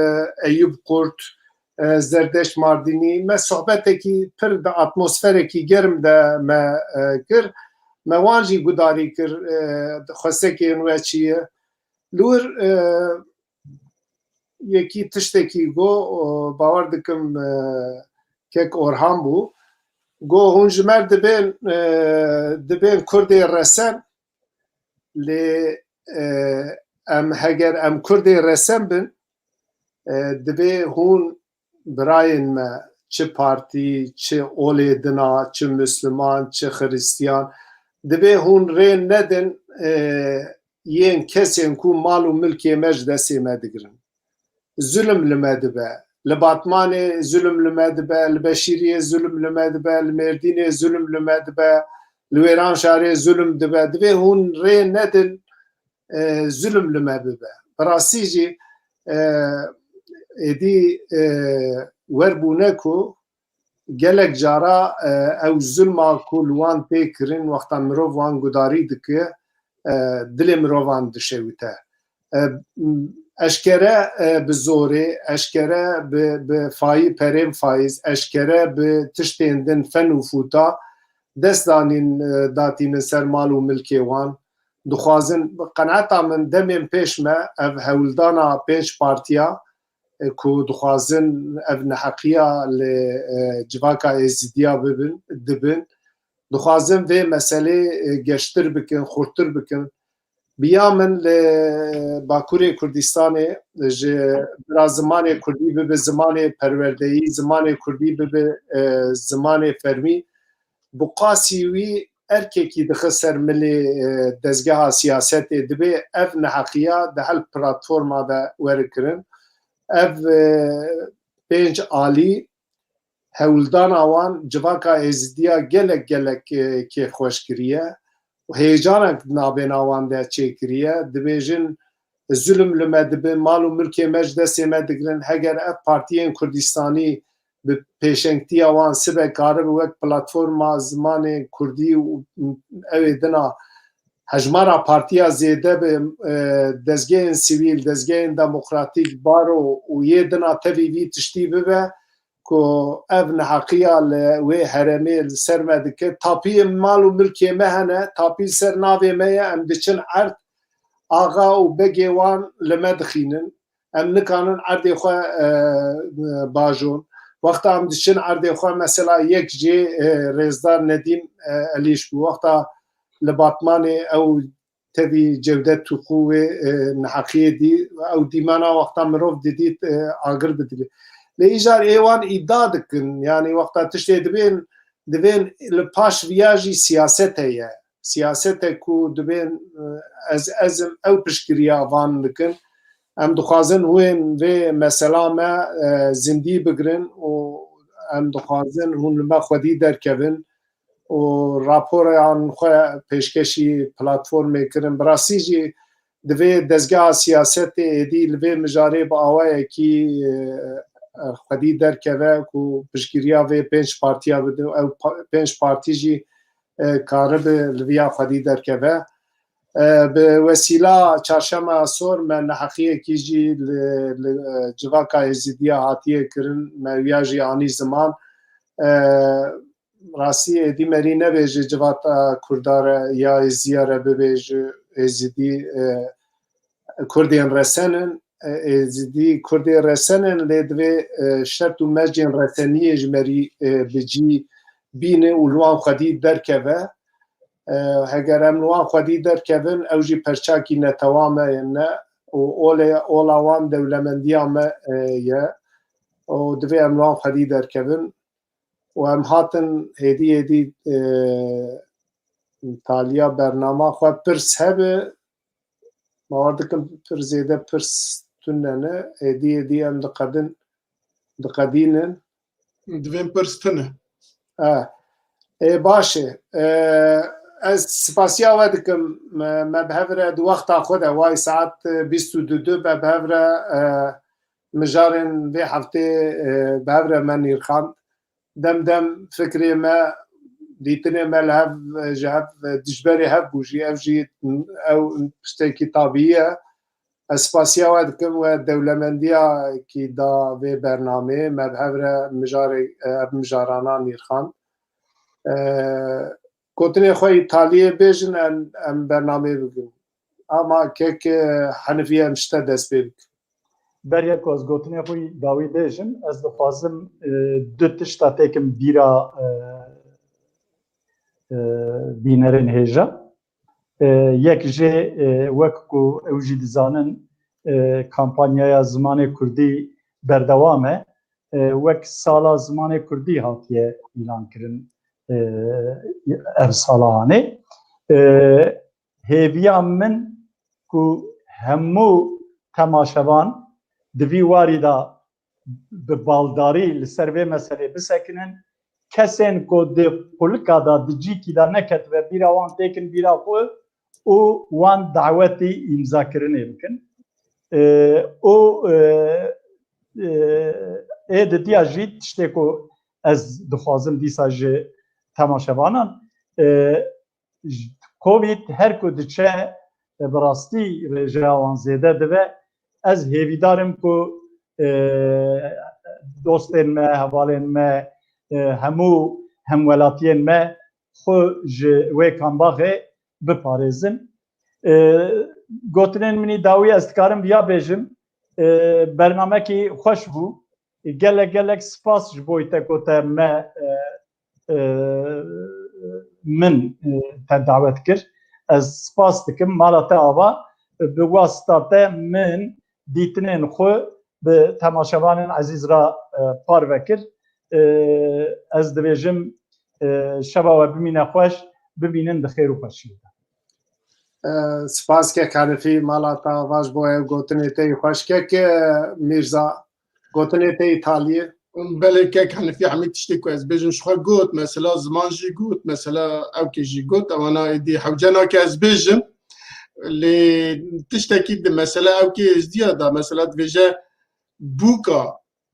Eyûp Kurt, e, Zerdeşt Mardînî. Me sohbetekî pir di atmosferekî germ de me, e, kir. Me wan jî gudarî kir, e, xwesekên we çi ye. Li wir, e, yekî tiştekî got, e, bawer dikim, e, kek Orhan bû. Got, hûn ji me re dibên, e, dibên Kurdê resen, lê, e, em heger em Kurdê resen bin, e, divê hûn birayên me, çi partî, çi olê dina, çi misliman, çi xiristiyan, divê hûn rê nedin, e, yên kesên ku mal û milkê me ji destê me digirin. Zulm li me dibe. Li Batmanê zulm li me dibe, li Beşîriyê zulm li me dibe, li Mêrdînê zulm li me dibe, li Wêranşarê zulm dibe. Divê hûn rê nedin, e, zulm li me bibe. Bi rastî jî, e, Êdî, e, werbûne ku gelek cara, e, ew zulma ku li wan tê kirin, wexta mirov wan gudarî dike, e, dilê mirovan dişewite. E, eşkere, e, bi zorê, eşkere bi, bi fayî-, perên fayîz, eşkere bi tiştên din, fen û fûta dest danîn, e, datînin ser mal û milkê wan. Dixwazin, bi qenaeta min demên pêş me ev hewldana pênc partiya, e, ku dixwazin ev neheqiya li, e, civaka Êzidiya bibin, dibin. Dixwazin vê meselê, e, geştir bikin, xurtir bikin. Bi ya min li Bakurê Kurdistanê ji bira zimanê kurdî bibe zimanê perwerdeyî, zimanê kurdî bibe, e, zimanê fermî. Bi qasî wî erkekî dixe ser milê, e, dezgeha siyasetê, dibê ev neheqiya di hel platforma de were kirin. Ev, e, pênc alî hewldana wan civaka Êzidiya gelek, gelek, e, kêfxweş kiriye û heyecanek di navbêna wan de çêkiriye. Dibêjin, zulm li me dibin, mal û milkê me ji destê me digirin. Heger ev partiyên Kurdistanî bi pêşengtiya wan sibe karibe wek platforma zimanê kurdî û ew ê dina hejmara partiya zêde bi, e, dezgehên sivîl, dezgehên demokratîk, baro û yê dina tevî vî tiştî bibe ku ev neheqiya li wê herêmê li ser me dike. Tapiyê mal û milkê me hene, tapî ser navê me ye, em diçin erd, axa û begê wan li me dixînin. Em nikanin erdê xwe, e, bajon. Wexta em diçin erdê xwe, mesela yek jê, e, rêzdar Nedîm, e, Elîş bû. Wexta li Batmanê ew tevî Cewdet Tûqû wê, e, neheqiyê dî, ew dîmena wexta mirov didît, e, agir bidilê. Lê îcar ê wan îda dikin, yanî wexta tiştê dibên, divên li paş viya jî siyaset heye. Siyasete ku dibên, e, ez, ez im, ew piştgiriya van dikin. Em dixwazin hûn vê mesela me, e, zindî bigirin û em dixwazin hûn li me xwedî derkevin û raporan xwe pêşkêşî platformê kirin. Bi rastî jî divê dezgeha siyasetê êdî li vê mijarê bi awayekî, e, xwedî derkeve ku piştgiriya vê pênc partiya bide. Ew pa-, pênc partî jî, e, karibe li viya xwedî derkeve. E, bi wesîla Çarşema Sor me neheqiyekî jî li, li, e, civaka Êzidiya hatiye kirin, me wiya jî anî ziman. E, rastî êdî merî nebêje civata Kurda re ya Êzidiya re bibêje Êzidî, e, Kurdên resen in, e, Êzidî Kurdê resen in, lê divê, e, şert û mercên reseniyê ji merî, e, bi cî bîne û li wan xwedî derkeve. E, heger em li wan xwedî derkevin, ew jî perçakî netewa me ne û olê, ola wan dewlemendiya me, e, ye û divê em li wan xwedî derkevin. Û em hatin hêdî hêdî, e, taliya bernama xwe. Pirs hebe, bawer dikim pir zêde pirs tune ne. Hêdî hêdî em diqedin, diqedînin. Divên pirs tune. E, ê, baş e. E, ez spasiya we dikim. Me, me bi hev re di wexta xwe de, way saet, e, bîst û du du, me bi hev re, e, mijarên vê heftê, e, bi hev re me nîrxand. Dem dem fikrê me, dîtinê me li hev, ji hev, dijberê hev bû jî, ev jî, ew tiştekî tabî ye. Ez spasiya we dikim, we dewlemendiyekî da vê bernameyê, me bi hev re mijarê, ev mijarana nîrxand. E, gotinê xwe îtaliyê bêjin, em, em bernameyê bikin. Ama kek, e, Henifî, em ji te dest pê bikin. Beriya ku ez gotinê xwe dawî bêjim, ez dixwazim, e, du tişta têkim bîra, e, e, bînerên hêja. E, yek jê, e, wek ku ew jî dizanin, e, kampanyaya zimanê kurdî berdewam e. E, wek sala zimanê kurdî hatiye îlan kirin, e, ev sala hanê. E, hêviya min ku hemû temaşevan di vî warî de bi baldarî li ser vê meselê bisekinin, kesên ku di qulika de, di cîkî de neketibe bîra wan têkin bîra xwe û wan dawetî îmzakirinê bikin. E, û, e, e, ê didiya jî tiştê ku ez dixwazim dîsa ji temaşevanan, e, j-, Covid her ku diçe, e, bi rastî rêjeya wan zêde dibe. Ez hêvîdar im ku, e, dostên me, hevalên me, e, hemû hemwelatiyên me xwe ji wê kambaxê biparêzin. E, gotinên min î dawî ez dikarim viya bêjim, e, bernamekî xweş bû. Gelek gelek spas ji bo te ku te me, e, e, min, e, te dawet kir. Ez spas dikim. Mala te ava, bi wasita te min dîtinên xwe bi temaşevanên ezîz re, e, parve kir. E, ez dibêjim, e, şeva we bimîne xweş, bimînin di xêr û xweşiyê de. E, spas kek Hanifî, mala te ava ji bo ew gotinê te yî xweş. Kek, e, Mîrza, gotinê te yî taliyê. Belê kek Hanifî, hemî tiştê ku ez bêjim ji xwe got, mesela ziman jî got, mesela ewkê jî got, ewana êdî hewce nake ez bêjim. Lê tiştekî di mesela ewkê êzdiya da, mesela dibêje bûka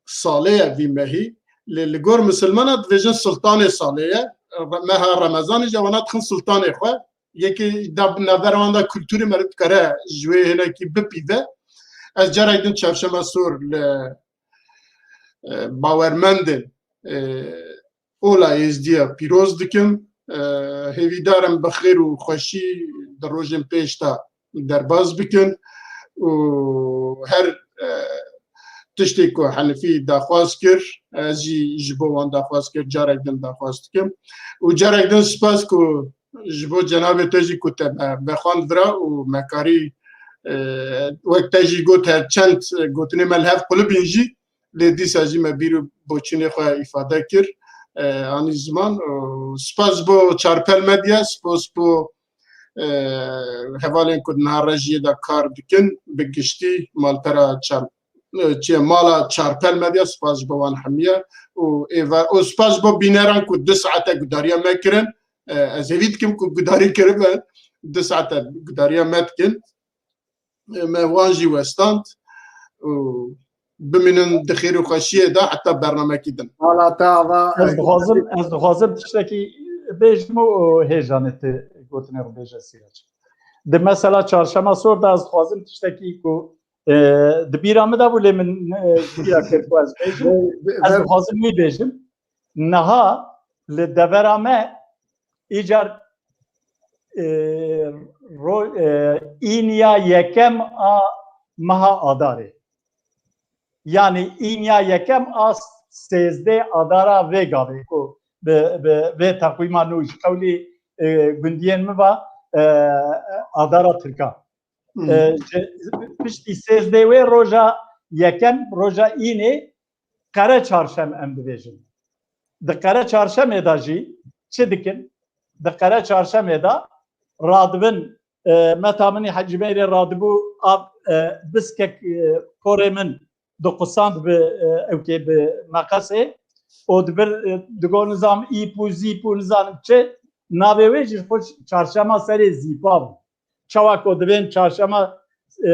salê ye vî mehî, lê li gor misilmana dibêjin Sultanê Salê ye. Meha Remezanê jî ewana dixin Sultanê xwe. Yekê da bi navbera wan da kulturê meriv dikare ji wê hinekî bipîve. Ez carek din Çarşema Sor li, e, bawermendên, e, ola Êzdiya pîroz dikim. E, hêvîdar im bi xêr û xweşî di rojên pêş de derbas bikin û her, e, tiştê ku Henifî daxwaz kir, ez jî ji bo wan daxwaz kir, carek din daxwaz dikim. Û carek din spas ku ji bo cenabê te jî ku te me vexwand vira û me karî, e, wek te jî got, her çend gotinê me li hev qulibîn jî, lê dîsa jî me bîr û boçûnê xwe îfade kir, e, anî ziman. Û spas bo Çarpel Medya, spas bo, e, hevalên ku di niha rejiyê de kar dikin, bi giştî malpera Çar-, e, çi, mala Çarpel Medya, spas ji bo wan hemiye û êva, û spas ji bo bîneran ku du saete gudariya me kirin. E, ez hêvî dikim ku gudarî kiribe, du saete gudariya me dikin. E, me wan jî westand û bimînin di xêr û xweşiyê de heta bernamekî din. Mala te ava, ez dixwazim, ez dixwazim tiştekî bêjim û, û hêjanê tu gotinê xwe bêje Sîrac. Di mesela Çarşema Sor de ez dixwazim tiştekî ku, e, di bîra min de bû lê min, e, bîra kir ku ez bêjim. Ez dixwazim wî bêjim. Niha li devera me îcar, e, ro-, e, îniya yekem a meha Adarê. Yanî îniya yekem a sêzdeh Adara vê gavê ku bi, bi vê teqwîma nû ji qewlî, e, gundiyên min va, e, Adara Tirka. Hmm. E, ji piştî sêzdeh wê roja yekem, roja înê Qere Çarşem em dibêjin. Di Qere Çarşemê de jî çi dikin? Di Qere Çarşemê de radibin, e, meta min î Hecî Meyrê radibû, av, e, biskek, e, porê min diqusand bi, e, ewkê bi meqesê û dibir, e, digo nizam îp û zîp û nizanim çi, navê wê jî xwe Çarşema Serê Zîpa bû. Çawa ku divên Çarşema, e,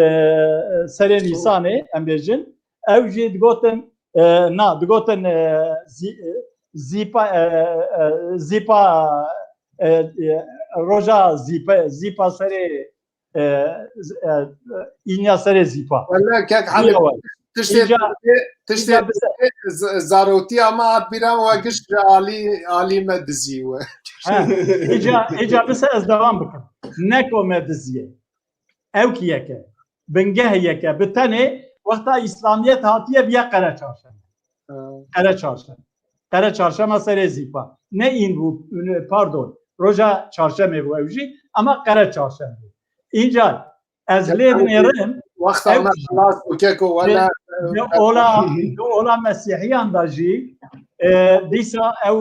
Serê Nîsanê, em bêjin, ew jî digotin, e, na, digotin, e, zî-, e, zîpa, e, e, zîpa, e, e, roja zîpe-, zîpa serê, e, z-, e, e, înya serê zîpa. Wele kek Înya Halil, we. Tiştê Îca tiştê, tiştê Îca bise- tiştê z-, zarotiya me hat bîra we giş ji alî, alî me dizî we. Ha, îca, îca bise ez devam bikim. Neko me diziye. Ew ki yeke. Bingeh yeke. Bi tenê wexta îslamiyet hatiye biye Qere Çarşeme. Ha. Qere Çarşeme. Qere Çarşema Serê Zîpa. Ne în bû, pardon. Roja Çarşemê bû ew jî. Ama Qere Çarşem bû. Înca ez lê dinêrim, wexta me xilas bû, keko, wele, ne ola, ne ola Mesîhiyan da jî, e, dîsa ew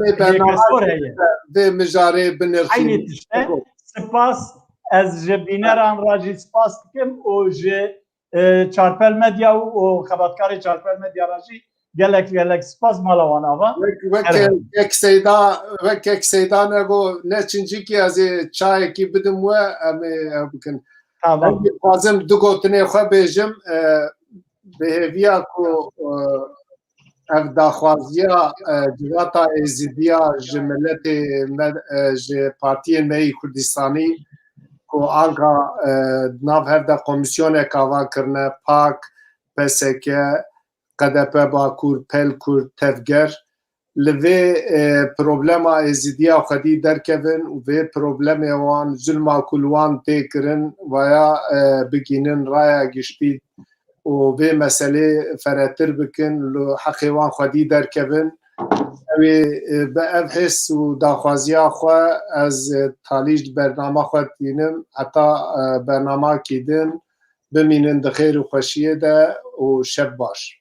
yekesor heye. Vê mijarê binirxîn. Eynî tişt e. Spas, ez ji bîneran re jî spas dikim û ji, e, Çarpel Medya û, û xebatkarê Çarpel Medya re jî gelek, gelek spas, mala wan ava. Wek, wek, wek Seyda, wek kek Seyda ne go, ne çincikî ez ê çayekî bidim we, em ê ew bikin. Tamam. Ez dixwazim du gotinê xwe bêjim. E, Bi hêviya ku, e, ev daxwaziya, e, civata Êzidiya ji miletê me, e, ji partiyên me yî Kurdistanî ku anka, e, di nav hev de komîsyoneka van kirine, pak, P S K, K D P Bakur, Pel Kurd, Tevger, li vê, e, problema Êzidiya xwedî derkevin û vê problemê wan, zulma ku li wan tê kirin, vaya, e, bigînin raya giştî û vê meselê feretir bikin, li heqê wan xwedî derkevin. Ew ê, e, bi ev hês û daxwaziya xwe ez, e, talî ji bernama xwe tînim, heta, e, bernamakî din bimînin di xêr û xweşiyê de û şev baş.